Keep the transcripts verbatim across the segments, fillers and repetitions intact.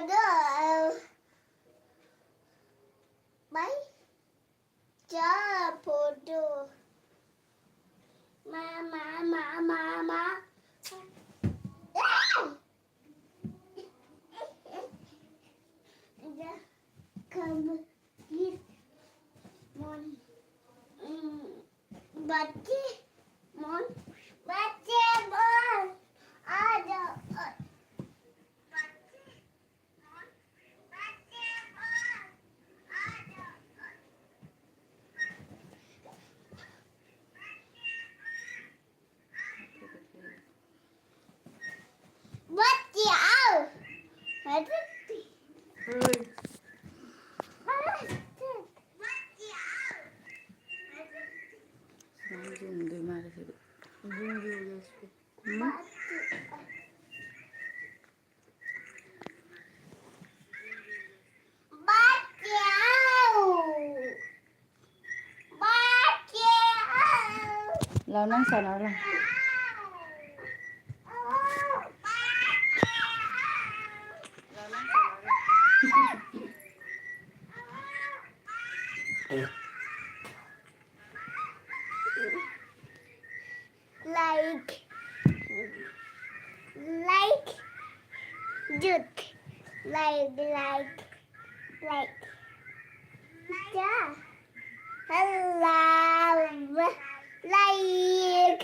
Hello. Bye. Cha photo. Ma, ma, ma, ma, ma. Ah! Come, please. Mon, mm, बच्चे, mon, बच्चे, mon, आ जाओ। बच्चे, mon, बच्चे, mon, आ जाओ। बच्चे आओ। ꯎꯝ? ꯂꯥꯎ, ꯅꯪ ꯁꯥꯟꯅꯔꯣ ꯂꯥꯎ꯫ Like, like, dude, like, like, like, yeah. Hello, like, like.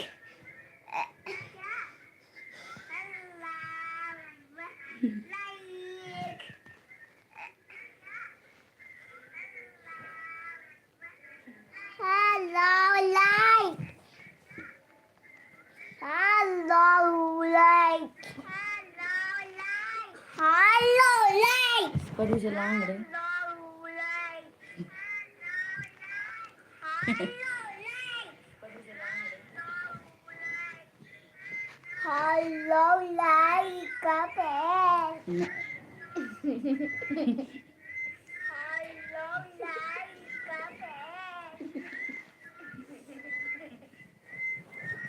Hello, like. Hello, like. Hello, like. What is it, Langre? Hello, like, kape. Hello, like, kape.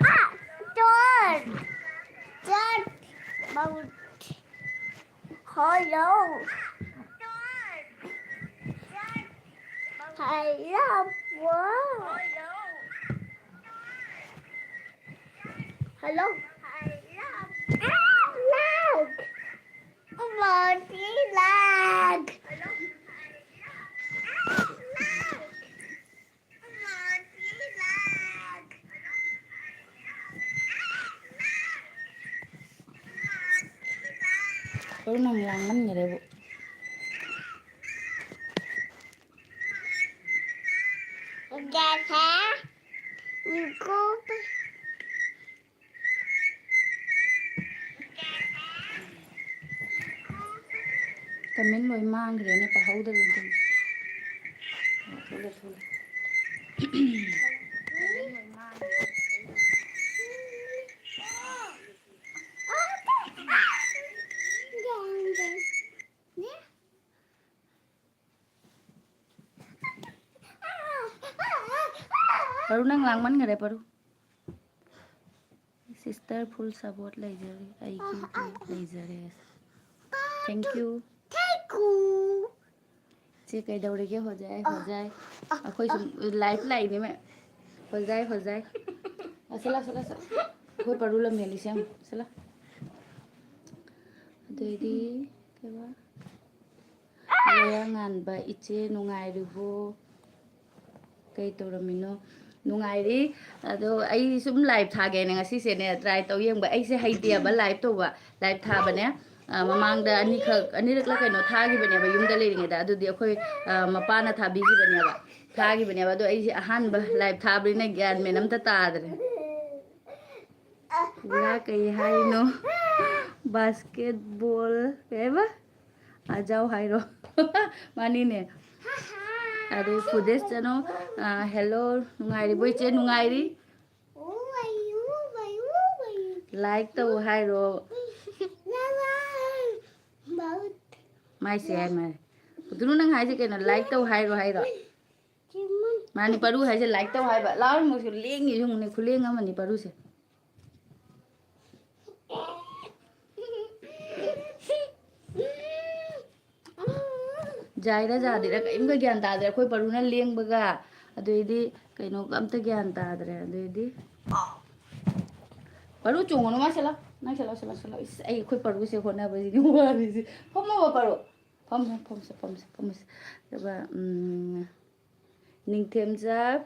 Ah, door. Door. About. Hello. Hello. Hello. Lag. Monty lag. Ôi, nang lang lắm người đấy. Dada. Cô. Comment ꯂꯣꯏ ꯃꯥꯡꯈ꯭ꯔꯦꯅꯦ, ꯄꯥꯍꯧꯗꯔꯦ ꯑꯗꯨꯝ꯫ ꯊꯨꯂꯦ, ꯊꯨꯂꯦ꯫ ꯄꯔꯨ, ꯅꯪ ꯂꯥꯡꯃꯟꯈꯔꯦ, ꯄꯔꯨ꯫ Sister full support ꯂꯩꯖꯔꯤ, ꯑꯩꯒꯤ ꯂꯩꯖꯔꯦ꯫ Thank you꯫ Thank you꯫ ꯆꯦ ꯀꯩꯗꯧꯔꯤꯒꯦ? ꯍꯣꯖꯥꯏ, ꯍꯣꯖꯥꯏ꯫ ꯑꯩꯈꯣꯏ ꯁꯨꯝ live ꯂꯥꯛꯏꯅꯦ ꯃꯦ꯫ ꯍꯣꯖꯥꯏ, ꯍꯣꯖꯥꯏ꯫ ꯑꯁ, ꯂꯥꯛ, ꯂꯥꯛ, ꯂꯥꯛ꯫ ꯑꯩꯈꯣꯏ ꯄꯔꯨ ꯂꯝ ꯍꯦꯜꯂꯤꯁꯦ ꯌꯦꯡꯉꯨ꯫ ꯁꯤ ꯂꯥꯛ꯫ ꯑꯗꯩꯗꯤ ꯀꯩꯕ? ꯂꯣꯌꯥ ꯉꯥꯟꯕ ꯏꯆꯦ ꯅꯨꯡꯉꯥꯏꯔꯤꯕꯣ? ꯀꯩ ꯇꯧꯔꯝꯃꯤꯅꯣ? ꯅꯨꯡꯉꯥꯏꯔꯤ꯫ ꯑꯗꯣ ꯑꯩ ꯁꯨꯝ live ꯊꯥꯒꯦꯅ ꯉꯁꯤꯁꯦꯅꯦ try ꯇꯧ ꯌꯦꯡꯕ꯫ ꯑꯩꯁꯦ ꯍꯩꯇꯦꯕ live ꯇꯧꯕ꯫ Live ꯊꯥꯕꯅꯦ꯫ ꯑ, ꯃꯃꯥꯡꯗ ꯑꯅꯤꯈꯛ, ꯑꯅꯤꯔꯛꯂ ꯀꯩꯅꯣ ꯊꯥꯈꯤꯕꯅꯦꯕ ꯌꯨꯝꯗ ꯂꯩꯔꯤꯉꯩꯗ꯫ ꯑꯗꯨꯗꯤ ꯑꯩꯈꯣꯏ, ꯑ, ꯃꯄꯥꯅ ꯊꯥꯕꯤꯈꯤꯕꯅꯦꯕ꯫ ꯊꯥꯈꯤꯕꯅꯦꯕ꯫ ꯑꯗꯣ ꯑꯩꯁꯦ ꯑꯍꯥꯟꯕ live ꯊꯥꯕꯅꯤꯅ ꯒ꯭ꯌꯥꯟ ꯃꯦꯟ ꯑꯝꯇ ꯇꯥꯗ꯭ꯔꯦ꯫ ꯄꯨꯔꯥ ꯀꯩ ꯍꯥꯏꯅꯣ? Basketball ꯀꯩ ꯍꯥꯏꯕ? ꯑꯖꯥꯎ ꯍꯥꯏꯔꯣ꯫ ꯃꯥꯅꯤꯅꯦ꯫ ꯑꯗꯩ ꯐꯨꯗꯦꯁ ꯆꯅꯣ, ꯑ, hello, ꯅꯨꯡꯉꯥꯏꯔꯤꯕꯣ ꯏꯆꯦ? ꯅꯨꯡꯉꯥꯏꯔꯤ꯫ Like ꯇꯧ ꯍꯥꯏꯔꯣ꯫ ꯃꯥꯏꯁꯦ ꯍꯥꯏ ꯃꯥꯜꯂꯦ꯫ ꯀꯨꯇꯨꯅꯨ, ꯅꯪ ꯍꯥꯏꯁꯦ ꯀꯩꯅꯣ? Like ꯇꯧ ꯍꯥꯏꯔꯣ ꯍꯥꯏꯔꯣ? ꯃꯥꯅꯤ, ꯄꯔꯨ ꯍꯥꯏꯁꯦ like ꯇꯧ ꯍꯥꯏꯕ꯫ ꯂꯥꯎꯔꯤꯃꯨꯛꯁꯨ ꯂꯦꯡꯉꯤ ꯌꯦꯡꯉꯨꯅꯦ, ꯈꯨꯂꯦꯡ ꯑꯃꯅꯤ ꯄꯔꯨꯁꯦ꯫ ꯖꯥꯏꯔ ꯖꯥꯗꯤꯔ ꯀꯔꯤꯝꯇ ꯒ꯭ꯌꯥꯟ ꯇꯥꯗ꯭ꯔꯦ꯫ ꯑꯩꯈꯣꯏ ꯄꯔꯨꯅ ꯂꯦꯡꯕꯒ ꯑꯗꯨꯏꯗꯤ ꯀꯩꯅꯣꯒ ꯑꯝꯇ ꯒ꯭ꯌꯥꯟ ꯇꯥꯗ꯭ꯔꯦ꯫ ꯑꯗꯨꯏꯗꯤ ꯄꯔꯨ ꯆꯣꯡꯉꯨꯅꯨ, ꯃꯥ ꯁꯤꯜꯂꯣ꯫ ꯅꯪ ꯁꯤꯜꯂꯣ, ꯁꯤꯜꯂꯣ, ꯁꯤꯜꯂꯣ꯫ ꯏꯁ, ꯑꯩ, ꯑꯩꯈꯣꯏ ꯄꯔꯨꯁꯦ ꯍꯣꯠꯅꯕꯁꯤꯗꯤ ꯋꯥꯔꯤꯁꯦ꯫ ꯐꯝꯃꯣꯕ ꯄꯔꯨ꯫ ꯐꯝꯃꯣ, ꯐꯝꯁꯦ, ꯐꯝꯁꯦ, ꯐꯝꯁꯦ꯫ ꯑꯗꯨꯒ, ꯎꯝ, ꯅꯤꯡꯊꯦꯝꯖꯥ꯫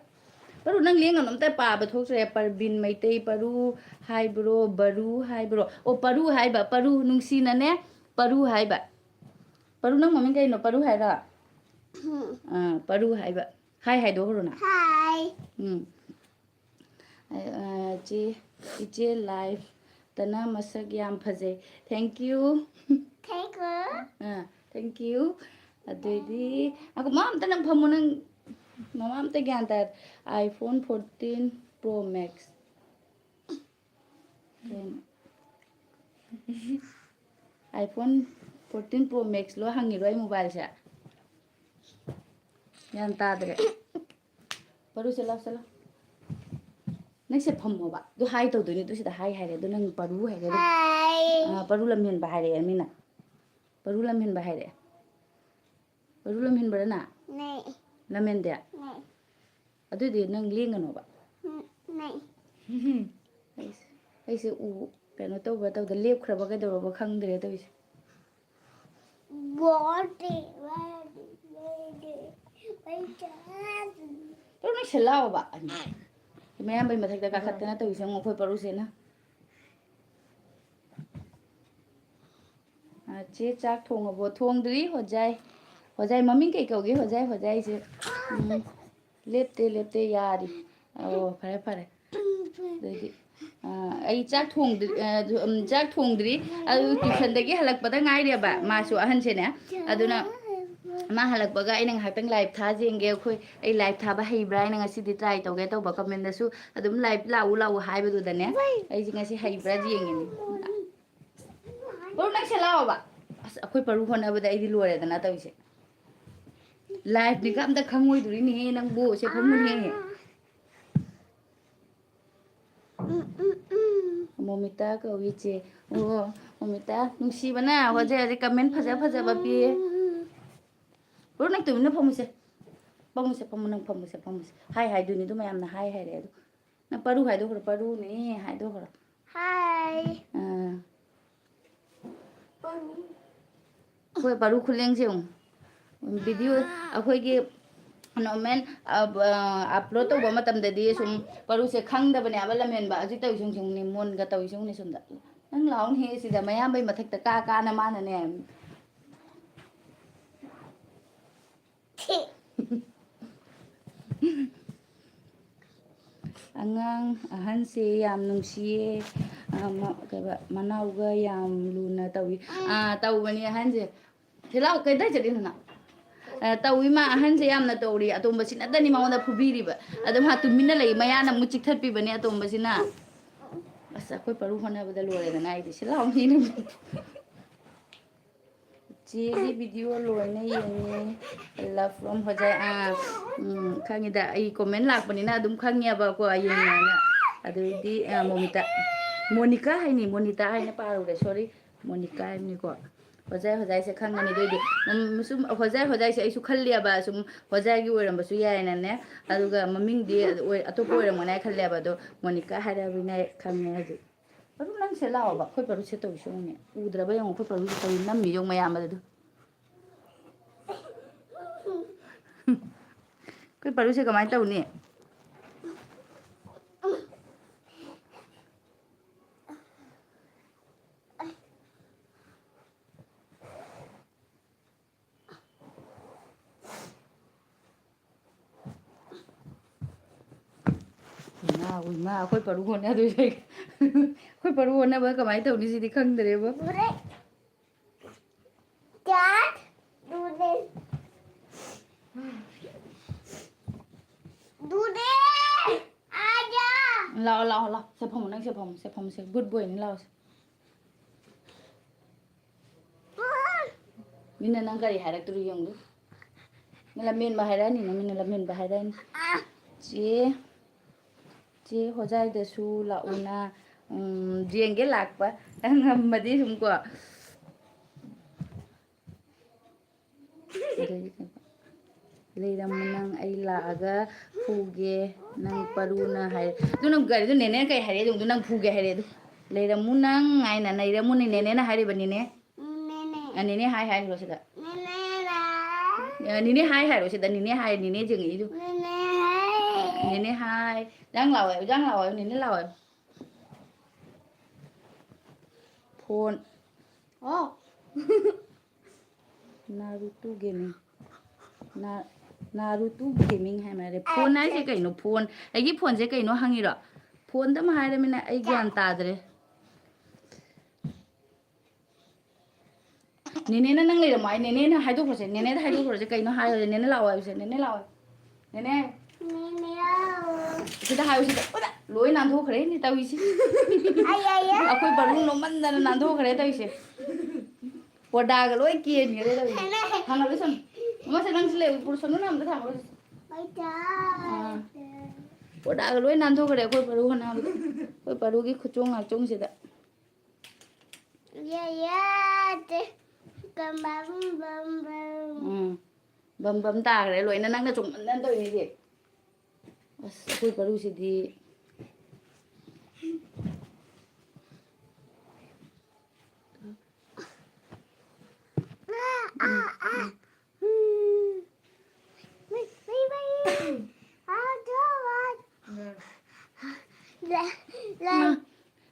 ꯄꯔꯨ, ꯅꯪ ꯂꯦꯡꯒꯅꯨ, ꯑꯝꯇ ꯄꯥꯕ ꯊꯣꯛꯇ꯭ꯔꯦ꯫ ꯄꯔꯕꯤꯟ ꯃꯩꯇꯩ ꯄꯔꯨ ꯍꯥꯏꯕ꯭ꯔꯣ, ꯕꯔꯨ ꯍꯥꯏꯕ꯭ꯔꯣ? ꯑꯣ, ꯄꯔꯨ ꯍꯥꯏꯕ, ꯄꯔꯨ, ꯅꯨꯡꯁꯤꯅꯅꯦ, ꯄꯔꯨ ꯍꯥꯏꯕ꯫ ꯄꯔꯨ, ꯅꯪ ꯃꯃꯤꯡ ꯀꯩꯅꯣ? ꯄꯔꯨ ꯍꯥꯏꯔꯣ? ꯑꯥ, ꯄꯔꯨ ꯍꯥꯏꯕ꯫ ꯍꯥꯏ ꯍꯥꯏꯗꯣꯛꯈ꯭ꯔꯣ ꯅꯪ꯫ ꯍꯥꯏ꯫ ꯎꯝ꯫ ꯑ, ꯆꯦ, ꯏꯆꯦ ꯂꯥꯏꯐꯇꯅ ꯃꯁꯛ ꯌꯥꯝ ꯐꯖꯩ꯫ Thank you꯫ Thank you꯫ Ah, thank you꯫ ꯑꯗꯩꯗꯤ, ꯉꯥꯏꯈꯣ, ꯃꯥ ꯑꯝꯇ ꯅꯪ ꯐꯝꯃꯣ, ꯅꯪ ꯃꯃꯥ ꯑꯝꯇ ꯒ꯭ꯌꯥꯟ ꯇꯥ꯫ iPhone fourteen Pro Max꯫ ꯀꯩꯅꯣ? iPhone fourteen Pro Max ꯂꯣ ꯍꯪꯉꯤꯔꯣ ꯑꯩ ꯃꯣꯕꯥꯏꯜꯁꯦ? ꯒ꯭ꯌꯥꯟ ꯇꯥꯗ꯭ꯔꯦ꯫ ꯄꯔꯨꯁꯦ ꯂꯥꯎ, ꯁꯦ ꯂꯥꯎ꯫ ꯅꯪꯁꯦ ꯐꯝꯃꯣꯕ꯫ ꯑꯗꯨ ꯍꯥꯏ ꯇꯧꯗꯣꯏꯅꯦ, ꯑꯗꯨ ꯁꯤꯗ ꯍꯥꯏ ꯍꯥꯏꯔꯦ꯫ ꯑꯗꯨ ꯅꯪ ꯄꯔꯨ ꯍꯥꯏꯔꯦ꯫ ꯑꯗꯨ, ꯍꯥꯏ꯫ ꯑꯥ, ꯄꯔꯨ ꯂꯝꯍꯦꯟꯕ ꯍꯥꯏꯔꯛꯑꯦ ꯃꯤꯅ꯫ ꯄꯔꯨ ꯂꯝꯍꯦꯟꯕ ꯍꯥꯏꯔꯛꯑꯦ꯫ ꯄꯔꯨ ꯂꯝꯍꯦꯟꯕꯔ ꯅꯪ? ꯅꯦ꯫ ꯂꯝꯍꯦꯟꯗꯦ? ꯅꯦ꯫ ꯑꯗꯨꯗꯤ ꯅꯪ ꯂꯦꯡꯒꯅꯣꯕ꯫ ꯎꯝ, ꯅꯦ꯫ ꯑꯩꯁꯦ, ꯑꯩꯁꯦ ꯎ, ꯀꯩꯅꯣ ꯇꯧꯕ꯭ꯔꯥ ꯇꯧꯗ, ꯂꯦꯞꯈ꯭ꯔꯕ ꯀꯩꯗꯧꯔꯕ ꯈꯪꯗ꯭ꯔꯦ ꯇꯧꯔꯤꯁꯦ꯫ ꯕꯣꯗꯤ, ꯕꯣꯗꯤ, ꯕꯣꯗꯤ, ꯕꯣꯗꯤ꯫ ꯄꯔꯨ, ꯅꯪ ꯁꯤ ꯂꯥꯎꯕ꯫ ꯃꯌꯥꯝꯕꯩ ꯃꯊꯛꯇ ꯀꯥꯈꯠꯇꯅ ꯇꯧꯔꯤꯁꯦ ꯌꯦꯡꯉꯣ, ꯑꯩꯈꯣꯏ ꯄꯔꯨꯁꯦꯅ꯫ ꯑ, ꯆꯦ, ꯆꯥꯛ ꯊꯣꯡꯉꯕꯣ? ꯊꯣꯡꯗ꯭ꯔꯤ, ꯍꯣꯖꯥꯏ꯫ ꯍꯣꯖꯥꯏ, ꯃꯃꯤꯡ ꯀꯩ ꯀꯧꯒꯦ? ꯍꯣꯖꯥꯏ, ꯍꯣꯖꯥꯏꯁꯦ꯫ ꯎꯝ, ꯂꯦꯞꯇꯦ, ꯂꯦꯞꯇꯦ, ꯌꯥꯔꯤ꯫ ꯑꯣ, ꯐꯔꯦ, ꯐꯔꯦ꯫ ꯑꯗꯩꯗꯤ, ꯑ, ꯑꯩ ꯆꯥꯛ ꯊꯣꯡꯗ꯭ꯔꯤ, ꯑ, ꯎꯝ, ꯆꯥꯛ ꯊꯣꯡꯗ꯭ꯔꯤ꯫ ꯑꯗꯨ tuitionꯗꯒꯤ ꯍꯜꯂꯛꯄꯗ ꯉꯥꯏꯔꯤꯑꯕ, ꯃꯥꯁꯨ ꯑꯍꯟꯁꯦꯅꯦ꯫ ꯑꯗꯨꯅ ꯃꯥ ꯍꯜꯂꯛꯄꯒ ꯑꯩꯅ ꯉꯥꯏꯍꯥꯛꯇꯪ live ꯊꯥ ꯌꯦꯡꯒꯦ꯫ ꯑꯩꯈꯣꯏ, ꯑꯩ live ꯊꯥꯕ ꯍꯩꯕ꯭ꯔꯥ ꯍꯥꯏꯅ ꯉꯁꯤꯗꯤ try ꯇꯧꯒꯦ ꯇꯧꯕ꯫ Commentꯗꯁꯨ ꯑꯗꯨꯝ live ꯂꯥꯛꯎ, ꯂꯥꯛꯎ ꯍꯥꯏꯕꯗꯨꯗꯅꯦ, ꯑꯩꯁꯦ ꯉꯁꯤ ꯍꯩꯕ꯭ꯔꯥ ꯌꯦꯡꯉꯤꯅꯤ꯫ ꯄꯔꯨ, ꯅꯪ ꯁꯦ ꯂꯥꯛꯑꯣꯕ꯫ ꯑꯁ, ꯑꯩꯈꯣꯏ ꯄꯔꯨ ꯍꯣꯠꯅꯕꯗ ꯑꯩꯗꯤ ꯂꯣꯏꯔꯦꯗꯅ ꯇꯧꯔꯤꯁꯦ꯫ Liveꯅꯤꯒ ꯑꯝꯇ ꯈꯪꯉꯣꯏꯗꯣꯔꯤꯅꯦꯍꯦ ꯅꯪꯕꯨ꯫ ꯁꯦ ꯐꯝꯃꯨꯅꯦꯍꯦ꯫ ꯎꯝ, ꯎꯝ, ꯎꯝ꯫ ꯃꯣꯃꯤꯇꯥ ꯀꯧꯏ ꯆꯦ꯫ ꯑꯣ, ꯃꯣꯃꯤꯇꯥ, ꯅꯨꯡꯁꯤꯕꯅ ꯍꯧꯖꯤꯛ ꯍꯧꯖꯤꯛ comment ꯐꯖ ꯐꯖꯕ ꯄꯤꯌꯦ꯫ ꯎꯝ꯫ ꯄꯔꯨ, ꯅꯪ ꯇꯨꯃꯤꯟꯅ ꯐꯝꯃꯨꯁꯦ꯫ ꯐꯝꯃꯨꯁꯦ, ꯐꯝꯃꯨ, ꯅꯪ ꯐꯝꯃꯨꯁꯦ, ꯐꯝꯃꯨꯁꯦ꯫ ꯍꯥꯏ ꯍꯥꯏꯗꯣꯏꯅꯤꯗꯣ ꯃꯌꯥꯝꯅ ꯍꯥꯏ ꯍꯥꯏꯔꯦ ꯑꯗꯣ꯫ ꯅꯪ ꯄꯔꯨ ꯍꯥꯏꯗꯣꯛꯈ꯭ꯔꯣ, ꯄꯔꯨꯅꯦ ꯍꯥꯏꯗꯣꯛꯈ꯭ꯔꯣ꯫ ꯍꯥꯏ꯫ ꯑꯥ꯫ ꯄꯔꯨ꯫ ꯑꯩꯈꯣꯏ ꯄꯔꯨ ꯈꯨꯂꯦꯡꯁꯦ ꯌꯦꯡꯉꯨ꯫ ꯚꯤꯗꯤꯑꯣ ꯑꯩꯈꯣꯏꯒꯤ ꯅꯣꯔꯃꯦꯜ ꯑꯞ-, ꯑ, ꯑꯞꯂꯣꯗ ꯇꯧꯕ ꯃꯇꯝꯗꯗꯤ ꯁꯨꯝ ꯄꯔꯨꯁꯦ ꯈꯪꯗꯕꯅꯦꯕ ꯂꯝꯍꯦꯟꯕ꯫ ꯍꯧꯖꯤꯛ ꯇꯧꯔꯤꯁꯤ ꯌꯦꯡꯉꯨꯅꯦ, ꯃꯣꯟꯒ ꯇꯧꯔꯤꯁꯤ ꯌꯦꯡꯉꯨꯅꯦ ꯁꯣꯝꯗ꯫ ꯅꯪ ꯂꯥꯎꯅꯦꯍꯦ ꯁꯤꯗ, ꯃꯌꯥꯝꯕꯩ ꯃꯊꯛꯇ ꯀꯥ ꯀꯥꯅ ꯃꯥꯅꯅꯦ꯫ ꯑꯉꯥꯡ ꯑꯍꯟꯁꯦ ꯌꯥꯝ ꯅꯨꯡꯁꯤꯌꯦ꯫ ꯑ, ꯃ-, ꯀꯩꯕ, ꯃꯅꯥꯎꯒ ꯌꯥꯝ ꯂꯨꯅ ꯇꯧꯏ꯫ ꯑꯥ, ꯇꯧꯕꯅꯤ ꯑꯍꯟꯁꯦ꯫ ꯁꯤ ꯂꯥꯎ, ꯀꯩꯗꯥꯏ ꯆꯠꯂꯤꯅꯣ ꯅꯪ? ꯑ, ꯇꯧꯏ ꯃꯥ, ꯑꯍꯟꯁꯦ ꯌꯥꯝꯅ ꯇꯧꯔꯤ꯫ ꯑꯇꯣꯝꯕꯁꯤꯅꯗꯅꯤ ꯃꯉꯣꯟꯗ ꯐꯨꯕꯤꯔꯤꯕ꯫ ꯑꯗꯨꯝ ꯃꯥ ꯇꯨꯃꯤꯟꯅ ꯂꯩ, ꯃꯌꯥꯅ ꯑꯃꯨꯛ ꯆꯤꯛꯊꯠꯄꯤꯕꯅꯦ ꯑꯇꯣꯝꯕꯁꯤꯅ꯫ ꯑꯁ, ꯑꯩꯈꯣꯏ ꯄꯔꯨ ꯍꯣꯠꯅꯕꯗ ꯂꯣꯏꯔꯦꯗꯅ ꯑꯩꯗꯤ꯫ ꯁꯤ ꯂꯥꯎ, ꯃꯤꯅ ꯆꯦꯒꯤ ꯚꯤꯗꯤꯑꯣ ꯂꯣꯏꯅ ꯌꯦꯡꯉꯤ꯫ Love from ꯍꯣꯖꯥꯏ꯫ ꯑꯥ, ꯎꯝ, ꯈꯪꯉꯤꯗ꯫ ꯑꯩ ꯀꯣꯃꯦꯟ ꯂꯥꯛꯄꯅꯤꯅ ꯑꯗꯨꯝ ꯈꯪꯉꯦꯕꯀꯣ, ꯌꯦꯡꯉꯦꯅ꯫ ꯑꯗꯩꯗꯤ, ꯑ, ꯃꯣꯃꯤꯇꯥ, ꯃꯣꯅꯤꯀꯥ ꯍꯥꯏꯅꯤ, ꯃꯣꯅꯤꯇꯥ ꯍꯥꯏꯅ ꯄꯥꯔꯨꯔꯦ, ꯁꯣꯔꯤ꯫ ꯃꯣꯅꯤꯀꯥ ꯍꯥꯏꯕꯅꯤꯀꯣ꯫ ꯍꯣꯖꯥꯏ ꯍꯣꯖꯥꯏꯁꯦ ꯈꯪꯉꯅꯤ꯫ ꯑꯗꯨꯏꯗꯤ, ꯎꯝ, ꯁꯨꯝ ꯍꯣꯖꯥꯏ ꯍꯣꯖꯥꯏꯁꯦ ꯑꯩꯁꯨ ꯈꯜꯂꯦꯕ, ꯁꯨꯝ ꯍꯣꯖꯥꯏꯒꯤ ꯑꯣꯏꯔꯝꯕꯁꯨ ꯌꯥꯏꯅꯅꯦ꯫ ꯑꯗꯨꯒ ꯃꯃꯤꯡꯗꯤ ꯑꯣꯏ-, ꯑꯇꯣꯞꯄ ꯑꯣꯏꯔꯝꯒꯅꯤ ꯍꯥꯏ ꯈꯜꯂꯦꯕ꯫ ꯑꯗꯣ ꯃꯣꯅꯤꯀꯥ ꯍꯥꯏꯔꯕꯅꯤꯅ ꯈꯪꯉꯦ ꯍꯧꯖꯤꯛ꯫ ꯄꯔꯨ, ꯅꯪꯁꯦ ꯂꯥꯛꯑꯣꯕ꯫ ꯑꯩꯈꯣꯏ ꯄꯔꯨꯁꯦ ꯇꯧꯔꯤꯁꯦ ꯌꯦꯡꯉꯨꯅꯦ꯫ ꯎꯗ꯭ꯔꯕ ꯌꯦꯡꯉꯣ, ꯑꯩꯈꯣꯏ ꯄꯔꯨꯁꯦ ꯇꯧꯔꯤ ꯅꯝꯃꯤ ꯌꯦꯡꯉꯨ ꯃꯌꯥꯝ ꯑꯗꯨ꯫ ꯑꯩꯈꯣꯏ ꯄꯔꯨꯁꯦ ꯀꯃꯥꯏꯅ ꯇꯧꯅꯤ? ꯏꯃꯥ, ꯏꯃꯥ, ꯑꯩꯈꯣꯏ ꯄꯔꯨ ꯍꯣꯠꯅꯗꯣꯏꯁꯦ꯫ ꯑꯩꯈꯣꯏ ꯄꯔꯨ ꯍꯣꯠꯅꯕ ꯀꯃꯥꯏꯅ ꯇꯧꯅꯤ ꯁꯤꯗꯤ ꯈꯪꯗ꯭ꯔꯦꯕ꯫ ꯗꯥꯗ, ꯗꯨꯗꯦ꯫ ꯗꯨꯗꯦ꯫ ꯑꯥꯖꯥ꯫ ꯂꯥꯛꯑꯣ, ꯂꯥꯛꯑꯣ, ꯂꯥꯛꯑꯣ꯫ ꯁꯦ ꯐꯝꯃꯣ, ꯅꯪ ꯁꯦ ꯐꯝꯃꯣ, ꯁꯦ ꯐꯝꯃꯣ, ꯁꯦ꯫ ꯒꯨꯗ ꯕꯣꯏꯅꯤ, ꯂꯥꯛꯑꯣ ꯁꯦ꯫ ꯃꯤꯅ ꯅꯪ ꯀꯔꯤ ꯍꯥꯏꯔꯛꯇꯣꯔꯤ ꯌꯦꯡꯉꯨ꯫ ꯅꯪ ꯂꯝꯍꯦꯟꯕ ꯍꯥꯏꯔꯛꯑꯅꯤ, ꯅꯪ ꯃꯤꯅ ꯂꯝꯍꯦꯟꯕ ꯍꯥꯏꯔꯛꯑꯅꯤ꯫ ꯆꯦ, ꯆꯦ ꯍꯣꯖꯥꯏꯗꯁꯨ ꯂꯥꯛꯎꯅ, ꯎꯝ, ꯌꯦꯡꯒꯦ ꯂꯥꯛꯄ ꯉꯝꯃꯗꯤ ꯁꯨꯝ ꯀꯣ꯫ ꯑꯗꯩꯗꯤ ꯀꯩꯅꯣ, "ꯂꯩꯔꯝꯃꯨ ꯅꯪ, ꯑꯩ ꯂꯥꯛꯑꯒ ꯐꯨꯒꯦ ꯅꯪ ꯄꯔꯨꯅ" ꯍꯥꯏꯔꯦ꯫ ꯑꯗꯨ ꯅꯪ ꯀꯔꯤꯗꯣ, ꯅꯦꯅꯦ ꯀꯩ ꯍꯥꯏꯔꯦ? ꯑꯗꯨ ꯅꯪ ꯐꯨꯒꯦ ꯍꯥꯏꯔꯦ꯫ ꯑꯗꯨ "ꯂꯩꯔꯝꯃꯨ ꯅꯪ" ꯍꯥꯏꯅ, "ꯂꯩꯔꯝꯃꯨꯅꯦ ꯅꯦꯅꯦꯅ" ꯍꯥꯏꯔꯤꯕ ꯅꯦꯅꯦ꯫ ꯅꯦꯅꯦ꯫ ꯑ, ꯅꯦꯅꯦ ꯍꯥꯏ ꯍꯥꯏꯈ꯭ꯔꯣ ꯁꯤꯗ꯫ ꯅꯦꯅꯦ꯫ ꯑ, ꯅꯦꯅꯦ ꯍꯥꯏ ꯍꯥꯏꯔꯣ ꯁꯤꯗ, ꯅꯦꯅꯦ ꯍꯥꯏ, ꯅꯦꯅꯦ ꯆꯤꯡꯉꯛꯏꯗꯨ꯫ ꯅꯦꯅꯦ ꯍꯥꯏ꯫ ꯅꯦꯅꯦ ꯍꯥꯏ꯫ ꯏꯟꯖꯥꯡ ꯂꯥꯛꯑꯣ ꯍꯥꯏꯌꯨ, ꯏꯟꯖꯥꯡ ꯂꯥꯛꯑꯣ ꯍꯥꯏꯌꯨ, ꯅꯦꯅꯦ ꯂꯥꯛꯑꯣ ꯍꯥꯏꯌꯨ꯫ ꯐꯣꯟ꯫ ꯑꯣ꯫ ꯅꯥꯔꯨꯇꯨ ꯒꯦꯃꯤꯡ꯫ ꯅꯥ-, ꯅꯥꯔꯨꯇꯨ ꯒꯦꯃꯤꯡ ꯍꯥꯏ ꯃꯥꯜꯂꯦ꯫ ꯐꯣꯟ ꯍꯥꯏꯁꯦ ꯀꯩꯅꯣ? ꯐꯣꯟ, ꯑꯩꯒꯤ ꯐꯣꯟꯁꯦ ꯀꯩꯅꯣ ꯍꯪꯉꯤꯔꯣ? ꯐꯣꯟꯗ ꯑꯃ ꯍꯥꯏꯔꯃꯤꯅ ꯑꯩ ꯒ꯭ꯌꯥꯟ ꯇꯥꯗ꯭ꯔꯦ꯫ ꯅꯦꯅꯦꯅ ꯅꯪ ꯂꯩꯔꯝꯃꯣ ꯍꯥꯏ, ꯅꯦꯅꯦꯅ ꯍꯥꯏꯗꯣꯛꯈ꯭ꯔꯁꯦ, ꯅꯦꯅꯦꯗ ꯍꯥꯏꯗꯣꯛꯈ꯭ꯔꯁꯦ, ꯀꯩꯅꯣ ꯍꯥꯏꯔꯁꯦ, ꯅꯦꯅꯦ ꯂꯥꯛꯑꯣ ꯍꯥꯏꯕꯁꯦ, ꯅꯦꯅꯦ ꯂꯥꯛꯑꯣ꯫ ꯅꯦꯅꯦ꯫ ꯅꯦꯅꯦ ꯂꯥꯛꯑꯣ꯫ ꯁꯤꯗ ꯍꯥꯏꯌꯨ, ꯁꯤꯗ꯫ ꯑꯣꯗ! ꯂꯣꯏ ꯅꯥꯟꯊꯣꯛꯈ꯭ꯔꯦꯅꯦ ꯇꯧꯔꯤꯁꯦ꯫ ꯑꯩ, ꯑꯩ, ꯑꯩ꯫ ꯑꯩꯈꯣꯏ ꯕꯥꯔꯨ ꯅꯣꯛꯃꯟꯗꯅ ꯅꯥꯟꯊꯣꯛꯈ꯭ꯔꯦ ꯇꯧꯔꯤꯁꯦ꯫ ꯄꯣꯔꯗꯥꯒ ꯂꯣꯏ ꯀꯦꯟꯈ꯭ꯔꯦ ꯇꯧꯔꯤꯁꯦ꯫ ꯅꯦꯅꯦ꯫ ꯊꯥꯡꯒꯠꯂꯨ ꯁꯝ꯫ ꯑꯃꯁꯦ ꯅꯪꯁꯨ ꯂꯩ, ꯄꯨꯔꯁꯅꯨ ꯅꯪ ꯑꯝꯇ ꯊꯥꯡꯒꯠꯂꯨ꯫ ꯑꯥ꯫ ꯄꯣꯔꯗꯥꯒ ꯂꯣꯏ ꯅꯥꯟꯊꯣꯛꯈ꯭ꯔꯦ ꯑꯩꯈꯣꯏ ꯕꯥꯔꯨ ꯍꯣꯠꯅꯕꯗ꯫ ꯑꯩꯈꯣꯏ ꯕꯥꯔꯨꯒꯤ ꯈꯨꯆꯣꯡ ꯉꯥꯛꯆꯣꯡꯁꯤꯗ꯫ ꯌꯥ, ꯌꯥ, ꯇꯦ꯫ ꯕꯝ, ꯕꯝ, ꯕꯝ, ꯕꯝ꯫ ꯎꯝ꯫ ꯕꯝ ꯕꯝ ꯇꯥꯈ꯭ꯔꯦ ꯂꯣꯏꯅ ꯅꯪꯅ ꯆꯣꯡꯃꯟꯗꯅ ꯇꯧꯔꯤꯅꯦ꯫ ꯑꯁ, ꯑꯩꯈꯣꯏ ꯄꯔꯨꯁꯤꯗꯤ꯫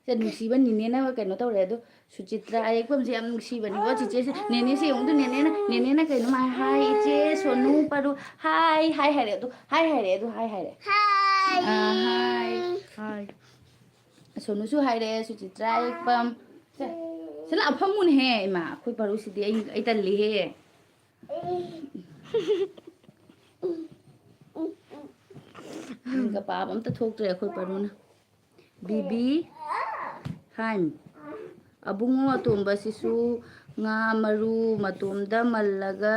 ꯁꯦ, ꯅꯨꯡꯁꯤꯕ ꯅꯤꯅꯦꯅ ꯀꯩꯅꯣ ꯇꯧꯔꯦ ꯑꯗꯣ, ꯁꯨꯆꯤꯇ꯭ꯔ ꯑꯌꯦꯛꯄꯝꯁꯦ ꯌꯥꯝ ꯅꯨꯡꯁꯤꯕꯅꯤꯀꯣ ꯆꯤꯆꯦꯁꯦ꯫ ꯅꯦꯅꯦꯁꯦ ꯌꯦꯡꯉꯨꯗꯨ, ꯅꯦꯅꯦꯅ, ꯅꯦꯅꯦꯅ ꯀꯩꯅꯣꯝ ꯍꯥꯏ, "ꯍꯥꯏ, ꯏꯆꯦ ꯁꯣꯅꯨ ꯄꯔꯨ, ꯍꯥꯏ, ꯍꯥꯏ" ꯍꯥꯏꯔꯦ ꯑꯗꯨ, ꯍꯥꯏ ꯍꯥꯏꯔꯦ ꯑꯗꯨ, ꯍꯥꯏ ꯍꯥꯏꯔꯦ꯫ ꯍꯥꯏ꯫ ꯑꯥ, ꯍꯥꯏ꯫ ꯍꯥꯏ꯫ ꯁꯣꯅꯨꯁꯨ ꯍꯥꯏꯔꯦ, ꯁꯨꯆꯤꯇ꯭ꯔ ꯑꯌꯦꯛꯄꯝ꯫ ꯁꯦ, ꯁꯤ ꯂꯥꯛꯑ ꯐꯝꯃꯨꯅꯦꯍꯦ, ꯏꯃꯥ, ꯑꯩꯈꯣꯏ ꯄꯔꯨꯁꯤꯗꯤ ꯑꯩ, ꯑꯩ ꯇꯜꯂꯤꯍꯦ꯫ ꯃꯤꯡꯒ ꯄꯥꯕ ꯑꯝꯇ ꯊꯣꯛꯇ꯭ꯔꯦ ꯑꯩꯈꯣꯏ ꯄꯔꯨꯅ꯫ ꯕꯤꯕꯤ ꯍꯥꯏꯝ꯫ ꯑꯕꯨꯡꯉꯣ ꯑꯇꯣꯝꯕꯁꯤꯁꯨ ꯉꯥ ꯃꯔꯨ ꯃꯇꯣꯝꯗ ꯃꯜꯂꯒ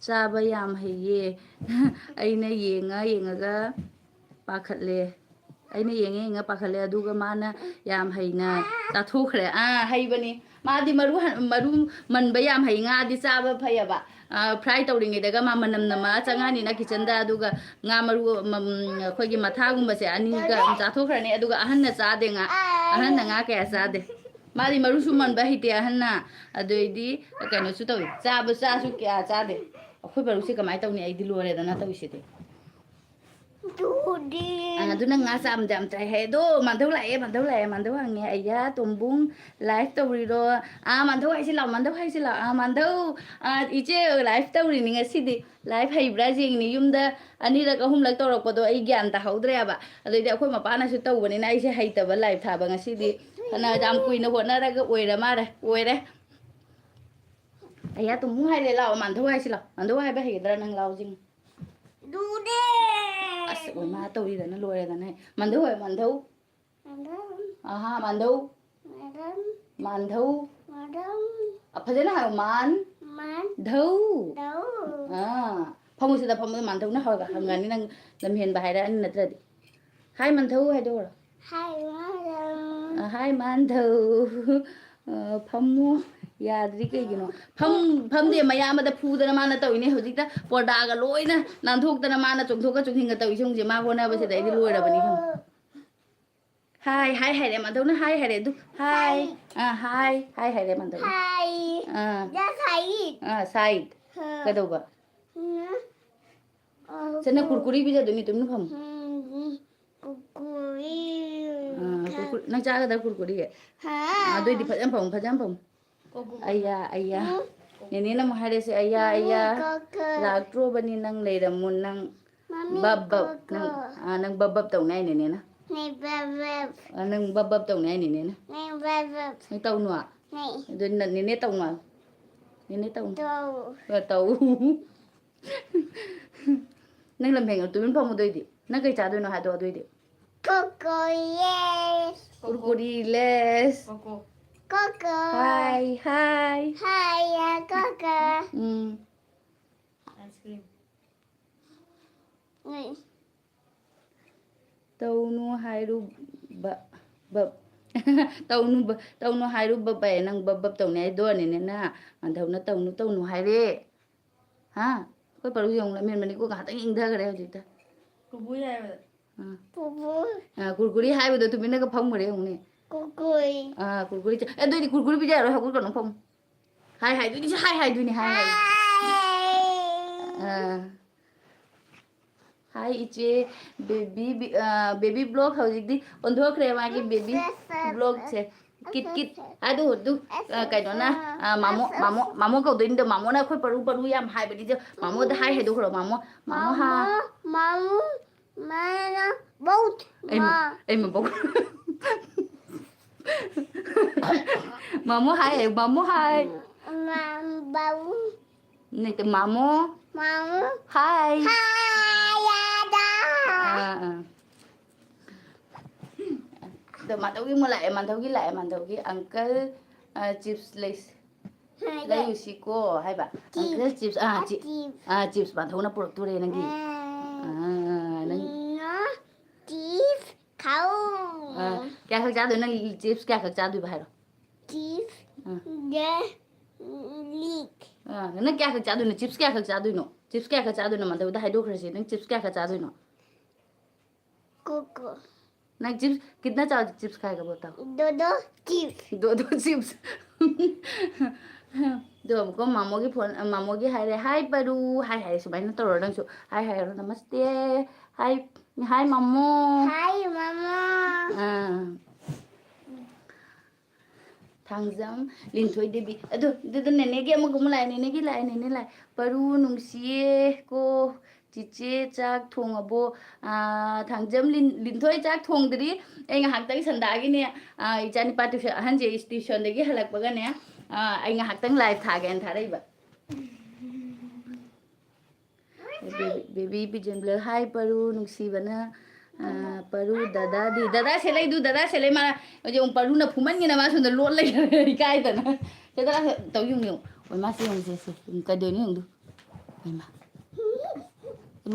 ꯆꯥꯕ ꯌꯥꯝ ꯍꯩꯌꯦ꯫ ꯑꯩꯅ ꯌꯦꯡꯉ ꯌꯦꯡꯉꯒ ꯄꯥꯈꯠꯂꯦ꯫ ꯑꯩꯅ ꯌꯦꯡꯉ ꯌꯦꯡꯉ ꯄꯥꯈꯠꯂꯦ, ꯑꯗꯨꯒ ꯃꯥꯅ ꯌꯥꯝ ꯍꯩꯅ ꯆꯥꯊꯣꯛꯈ꯭ꯔꯦ꯫ ꯑꯥ, ꯍꯩꯕꯅꯤ꯫ ꯃꯥꯗꯤ ꯃꯔꯨ ꯍꯟ-, ꯃꯔꯨ ꯃꯟꯕ ꯌꯥꯝ ꯍꯩ꯫ ꯉꯥꯗꯤ ꯆꯥꯕ ꯐꯩꯌꯦꯕ꯫ ꯐ꯭ꯔꯥꯏ ꯇꯧꯔꯤꯉꯩꯗꯒ ꯃꯥ ꯃꯅꯝ ꯅꯝꯃ ꯆꯪꯉꯛꯑꯅꯤꯅ ꯀꯤꯠꯆꯟꯗ, ꯑꯗꯨꯒ ꯉꯥ ꯃꯔꯨ, ꯃꯝ, ꯑꯩꯈꯣꯏꯒꯤ ꯃꯊꯥꯒꯨꯝꯕꯁꯦ ꯑꯅꯤꯒ ꯑꯗꯨꯝ ꯆꯥꯊꯣꯛꯈ꯭ꯔꯅꯤ꯫ ꯑꯗꯨꯒ ꯑꯍꯟꯅ ꯆꯥꯗꯦ ꯉꯥ, ꯑꯍꯟꯅ ꯉꯥ ꯀꯌꯥ ꯆꯥꯗꯦ꯫ ꯃꯥꯗꯤ ꯃꯔꯨꯁꯨ ꯃꯟꯕ ꯍꯩꯇꯦ ꯑꯍꯟꯅ꯫ ꯑꯗꯨꯏꯗꯤ ꯀꯩꯅꯣꯁꯨ ꯇꯧꯏ, ꯆꯥꯕ ꯆꯥꯁꯨ ꯀꯌꯥ ꯆꯥꯗꯦ꯫ ꯑꯩꯈꯣꯏ ꯃꯔꯨꯁꯦ ꯀꯃꯥꯏꯅ ꯇꯧꯅꯤ? ꯑꯩꯗꯤ ꯂꯣꯏꯔꯦꯗꯅ ꯇꯧꯔꯤꯁꯤꯗꯤ꯫ ꯑꯗꯨꯗꯤ ꯑ, ꯑꯗꯨ ꯅꯪ ꯉꯥ ꯆꯥꯕꯗ ꯌꯥꯝ ꯆꯥꯏ ꯍꯥꯏ꯫ ꯑꯗꯣ ꯃꯥꯟꯙꯧ ꯂꯥꯛꯑꯦ, ꯃꯥꯟꯙꯧ ꯂꯥꯛꯑꯦ, ꯃꯥꯟꯙꯧ ꯍꯪꯉꯦ꯫ "ꯑꯌꯥ ꯇꯣꯝꯕꯨꯡ, ꯂꯥꯏꯐ ꯇꯧꯔꯤꯔꯣ?" "ꯑꯥ, ꯃꯥꯟꯙꯧ ꯍꯥꯏꯁꯤ ꯂꯥꯛꯑꯣ, ꯃꯥꯟꯙꯧ ꯍꯥꯏꯁꯤ ꯂꯥꯛꯑꯣ꯫ ꯑꯥ, ꯃꯥꯟꯙꯧ, ꯑꯥ, ꯏꯆꯦ ꯂꯥꯏꯐ ꯇꯧꯔꯤꯅꯤ ꯉꯁꯤꯗꯤ꯫ ꯂꯥꯏꯐ ꯍꯩꯕ꯭ꯔꯥ ꯌꯦꯡꯅꯤ꯫" ꯌꯨꯝꯗ ꯑꯅꯤꯔꯛ ꯑꯍꯨꯝꯂꯛ ꯇꯧꯔꯛꯄꯗꯣ ꯑꯩ ꯒ꯭ꯌꯥꯟ ꯇꯥꯍꯧꯗ꯭ꯔꯦꯕ꯫ ꯑꯗꯩꯗꯤ ꯑꯩꯈꯣꯏ ꯃꯄꯥꯅꯁꯨ ꯇꯧꯕꯅꯤꯅ ꯑꯩꯁꯦ ꯍꯩꯇꯕ ꯂꯥꯏꯐ ꯊꯥꯕ꯫ ꯉꯁꯤꯗꯤ ꯐꯅ ꯌꯥꯝ ꯀꯨꯏꯅ ꯍꯣꯠꯅꯔꯒ ꯑꯣꯏꯔ ꯃꯥꯜꯂꯦ, ꯑꯣꯏꯔꯦ꯫ "ꯑꯌꯥ ꯇꯣꯝꯕꯨꯡ ꯍꯥꯏꯔꯦ ꯂꯥꯛꯑꯣ, ꯃꯥꯟꯙꯧ ꯍꯥꯏꯁꯤ ꯂꯥꯛꯑꯣ꯫" ꯃꯥꯟꯙꯧ ꯍꯥꯏꯕ ꯍꯩꯒꯗ꯭ꯔꯥ ꯅꯪ? ꯂꯥꯛꯑꯣ ꯌꯦꯡꯉꯨ꯫ ꯂꯨꯔꯦ꯫ ꯑꯁ, ꯑꯣꯏꯃꯥ ꯇꯧꯔꯤꯗꯅ ꯂꯣꯏꯔꯦꯗꯅ꯫ ꯃꯥꯟꯙꯧ ꯍꯥꯏꯌꯣ, ꯃꯥꯟꯙꯧ꯫ ꯃꯥꯟꯙꯧ꯫ ꯑꯍꯥ, ꯃꯥꯟꯙꯧ꯫ ꯃꯥꯟꯙꯧ꯫ ꯃꯥꯟꯙꯧ꯫ ꯃꯥꯟꯙꯧ꯫ ꯑ, ꯐꯖꯅ ꯍꯥꯏꯌꯣ, ꯃꯥꯟ꯫ ꯃꯥꯟ꯫ ꯙꯧ꯫ ꯙꯧ꯫ ꯑꯥ, ꯐꯝꯃꯨ ꯁꯤꯗ, ꯐꯝꯃꯨ꯫ ꯃꯥꯟꯙꯧꯅ ꯍꯧꯔꯒ ꯍꯪꯉꯅꯤ, ꯅꯪ ꯂꯝꯍꯦꯟꯕ ꯍꯥꯏꯔꯛꯑꯅꯤ ꯅꯠꯇ꯭ꯔꯗꯤ꯫ "ꯍꯥꯏ ꯃꯥꯟꯙꯧ" ꯍꯥꯏꯗꯣ ꯍꯧꯔꯣ꯫ ꯍꯥꯏ ꯃꯥꯟꯙꯧ꯫ ꯑ, ꯍꯥꯏ ꯃꯥꯟꯙꯧ꯫ ꯑ, ꯐꯝꯃꯨ꯫ ꯌꯥꯗ꯭ꯔꯤ ꯀꯩꯒꯤꯅꯣ? ꯐꯝ-, ꯐꯝꯗꯦ, ꯃꯌꯥꯝꯕꯗ ꯐꯨꯗꯅ ꯃꯥꯅ ꯇꯧꯏꯅꯦ꯫ ꯍꯧꯖꯤꯛꯇ ꯄꯣꯔꯗꯥꯒ ꯂꯣꯏꯅ ꯅꯥꯟꯊꯣꯛꯇꯅ ꯃꯥꯅ ꯆꯣꯡꯊꯣꯛꯀ ꯆꯣꯡꯁꯤꯟꯒ ꯇꯧꯏꯁꯦ ꯌꯦꯡꯉꯨꯁꯦ, ꯃꯥ ꯍꯣꯠꯅꯕꯁꯤꯗ ꯑꯩꯗꯤ ꯂꯣꯏꯔꯕꯅꯤ ꯈꯪꯉꯨ꯫ ꯍꯥꯏ, ꯍꯥꯏ ꯍꯥꯏꯔꯦ ꯃꯥꯟꯙꯧꯅ, ꯍꯥꯏ ꯍꯥꯏꯔꯦ ꯑꯗꯨ꯫ ꯍꯥꯏ꯫ ꯍꯥꯏ꯫ ꯑꯥ, ꯍꯥꯏ, ꯍꯥꯏ ꯍꯥꯏꯔꯦ ꯃꯥꯟꯙꯧꯅ꯫ ꯍꯥꯏ꯫ ꯑꯥ꯫ ꯌꯥ ꯁꯥꯏꯠ꯫ ꯑꯥ, ꯁꯥꯏꯠ꯫ ꯍꯥ꯫ ꯀꯩꯗꯧꯕ? ꯎꯝ꯫ ꯑ, ꯁꯦ, ꯅꯪ ꯀꯨꯔꯀꯨꯔꯤ ꯄꯤꯖꯗꯣꯏꯅꯤ, ꯇꯨꯃꯤꯟꯅ ꯐꯝꯃꯨ꯫ ꯎꯝ, ꯀꯨꯔꯀꯨꯔꯤ꯫ ꯑꯥ, ꯀꯨꯔꯀꯨꯔꯤ꯫ ꯅꯪ ꯆꯥꯒꯗ꯭ꯔꯥ ꯀꯨꯔꯀꯨꯔꯤ? ꯍꯥ꯫ ꯑꯥ, ꯑꯗꯨꯏꯗꯤ ꯐꯖꯅ ꯐꯝꯃꯨ, ꯐꯖꯅ ꯐꯝꯃꯨ꯫ ꯀꯣꯀꯣ꯫ ꯑꯌꯥ, ꯑꯌꯥ꯫ ꯎꯝ꯫ ꯅꯦꯅꯦꯅ ꯑꯃꯨꯛ ꯍꯥꯏꯔꯦꯁꯦ, "ꯑꯌꯥ, ꯃꯝꯃꯤ, ꯑꯌꯥ꯫ ꯀꯣꯀꯣ꯫ ꯂꯥꯛꯇ꯭ꯔꯣꯕꯅꯤ ꯅꯪ ꯂꯩꯔꯝꯃꯨ ꯅꯪ꯫ ꯃꯝꯃꯤ, ꯕꯞ, ꯕꯞ꯫ ꯀꯣꯀꯣ꯫ ꯅꯪ, ꯑꯥ, ꯅꯪ ꯕꯞ, ꯕꯞ ꯇꯧꯅꯤ ꯍꯥꯏ ꯅꯦꯅꯦꯅ꯫ ꯅꯦ ꯕꯞ, ꯕꯞ꯫ ꯑꯥ, ꯅꯪ ꯕꯞ, ꯕꯞ ꯇꯧꯅꯤ ꯍꯥꯏ ꯅꯦꯅꯦꯅ꯫ ꯅꯦ ꯕꯞ, ꯕꯞ꯫ ꯅꯪ ꯇꯧꯅꯨ꯫ ꯅꯦ꯫ ꯑꯗꯨ ꯅ-, ꯅꯦꯅꯦ ꯇꯧꯅꯨ ꯍꯥꯏꯌꯨ꯫ ꯅꯦꯅꯦ ꯇꯧꯅꯨ꯫ ꯇꯧ꯫ ꯑ, ꯇꯧ꯫ ꯅꯪ ꯂꯝꯍꯦꯟꯒꯅꯨ, ꯇꯨꯃꯤꯟ ꯐꯝꯃꯨ ꯑꯗꯨꯏꯗꯤ꯫ ꯅꯪ ꯀꯩ ꯆꯥꯗꯣꯏꯅꯣ ꯍꯥꯏꯗꯣ ꯑꯗꯨꯏꯗꯤ꯫ ꯀꯣꯀꯣ ꯂꯦꯁ꯫ ꯀꯨꯔꯀꯨꯔꯤ ꯂꯦꯁ꯫ ꯀꯣꯀꯣ꯫ ꯀꯣꯀꯣ꯫ ꯍꯥꯏ, ꯍꯥꯏ꯫ ꯍꯥꯏ, ꯌꯥ, ꯀꯣꯀꯣ꯫ ꯎꯝ꯫ Ice cream. ꯎꯝ꯫ ꯇꯧꯅꯨ ꯍꯥꯏꯔꯨ ꯕ-, ꯕꯞ꯫ ꯇꯧꯅꯨ ꯕ-, ꯇꯧꯅꯨ ꯍꯥꯏꯔꯨ ꯕꯞ ꯍꯥꯏꯌꯦ꯫ ꯅꯪ ꯕꯞ ꯕꯞ ꯇꯧꯅꯤ ꯍꯥꯏꯗꯣ ꯅꯦꯅꯦꯅ꯫ ꯃꯥꯟꯙꯧꯅ ꯇꯧꯅꯨ, ꯇꯧꯅꯨ ꯍꯥꯏꯔꯦ꯫ ꯍꯥ? ꯑꯩꯈꯣꯏ ꯄꯔꯨ ꯌꯦꯡꯉꯨ, ꯂꯝꯍꯦꯟꯕꯅꯤꯀꯣ, ꯉꯥꯏꯍꯥꯛꯇꯪ ꯏꯪꯊꯈ꯭ꯔꯦ ꯍꯧꯖꯤꯛꯇ꯫ ꯀꯨꯀꯨꯏ ꯍꯥꯏꯕꯗ꯫ ꯑꯥ꯫ ꯄꯨꯄꯨ꯫ ꯑꯥ, ꯀꯨꯔꯀꯨꯔꯤ ꯍꯥꯏꯕꯗꯣ ꯇꯨꯃꯤꯟꯅꯒ ꯐꯝꯈ꯭ꯔꯦ ꯌꯦꯡꯉꯨꯅꯦ꯫ ꯀꯨꯀꯨꯏ꯫ ꯑꯥ, ꯀꯨꯔꯀꯨꯔꯤ ꯆꯥ-, ꯑꯦ, ꯑꯗꯨꯑꯣꯏꯗꯤ ꯀꯨꯔꯀꯨꯔꯤ ꯄꯤꯖꯔꯣꯏ, ꯍꯧꯒꯠꯀꯅꯨ, ꯐꯝꯃꯨ꯫ ꯍꯥꯏ ꯍꯥꯏꯗꯣꯏꯅꯤ, ꯁꯤ ꯍꯥꯏ ꯍꯥꯏꯗꯣꯏꯅꯤ, ꯍꯥꯏ ꯍꯥꯏ꯫ ꯍꯥꯏ꯫ ꯑꯥ꯫ ꯍꯥꯏ ꯏꯆꯦ, ꯕꯦꯕꯤ ꯕꯤ-, ꯑ, ꯕꯦꯕꯤ ꯕ꯭ꯂꯣꯛ ꯍꯧꯖꯤꯛꯇꯤ ꯑꯣꯟꯊꯣꯛꯈ꯭ꯔꯦ ꯃꯥꯒꯤ ꯕꯦꯕꯤ ꯕ꯭ꯂꯣꯛꯁꯦ꯫ Kit kit. ꯑꯗꯨ, ꯑꯗꯨ, ꯑ, ꯀꯩꯅꯣꯅ, ꯑ, ꯃꯥꯃꯣ, ꯃꯥꯃꯣ, ꯃꯥꯃꯣ ꯀꯧꯗꯣꯏꯅꯤꯗꯣ, ꯃꯥꯃꯣꯅ ꯑꯩꯈꯣꯏ ꯄꯔꯨ ꯄꯔꯨ ꯌꯥꯝ ꯍꯥꯏꯕꯅꯤꯗꯣ꯫ ꯃꯥꯃꯣꯗ ꯍꯥꯏ ꯍꯥꯏꯗꯣꯛꯈ꯭ꯔꯣ, ꯃꯥꯃꯣ, ꯃꯥꯃꯣ ꯍꯥ-, ꯃꯥꯃꯣ, ꯃꯥꯃꯣ, ꯃꯥꯅ ꯕꯧ-, ꯑꯩ ꯃ-, ꯃꯥ꯫ ꯑꯩ ꯃꯕꯣꯛ꯫ ꯃꯥꯃꯣ ꯍꯥꯏ, ꯃꯥꯃꯣ ꯍꯥꯏ꯫ ꯃꯥ-, ꯕꯧ꯫ ꯅꯠꯇꯦ, ꯃꯥꯃꯣ꯫ ꯃꯥꯃꯣ꯫ ꯍꯥꯏ꯫ ꯍꯥꯏ, ꯌꯥꯗ꯫ ꯑꯥ, ꯑꯥ꯫ ꯑꯗꯣ ꯃꯥꯙꯧꯒꯤ ꯑꯃꯨꯛ ꯂꯥꯛꯑꯦ, ꯃꯥꯙꯧꯒꯤ ꯂꯥꯛꯑꯦ, ꯃꯥꯙꯧꯒꯤ꯫ "ꯑꯪꯀꯜ, ꯑ, ꯆꯤꯞꯁ ꯂꯩꯁ-, ꯍꯥꯏꯒꯦ꯫ ꯂꯩꯔꯨꯁꯤꯀꯣ" ꯍꯥꯏꯕ꯫ ꯆꯤꯞꯁ꯫ "ꯑꯪꯀꯜ, ꯆꯤꯞꯁ", ꯑꯥ, ꯆꯤ-, ꯆꯤꯞꯁ꯫ ꯑꯥ, ꯆꯤꯞꯁ ꯃꯥꯙꯧꯅ ꯄꯨꯔꯛꯇꯣꯔꯦ ꯅꯪꯒꯤ꯫ ꯑꯥ꯫ ꯑꯥ, ꯅꯪ ꯅ ꯆꯤꯞꯁ ꯈꯥꯎ꯫ ꯑꯥ, ꯀꯌꯥꯈꯛ ꯆꯥꯗꯣꯏꯅꯣ? ꯅꯪ ꯆꯤꯞꯁ ꯀꯌꯥꯈꯛ ꯆꯥꯗꯣꯏꯕ ꯍꯥꯏꯔꯣ꯫ ꯆꯤꯞꯁ ꯑꯥ꯫ ꯗ ꯂꯤꯛ꯫ ꯑꯥ, ꯅꯪ ꯀꯌꯥꯈꯛ ꯆꯥꯗꯣꯏꯅꯣ? ꯆꯤꯞꯁ ꯀꯌꯥꯈꯛ ꯆꯥꯗꯣꯏꯅꯣ? ꯆꯤꯞꯁ ꯀꯌꯥꯈꯛ ꯆꯥꯗꯣꯏꯅꯣ? ꯃꯥꯙꯧꯗ ꯍꯥꯏꯗꯣꯛꯈ꯭ꯔꯁꯤ꯫ ꯅꯪ ꯆꯤꯞꯁ ꯀꯌꯥꯈꯛ ꯆꯥꯗꯣꯏꯅꯣ? ꯀꯣꯀꯣ꯫ ꯅꯪ ꯆꯤꯞꯁ ꯀꯤꯠꯅ ꯆꯥꯎ, ꯆꯤꯞꯁ ꯈꯥꯏꯒ ꯕꯣꯇꯜ꯫ ꯗꯣꯗꯣ ꯆꯤꯞꯁ꯫ ꯗꯣꯗꯣ ꯆꯤꯞꯁ꯫ ꯑꯗꯣ ꯑꯃꯨꯛꯀ ꯃꯥꯃꯣꯒꯤ ꯐꯣꯟ, ꯃꯥꯃꯣꯒꯤ ꯍꯥꯏꯔꯦ, "ꯍꯥꯏ ꯄꯔꯨ", ꯍꯥꯏ ꯍꯥꯏꯔꯦ, ꯁꯨꯃꯥꯏꯅ ꯇꯧꯔꯣ ꯅꯪꯁꯨ꯫ ꯍꯥꯏ ꯍꯥꯏꯔꯣ, "ꯅꯃꯁꯇꯦ", ꯍꯥꯏ, ꯍꯥꯏ ꯃꯥꯃꯣ꯫ ꯍꯥꯏ ꯃꯥꯃꯣ꯫ ꯑꯥ꯫ ꯊꯥꯡꯖꯝ ꯂꯤꯟꯊꯣꯏ ꯗꯦꯕꯤ꯫ ꯑꯗꯨ, ꯑꯗꯨꯗ ꯅꯦꯅꯦꯒꯤ ꯑꯃꯒ ꯑꯃꯨꯛ ꯂꯥꯛꯑꯦ, ꯅꯦꯅꯦꯒꯤ ꯂꯥꯛꯑꯦ, ꯅꯦꯅꯦ ꯂꯥꯛꯑꯦ꯫ "ꯄꯔꯨ ꯅꯨꯡꯁꯤꯌꯦ ꯀꯣ, ꯆꯤꯆꯦ ꯆꯥꯛ ꯊꯣꯡꯉꯕꯣ?" ꯑꯥ, ꯊꯥꯡꯖꯝ ꯂꯤꯟ-, ꯂꯤꯟꯊꯣꯏ ꯆꯥꯛ ꯊꯣꯡꯗ꯭ꯔꯤ꯫ ꯑꯩ ꯉꯥꯏꯍꯥꯛꯇꯪ ꯁꯟꯗꯥꯒꯤꯅꯦ, ꯑꯥ, ꯏꯆꯥꯅꯤꯄꯥ ꯇ꯭ꯌꯨꯁꯟ, ꯑꯍꯟꯁꯦ ꯇ꯭ꯌꯨꯁꯟꯗꯒꯤ ꯍꯜꯂꯛꯄꯒꯅꯦ, ꯑꯥ, ꯑꯩ ꯉꯥꯏꯍꯥꯛꯇꯪ ꯂꯥꯏꯚ ꯊꯥꯒꯦꯅ ꯊꯥꯔꯛꯏꯕ꯫ ꯕꯦꯕꯤ, ꯕꯦꯕꯤ ꯕꯤꯖꯦꯟꯗ꯭ꯔ, ꯍꯥꯏ ꯄꯔꯨ, ꯅꯨꯡꯁꯤꯕꯅ, ꯑ, ꯄꯔꯨ, ꯗꯗꯥꯗꯤ, ꯗꯗꯥ ꯁꯦꯂꯩꯗꯨ, ꯗꯗꯥ ꯁꯦꯂꯩ, ꯃꯥ ꯍꯧꯖꯤꯛ ꯑꯃꯨꯛ ꯄꯔꯨꯅ ꯐꯨꯃꯟꯒꯤꯅ ꯃꯥ ꯁꯣꯝꯗ ꯂꯣꯠ ꯂꯩꯈ꯭ꯔꯦ, ꯏꯀꯥꯏꯗꯅ꯫ ꯁꯦ, ꯗꯗꯥ, ꯇꯧ ꯌꯦꯡꯉꯨ, ꯌꯦꯡꯉꯨ꯫ ꯑꯣꯏ, ꯃꯥ ꯁꯤ ꯌꯦꯡꯉꯨ, ꯁꯦ, ꯁꯦ, ꯀꯩꯗꯧꯏꯅꯣ ꯌꯦꯡꯉꯨ꯫ ꯏꯃꯥ꯫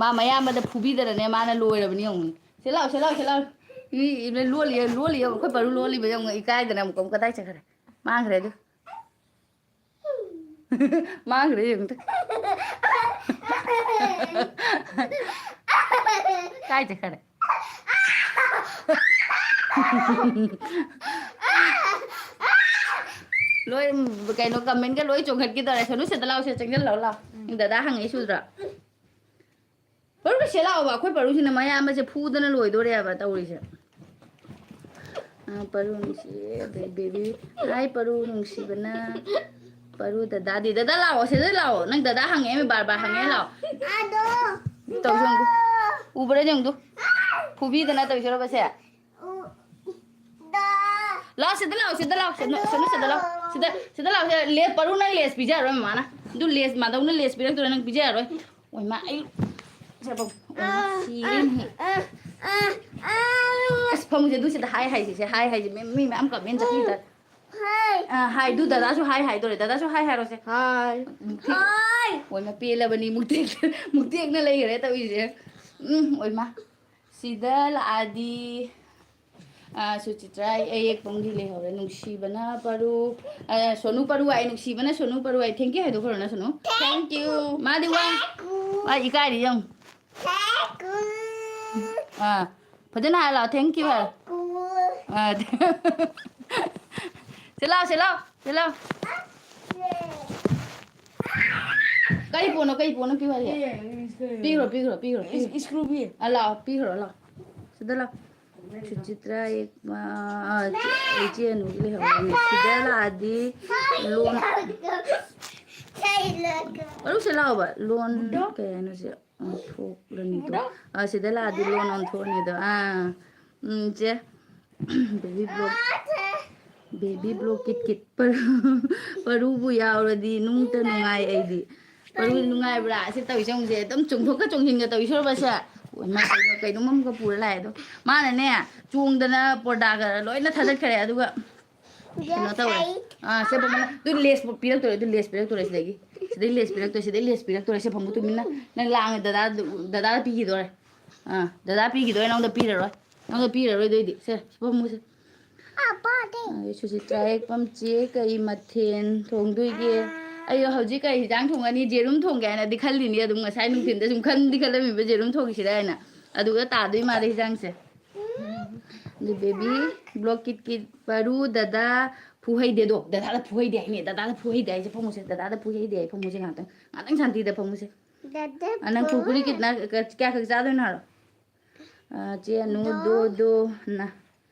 ꯃꯥ ꯃꯌꯥꯝꯕꯗ ꯐꯨꯕꯤꯗꯅꯅꯦ, ꯃꯥꯅ ꯂꯣꯏꯔꯕꯅꯤ ꯌꯦꯡꯉꯨ꯫ ꯁꯦ ꯂꯥꯎ, ꯁꯦ ꯂꯥꯎ, ꯁꯦ ꯂꯥꯎ꯫ ꯏ, ꯏ, ꯂꯣꯠꯂꯤ, ꯂꯣꯠꯂꯤ ꯌꯦꯡꯉꯨ, ꯑꯩꯈꯣꯏ ꯄꯔꯨ ꯂꯣꯠꯂꯤꯕ ꯌꯦꯡꯉꯨ, ꯏꯀꯥꯏꯗꯅ ꯑꯃꯨꯛ ꯀꯗꯥꯏ ꯆꯠꯈ꯭ꯔꯦ? ꯃꯥꯡꯈ꯭ꯔꯦ ꯑꯗꯨ꯫ ꯃꯥꯡꯈ꯭ꯔꯦ ꯌꯦꯡꯉꯨ꯫ ꯀꯥꯏ ꯆꯠꯈꯔꯦ? ꯂꯣꯏ, ꯀꯩꯅꯣ, comment ꯀ ꯂꯣꯏ ꯆꯣꯡꯈꯠꯈꯤꯗꯧꯔꯦ꯫ ꯁꯣꯅꯨ, ꯁꯤꯗ ꯂꯥꯎꯁꯦ, ꯆꯪꯁꯤꯜꯂꯛꯑꯣ, ꯂꯥꯎ꯫ ꯎꯝ꯫ ꯅꯪ ꯗꯗꯥ ꯍꯪꯉꯛꯏ ꯁꯨꯗ꯭ꯔꯣ? ꯄꯔꯨ, ꯁꯤ ꯂꯥꯛꯑꯣꯕ꯫ ꯑꯩꯈꯣꯏ ꯄꯔꯨꯁꯤꯅ ꯃꯌꯥꯝꯕꯁꯦ ꯐꯨꯗꯅ ꯂꯣꯏꯗꯣꯔꯦꯕ ꯇꯧꯔꯤꯁꯦ꯫ ꯑ, ꯄꯔꯨ ꯅꯨꯡꯁꯤꯌꯦ, ꯑꯗꯩ baby꯫ Hi, ꯄꯔꯨ ꯅꯨꯡꯁꯤꯕꯅ꯫ ꯄꯔꯨ ꯗꯗꯥꯗꯤ꯫ ꯗꯗꯥ ꯂꯥꯛꯑꯣ, ꯁꯤꯗ ꯂꯥꯛꯑꯣ꯫ ꯅꯪ ꯗꯗꯥ ꯍꯪꯉꯛꯑꯦ, ꯕꯥꯔ ꯕꯥꯔ ꯍꯪꯉꯛꯑꯦ, ꯂꯥꯛꯑꯣ꯫ ꯑꯗꯣ꯫ ꯇꯧꯁꯦ ꯌꯦꯡꯉꯨ꯫ ꯎꯕ꯭ꯔꯥ ꯌꯦꯡꯉꯨ꯫ ꯐꯨꯕꯤꯗꯅ ꯇꯧꯁꯤꯔꯣꯕꯁꯦ? ꯎ-, ꯗ꯫ ꯂꯥꯛꯑꯣ, ꯁꯤꯗ ꯂꯥꯛꯑꯣ, ꯁꯤꯗ ꯂꯥꯛꯑꯣ, ꯁꯤꯗ, ꯁꯤꯗ, ꯁꯤꯗ ꯂꯥꯛꯑꯣ꯫ ꯁꯤꯗ, ꯁꯤꯗ ꯂꯥꯛꯑꯣ, ꯁꯤꯗ꯫ ꯂꯦ-, ꯄꯔꯨ, ꯅꯪ lace ꯄꯤꯖꯔꯔꯣꯏ ꯃꯃꯥꯅ꯫ ꯑꯗꯨ lace, ꯃꯥꯗꯧꯅ lace ꯄꯤꯔꯛꯇꯣꯏꯔꯥ, ꯅꯪ ꯄꯤꯖꯔꯔꯣꯏ꯫ ꯑꯣꯏꯃꯥ, ꯑꯩ ꯁꯦ ꯄꯝ-, ꯑꯣꯏꯃꯥ, ꯁꯤꯔꯦꯅꯦꯍꯦ꯫ ꯑꯁ, ꯐꯃꯨꯁꯦ ꯑꯗꯨ ꯁꯤꯗ hi ꯍꯥꯏꯁꯤꯁꯦ, hi ꯍꯥꯏꯁꯤ꯫ ꯃꯤ, ꯃꯤ ꯃꯌꯥꯝ comment ꯆꯠꯈꯤꯗ꯫ Hi꯫ ꯑ, hi ꯗꯨ ꯗꯗꯥꯁꯨ hi ꯍꯥꯏꯗꯣꯔꯦ꯫ ꯗꯗꯥꯁꯨ hi ꯍꯥꯏꯔꯣꯁꯦ꯫ Hi꯫ ꯎꯝ, ꯐꯤ-, hi꯫ ꯑꯣꯏꯃꯥ, ꯄꯦꯜꯂꯕꯅꯤ꯫ ꯃꯨꯛꯇꯦꯛ-, ꯃꯨꯛꯇꯦꯛꯅ ꯂꯩꯈ꯭ꯔꯦ ꯇꯧꯔꯤꯁꯦ꯫ ꯎꯝ, ꯑꯣꯏꯃꯥ꯫ ꯁꯤꯗ ꯂꯥꯛꯑꯗꯤ, ꯑ, ꯁꯨꯆꯤꯇ꯭ꯔꯥ ꯑꯌꯦꯛꯄ ꯑꯃꯗꯤ ꯂꯩꯍꯧꯔꯦ꯫ ꯅꯨꯡꯁꯤꯕꯅ ꯄꯔꯨ, ꯑ, ꯁꯣꯅꯨ ꯄꯔꯨ ꯍꯥꯏ, ꯅꯨꯡꯁꯤꯕꯅ ꯁꯣꯅꯨ ꯄꯔꯨ ꯍꯥꯏ꯫ Thank you ꯍꯥꯏꯗꯣꯛꯈ꯭ꯔꯣꯅ, Sonu. Thank you꯫ ꯃꯥꯗꯤ ꯋꯥ-, ꯊꯦꯡꯀꯨ꯫ ꯃꯥ ꯏꯀꯥꯏꯔꯤ ꯌꯦꯡꯉꯨ꯫ ꯊꯦꯡꯀꯨ꯫ ꯑ, ꯐꯖꯅ ꯍꯥꯏ ꯂꯥꯛꯑꯣ, thank you ꯍꯥꯏ꯫ ꯊꯦꯡꯀꯨ꯫ ꯑ, ꯁꯤ ꯂꯥꯎ, ꯁꯤ ꯂꯥꯎ, ꯁꯤ ꯂꯥꯎ꯫ ꯀꯔꯤ ꯄꯣꯠꯅꯣ, ꯀꯔꯤ ꯄꯣꯠꯅꯣ ꯄꯤꯌꯨ ꯍꯥꯏꯁꯦ? ꯄꯤꯈ꯭ꯔꯣ, ꯄꯤꯈ꯭ꯔꯣ, ꯄꯤꯈ꯭ꯔꯣ, ꯄꯤꯈ꯭ꯔꯣ꯫ ꯏꯁ-, ꯏꯁꯀ꯭ꯔꯨ ꯄꯤ꯫ ꯑ, ꯂꯥꯛꯑꯣ, ꯄꯤꯈ꯭ꯔꯣ, ꯂꯥꯛꯑꯣ꯫ ꯁꯤꯗ ꯂꯥꯛꯑꯣ꯫ ꯁꯨꯆꯤꯇ꯭ꯔꯥ, ꯑ, ꯏꯆꯦ ꯑꯅꯨꯒꯤ ꯂꯩꯍꯧꯔꯦ꯫ ꯁꯤꯗ ꯂꯥꯛꯑꯗꯤ ꯂꯣꯟ, ꯃꯔꯨꯁꯦ ꯂꯥꯛꯑꯣꯕ꯫ ꯂꯣꯟ ꯀꯩ ꯍꯥꯏꯅꯣ ꯁꯤ? ꯑꯣꯟꯊꯣꯛꯂꯅꯤꯗꯣ꯫ ꯕꯨꯗꯣ? ꯑ, ꯁꯤꯗ ꯂꯥꯛꯑꯗꯤ ꯂꯣꯟ ꯑꯣꯟꯊꯣꯛꯑꯅꯤꯗꯣ꯫ ꯑꯥ꯫ ꯎꯝ, ꯆꯦ꯫ Baby block꯫ Baby block kit kit. ꯄꯔꯨ-, ꯄꯔꯨꯕꯨ ꯌꯥꯎꯔꯗꯤ ꯅꯨꯡꯇ ꯅꯨꯡꯉꯥꯏ ꯑꯩꯗꯤ꯫ ꯄꯔꯨ ꯅꯨꯡꯉꯥꯏꯕ꯭ꯔꯥ? ꯁꯤ ꯇꯧꯔꯤꯁꯦ ꯌꯦꯡꯉꯨꯁꯦ꯫ ꯑꯗꯨꯝ ꯆꯣꯡꯊꯣꯛꯀ ꯆꯣꯡꯁꯤꯟꯒ ꯇꯧꯔꯤꯁꯦ ꯎꯔꯕꯁꯦ꯫ ꯑꯣ, ꯏꯃꯥ, ꯀꯩꯅꯣ, ꯀꯩꯅꯣꯝ ꯑꯃꯒ ꯄꯨꯔ ꯂꯥꯛꯑꯦ ꯑꯗꯣ꯫ ꯃꯥꯅꯅꯦ, ꯆꯣꯡꯗꯅ ꯄꯣꯔꯗꯥꯒ ꯂꯣꯏꯅ ꯊꯥꯗꯠꯈ꯭ꯔꯦ꯫ ꯑꯗꯨꯒ ꯀꯩꯅꯣ ꯇꯧꯋꯦ꯫ ꯑꯥ, ꯁꯦ, ꯐꯃꯨꯡ, ꯑꯗꯨ lace ꯄꯤꯔꯛꯇꯣꯔꯦ, ꯑꯗꯨ lace ꯄꯤꯔꯛꯇꯣꯔꯦ ꯁꯤꯗꯒꯤ꯫ ꯁꯤꯗꯩ lace ꯄꯤꯔꯛꯇꯣꯔꯦ, ꯁꯤꯗꯩ lace ꯄꯤꯔꯛꯇꯣꯔꯦ꯫ ꯁꯦ, ꯐꯃꯨꯡ ꯇꯨꯃꯤꯟꯅ꯫ ꯅꯪ ꯂꯥꯡꯉꯦ, ꯗꯗꯥ, ꯗꯗꯥꯗ ꯄꯤꯈꯤꯗꯣꯔꯦ꯫ ꯑꯥ, ꯗꯗꯥ ꯄꯤꯈꯤꯗꯣꯔꯦ, ꯅꯉꯣꯟꯗ ꯄꯤꯔꯔꯣꯏ꯫ ꯅꯉꯣꯟꯗ ꯄꯤꯔꯔꯣꯏ ꯑꯗꯨꯏꯗꯤ꯫ ꯁꯦ, ꯁꯦ, ꯐꯃꯨꯡꯁꯦ꯫ ꯑꯥ, ꯁꯨꯆꯤꯇ꯭ꯔꯥ ꯌꯦꯛꯄꯝ ꯆꯦ, ꯀꯔꯤ ꯃꯊꯦꯜ ꯊꯣꯡꯗꯣꯏꯒꯦ? ꯑꯩ ꯍꯧꯖꯤꯛ ꯀꯩ ꯍꯤꯟꯖꯥꯡ ꯊꯣꯡꯒꯅꯤ? ꯖꯦꯔꯨꯝ ꯊꯣꯡꯒꯦ ꯍꯥꯏꯅꯗꯤ ꯈꯜꯂꯤꯅꯤ, ꯑꯗꯨꯝ ꯉꯁꯥꯏ ꯅꯨꯡꯊꯤꯟꯗ ꯁꯨꯝ ꯈꯟꯗꯤ ꯈꯜꯂꯝꯃꯤꯕ, ꯖꯦꯔꯨꯝ ꯊꯣꯡꯁꯤꯔꯥ ꯍꯥꯏꯅ꯫ ꯑꯗꯨꯒ ꯇꯥꯗꯣꯏ ꯃꯥꯜꯂꯦ ꯍꯤꯟꯖꯥꯡꯁꯦ꯫ ꯑꯗꯨ ꯕꯦꯕꯤ ꯕ꯭ꯂꯣꯛ ꯀꯤꯠ ꯀꯤꯠ ꯄꯥꯔꯨ ꯗꯗꯥ ꯐꯨꯍꯩꯗꯦꯗꯣ꯫ ꯗꯗꯥꯗ ꯐꯨꯍꯩꯗꯦ ꯍꯥꯏꯅꯦ꯫ ꯗꯗꯥꯗ ꯐꯨꯍꯩꯗꯦ ꯍꯥꯏꯁꯦ ꯐꯝꯃꯨꯁꯦ꯫ ꯗꯗꯥꯗ ꯐꯨꯍꯩꯗꯦ ꯍꯥꯏ ꯐꯝꯃꯨꯁꯦ ꯉꯥꯛꯇꯪ꯫ ꯉꯥꯛꯇꯪ ꯁꯥꯟꯇꯤꯗ ꯐꯝꯃꯨꯁꯦ꯫ ꯗꯗꯥ ꯑ, ꯅꯪ ꯐꯨ- ꯀꯨꯔꯀꯨꯔꯤ ꯀꯤꯠꯅ ꯀ-, ꯀꯌꯥ ꯈꯛ ꯆꯥꯗꯣꯏꯅꯣ ꯍꯥꯏꯔꯣ? ꯑ, ꯆꯦ ꯑꯅꯨ ꯗꯣ꯫ ꯗꯣ ꯗꯣ ꯅ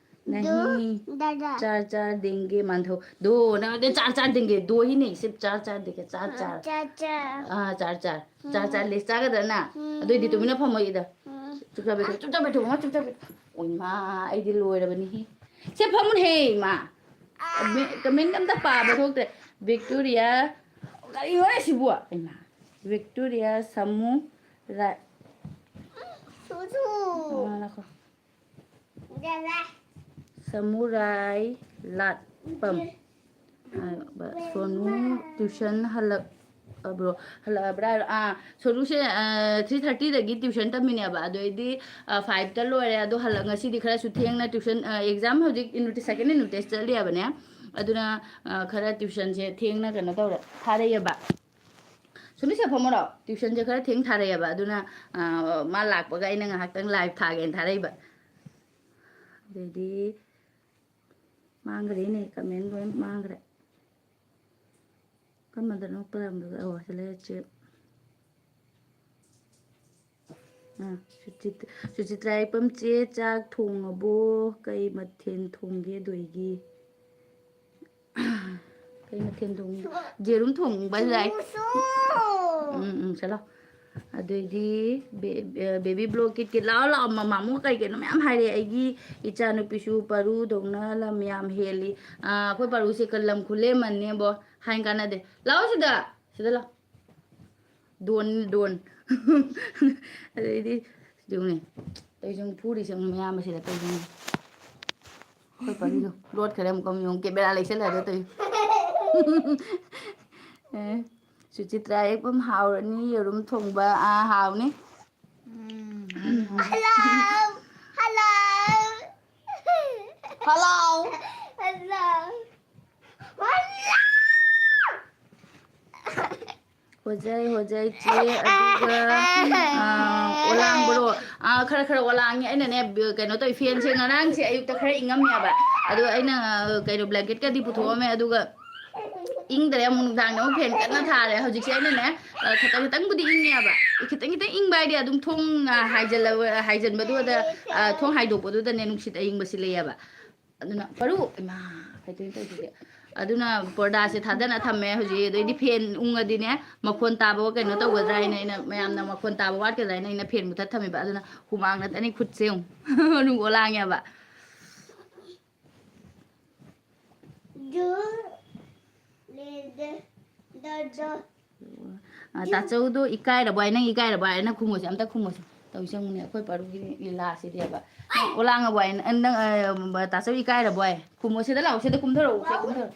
ꯗꯣ ꯅꯍꯤ ꯗꯗꯥ꯫ ꯆꯥꯔ ꯆꯥꯔ ꯗꯦꯡꯒꯦ ꯃꯥꯟꯊꯧ꯫ ꯗꯣ ꯅ ꯗꯦ ꯆꯥꯔ ꯆꯥꯔ ꯗꯦꯡꯒꯦ꯫ ꯗꯣ ꯍꯤ ꯅꯍꯤ ꯁꯤꯞ ꯆꯥꯔ ꯆꯥꯔ ꯗꯦꯡꯒꯦ꯫ ꯆꯥꯔ ꯆꯥꯔ꯫ ꯆꯥꯔ ꯆꯥꯔ꯫ ꯑꯥ, ꯆꯥꯔ ꯆꯥꯔ꯫ ꯆꯥꯔ ꯎꯝ꯫ ꯆꯥꯔ ꯂꯤꯁ ꯆꯥꯒꯗ꯭ꯔꯥ ꯅꯪ? ꯎꯝ꯫ ꯑꯗꯨꯑꯣꯏꯗꯤ ꯇꯨꯃꯤꯟꯅ ꯐꯝꯃꯣ ꯏꯗ꯫ ꯎꯝ꯫ ꯆꯨꯞꯆꯥꯞ ꯂꯩꯊꯣꯛ, ꯆꯨꯞꯆꯥꯞ ꯂꯩꯊꯣꯛ, ꯃꯃꯥ ꯆꯨꯞꯆꯥꯞ ꯂꯩꯊꯣꯛ꯫ ꯑꯣꯏꯃꯥ, ꯑꯩꯗꯤ ꯂꯣꯏꯔꯕꯅꯤꯍꯦ꯫ ꯁꯦ ꯐꯝꯃꯨꯅꯦꯍꯦ ꯏꯃꯥ꯫ ꯃꯤ-, ꯀꯃꯦꯟ ꯑꯝꯇ ꯄꯥꯕ ꯊꯣꯛꯇ꯭ꯔꯦ꯫ ꯕꯤꯛꯇꯣꯔꯤꯌꯥ, ꯀꯔꯤꯅꯣꯅꯦ ꯁꯤꯕꯨ? ꯏꯃꯥ꯫ ꯕꯤꯛꯇꯣꯔꯤꯌꯥ ꯁꯃꯨ ꯔꯥ-, ꯁꯨꯁꯨ꯫ ꯑꯥ, ꯉꯥꯏꯈꯣ꯫ ꯁꯃꯨꯔꯥꯏ ꯂꯥꯠꯄꯝ꯫ ꯑꯥ, ꯁꯣꯅꯨ ꯇ꯭ꯌꯨꯁꯟ ꯍꯜꯂꯛꯑꯕ꯭ꯔꯣ? ꯍꯜꯂꯛꯑꯕ꯭ꯔꯥ ꯍꯥꯏꯔꯣ? ꯑꯥ, ꯁꯣꯅꯨꯁꯦ, ꯑꯥ, three thirty ꯗꯒꯤ ꯇ꯭ꯌꯨꯁꯟ ꯇꯝꯃꯤꯅꯦꯕ꯫ ꯑꯗꯨ ꯑꯩꯗꯤ, ꯑꯥ, five ꯇ ꯂꯣꯏꯔꯦ꯫ ꯑꯗꯣ ꯍꯜꯂꯛ-, ꯉꯁꯤꯗꯤ ꯈꯔꯁꯨ ꯊꯦꯡꯅ ꯇ꯭ꯌꯨꯁꯟ, ꯑꯥ, exam ꯍꯧꯖꯤꯛ ꯏꯟꯚꯤꯇꯦ-, second ꯏꯟꯚꯤꯇꯦꯁ ꯆꯠꯂꯤꯕꯅꯦ꯫ ꯑꯗꯨꯅ, ꯑꯥ, ꯈꯔ ꯇ꯭ꯌꯨꯁꯟꯁꯦ ꯊꯦꯡꯅ ꯀꯩꯅꯣ ꯇꯧꯔꯦ, ꯊꯥꯔꯛꯑꯦꯕ꯫ ꯁꯣꯅꯨꯁꯦ ꯐꯝꯃꯔꯣ? ꯇ꯭ꯌꯨꯁꯟꯁꯦ ꯈꯔ ꯊꯦꯡ ꯊꯥꯔꯛꯑꯦꯕ꯫ ꯑꯗꯨꯅ, ꯑꯥ, ꯃꯥ ꯂꯥꯛꯄꯒ ꯑꯩꯅ ꯉꯥꯏꯍꯥꯛꯇꯪ live ꯊꯥꯒꯦꯅ ꯊꯥꯔꯛꯏꯕ꯫ ꯑꯗꯩꯗꯤ ꯃꯥꯡꯈ꯭ꯔꯦꯅꯦ, ꯀꯃꯦꯟ ꯂꯣꯏ ꯃꯥꯡꯈ꯭ꯔꯦ꯫ ꯀꯔꯝꯕꯗꯅꯣ ꯄꯔꯝꯕꯗ? ꯑꯣ, ꯁꯤ ꯂꯩꯔꯦ, ꯆꯦ꯫ ꯑꯥ, ꯁꯨꯆꯤꯠ-, ꯁꯨꯆꯤꯇ꯭ꯔꯥ ꯌꯥꯏꯄꯝ ꯆꯦ, ꯆꯥꯛ ꯊꯣꯡꯉꯕꯣ? ꯀꯩ ꯃꯊꯦꯜ ꯊꯣꯡꯒꯦ ꯗꯣꯏꯒꯤ? ꯀꯩ ꯃꯊꯦꯜ ꯊꯣꯡ-, ꯖꯦꯔꯨꯝ ꯊꯣꯡꯕ ꯌꯥꯏ꯫ ꯁꯨ, ꯁꯨ꯫ ꯎꯝ, ꯎꯝ, ꯆꯠꯂꯣ꯫ ꯑꯗꯨꯑꯣꯏꯗꯤ ꯕꯦ-, ꯑ, ꯕꯦꯕꯤ ꯕ꯭ꯂꯣꯛ ꯀꯤꯠ ꯀꯤꯠ꯫ ꯂꯥꯛꯑꯣ, ꯂꯥꯛꯑꯣ, ꯃꯃꯥꯃꯨ ꯀꯩ ꯀꯩꯅꯣ ꯃꯌꯥꯝ ꯍꯥꯏꯔꯛꯑꯦ꯫ ꯑꯩꯒꯤ ꯏꯆꯥꯅꯨꯄꯤꯁꯨ ꯄꯔꯨꯗꯧꯅ ꯂꯝ ꯌꯥꯝ ꯍꯦꯜꯂꯤ꯫ ꯑ, ꯑꯩꯈꯣꯏ ꯄꯔꯨꯁꯦ ꯀ-, ꯂꯝ ꯈꯨꯂꯦꯝꯃꯅꯦꯕꯣ꯫ ꯍꯥꯏꯅ ꯀꯥꯟꯅꯗꯦ꯫ ꯂꯥꯛꯑꯣ ꯁꯤꯗ꯫ ꯁꯤꯗ ꯂꯥꯛꯑꯣ꯫ ꯗꯣꯟ, ꯗꯣꯟ꯫ ꯑꯗꯩꯗꯤ ꯌꯦꯡꯉꯨꯅꯦ꯫ ꯇꯧꯏꯁꯦ ꯌꯦꯡꯉꯨ, ꯐꯨꯔꯤꯁꯦ ꯌꯦꯡꯉꯨ, ꯃꯌꯥꯝꯕꯁꯤꯗ ꯇꯧꯏꯁꯦ ꯌꯦꯡꯉꯨ꯫ ꯑꯩꯈꯣꯏ ꯄꯔꯤꯗꯣ ꯂꯣꯠꯈ꯭ꯔꯦ ꯑꯃꯨꯛꯀ, ꯑꯃꯨꯛ ꯌꯦꯡꯉꯨ, ꯀꯦꯃꯦꯔꯥ ꯂꯩꯁꯜꯂꯦ ꯑꯗꯣ ꯇꯧꯏ꯫ ꯑꯦ, ꯁꯨꯆꯤꯇ꯭ꯔꯥ ꯌꯦꯛꯄꯝ ꯍꯥꯎꯔꯅꯤ, ꯌꯦꯔꯨꯝ ꯊꯣꯡꯕ, ꯑꯥ, ꯍꯥꯎꯅꯤ꯫ ꯎꯝ꯫ Hello! Hello! Hello! Hello! Hello! ꯍꯣꯖꯩ, ꯍꯣꯖꯩ, ꯆꯦ꯫ ꯑꯗꯨꯒ, ꯑ, ꯑꯣꯂꯥꯡꯕ꯭ꯔꯣ? ꯑ, ꯈꯔ ꯈꯔ ꯑꯣꯂꯥꯡꯉꯤ꯫ ꯑꯩꯅꯅꯦ, ꯕ-, ꯀꯩꯅꯣ ꯇꯧꯋꯤ, ꯐꯦꯟꯁꯦ ꯉꯔꯥꯡꯁꯦ ꯑꯌꯨꯛꯇ ꯈꯔ ꯏꯪꯉꯝꯃꯦꯕ꯫ ꯑꯗꯣ ꯑꯩꯅ, ꯑ, ꯀꯩꯅꯣ, ꯕ꯭ꯂꯦꯡꯀꯦꯠꯀꯗꯤ ꯄꯨꯊꯣꯛꯑꯝꯃꯦ꯫ ꯑꯗꯨꯒ ꯏꯪꯗ꯭ꯔꯦ, ꯑꯃꯨꯛ ꯅꯨꯡꯗꯥꯡꯗ ꯑꯃꯨꯛ ꯐꯦꯟ ꯀꯟꯅ ꯊꯥꯔꯦ꯫ ꯍꯧꯖꯤꯛꯁꯦ ꯑꯩꯅꯅꯦ, ꯑ, ꯈꯤꯇꯪ ꯈꯤꯇꯪꯕꯨꯗꯤ ꯏꯪꯉꯦꯕ꯫ ꯈꯤꯇꯪ ꯈꯤꯇꯪ ꯏꯪꯕ ꯍꯥꯏꯗꯤ ꯑꯗꯨꯝ ꯊꯣꯡ, ꯑ, ꯍꯥꯏꯖꯟꯕꯗꯨꯗ, ꯑ, ꯊꯣꯡ ꯍꯥꯏꯗꯣꯛꯄꯗꯨꯗꯅꯦ ꯅꯨꯡꯁꯤꯠ ꯑꯌꯤꯡꯕ ꯁꯤꯠꯂꯛꯑꯦꯕ꯫ ꯑꯗꯨꯅ ꯄꯔꯨ, ꯏꯃꯥ, ꯀꯩꯗꯧꯅ ꯇꯧꯔꯤꯁꯤꯗꯤ? ꯑꯗꯨꯅ ꯄꯣꯔꯗꯥꯁꯦ ꯊꯥꯗꯅ ꯊꯝꯃꯦ ꯍꯧꯖꯤꯛ꯫ ꯑꯗꯩꯗꯤ ꯐꯦꯟ ꯎꯪꯉꯗꯤꯅꯦ, ꯃꯈꯣꯟ ꯇꯥꯕ ꯀꯩꯅꯣ ꯇꯧꯒꯗ꯭ꯔꯥ ꯍꯥꯏꯅ, ꯑꯩꯅ ꯃꯌꯥꯝꯅ ꯃꯈꯣꯟ ꯇꯥꯕ ꯋꯥꯠꯀꯗ꯭ꯔꯥ ꯍꯥꯏꯅ ꯑꯩꯅ ꯐꯦꯟ ꯃꯨꯊꯠ ꯊꯝꯃꯦꯕ꯫ ꯑꯗꯨꯅ ꯍꯨꯃꯥꯡꯅ ꯑꯅꯤ ꯈꯨꯠꯁꯦ ꯑꯃꯨꯛ ꯑꯗꯨꯝ ꯑꯣꯂꯥꯡꯉꯦꯕ꯫ ꯗꯨ ꯂꯦꯗ ꯗ ꯗ꯫ ꯑ, ꯇꯥꯆꯧꯗꯣ ꯏꯀꯥꯏꯔꯕꯣ ꯍꯥꯏ? ꯅꯪ ꯏꯀꯥꯏꯔꯕꯣ ꯍꯥꯏ? ꯅꯪ ꯈꯨꯝꯃꯣꯁꯦ, ꯑꯝꯇ ꯈꯨꯝꯃꯣꯁꯦ꯫ ꯇꯧꯁꯦ ꯌꯦꯡꯉꯨꯅꯦ, ꯑꯩꯈꯣꯏ ꯄꯥꯔꯨꯒꯤ ꯂꯤꯂꯥꯁꯤꯗꯤꯕ꯫ ꯅꯪ ꯑꯣꯂꯥꯡꯉꯕꯣ ꯍꯥꯏ? ꯅꯪ, ꯅꯪ, ꯑ, ꯇꯥꯆꯧ ꯏꯀꯥꯏꯔꯕꯣ ꯍꯥꯏ? ꯈꯨꯝꯃꯣ, ꯁꯤꯗ ꯂꯥꯛꯑꯣ, ꯁꯤꯗ ꯀꯨꯝꯊꯔꯛꯑꯣ, ꯁꯤꯗ ꯀꯨꯝꯊꯔꯛꯑꯣ꯫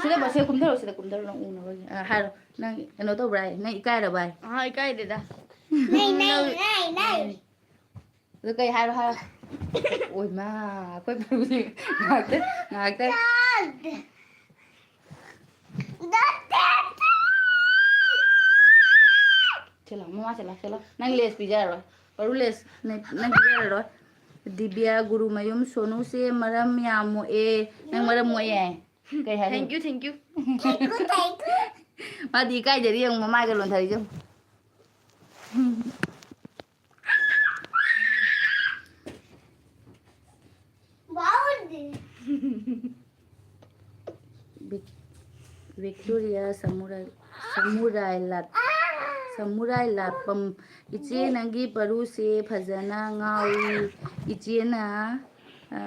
ꯁꯤꯗ ꯕꯁ, ꯁꯤꯗ ꯀꯨꯝꯊꯔꯛꯑꯣ, ꯁꯤꯗ ꯀꯨꯝꯊꯔꯛꯑꯣ, ꯅꯪ ꯎꯅꯕꯒꯤ꯫ ꯑ, ꯍꯥꯏꯔꯣ, ꯅꯪ ꯀꯩꯅꯣ ꯇꯧꯕ꯭ꯔꯥ ꯍꯥꯏ? ꯅꯪ ꯏꯀꯥꯏꯔꯕ ꯍꯥꯏ? ꯑꯍꯥ, ꯏꯀꯥꯏꯗꯦꯗ꯫ ꯅꯩ, ꯅꯩ, ꯅꯩ, ꯅꯩ꯫ ꯑꯗꯨ ꯀꯩ ꯍꯥꯏꯔꯣ ꯍꯥꯏꯔꯣ꯫ ꯑꯣꯏꯃꯥ, ꯑꯩꯈꯣꯏ ꯄꯨꯔꯨꯁꯦ ꯉꯥꯏꯍꯥꯛꯇꯪ, ꯉꯥꯏꯍꯥꯛꯇꯪ꯫ ꯁꯤꯂꯥꯎ, ꯃꯃꯥ ꯁꯤꯂꯥꯎ, ꯁꯤꯂꯥꯎ꯫ ꯅꯪ ꯂꯦꯁ ꯄꯤꯖꯔꯔꯣꯏ꯫ ꯄꯔꯨ ꯂꯦꯁ, ꯅꯪ, ꯅꯪ ꯄꯤꯖꯔꯔꯣꯏ꯫ ꯗꯤꯕꯤꯌꯥ ꯒꯨꯔꯨꯃꯌꯨꯝ ꯁꯣꯅꯨꯁꯦ ꯃꯔꯝ ꯌꯥꯝ ꯃꯣꯛꯑꯦ꯫ ꯅꯪ ꯃꯔꯝ ꯃꯣꯛꯑꯦ꯫ ꯀꯩ ꯍꯥꯏꯔꯤ? Thank you, thank you꯫ ꯃꯥꯗꯤ ꯏꯀꯥꯏꯖꯔꯤ ꯌꯦꯡꯉꯨ, ꯃꯃꯥꯏꯒ ꯂꯣꯟꯊꯔꯤꯁꯦ ꯌꯦꯡꯉꯨ꯫ ꯚꯤꯛ-, ꯚꯤꯛꯇꯣꯔꯤꯌꯥ ꯁꯃꯨꯔꯥꯏ, ꯁꯃꯨꯔꯥꯏ ꯂꯥꯠ-, ꯁꯃꯨꯔꯥꯏ ꯂꯥꯠꯄꯝ꯫ ꯏꯆꯦ, ꯅꯪꯒꯤ ꯄꯔꯨꯁꯦ ꯐꯖꯅ ꯉꯥꯎꯏ꯫ ꯏꯆꯦꯅ, ꯑ,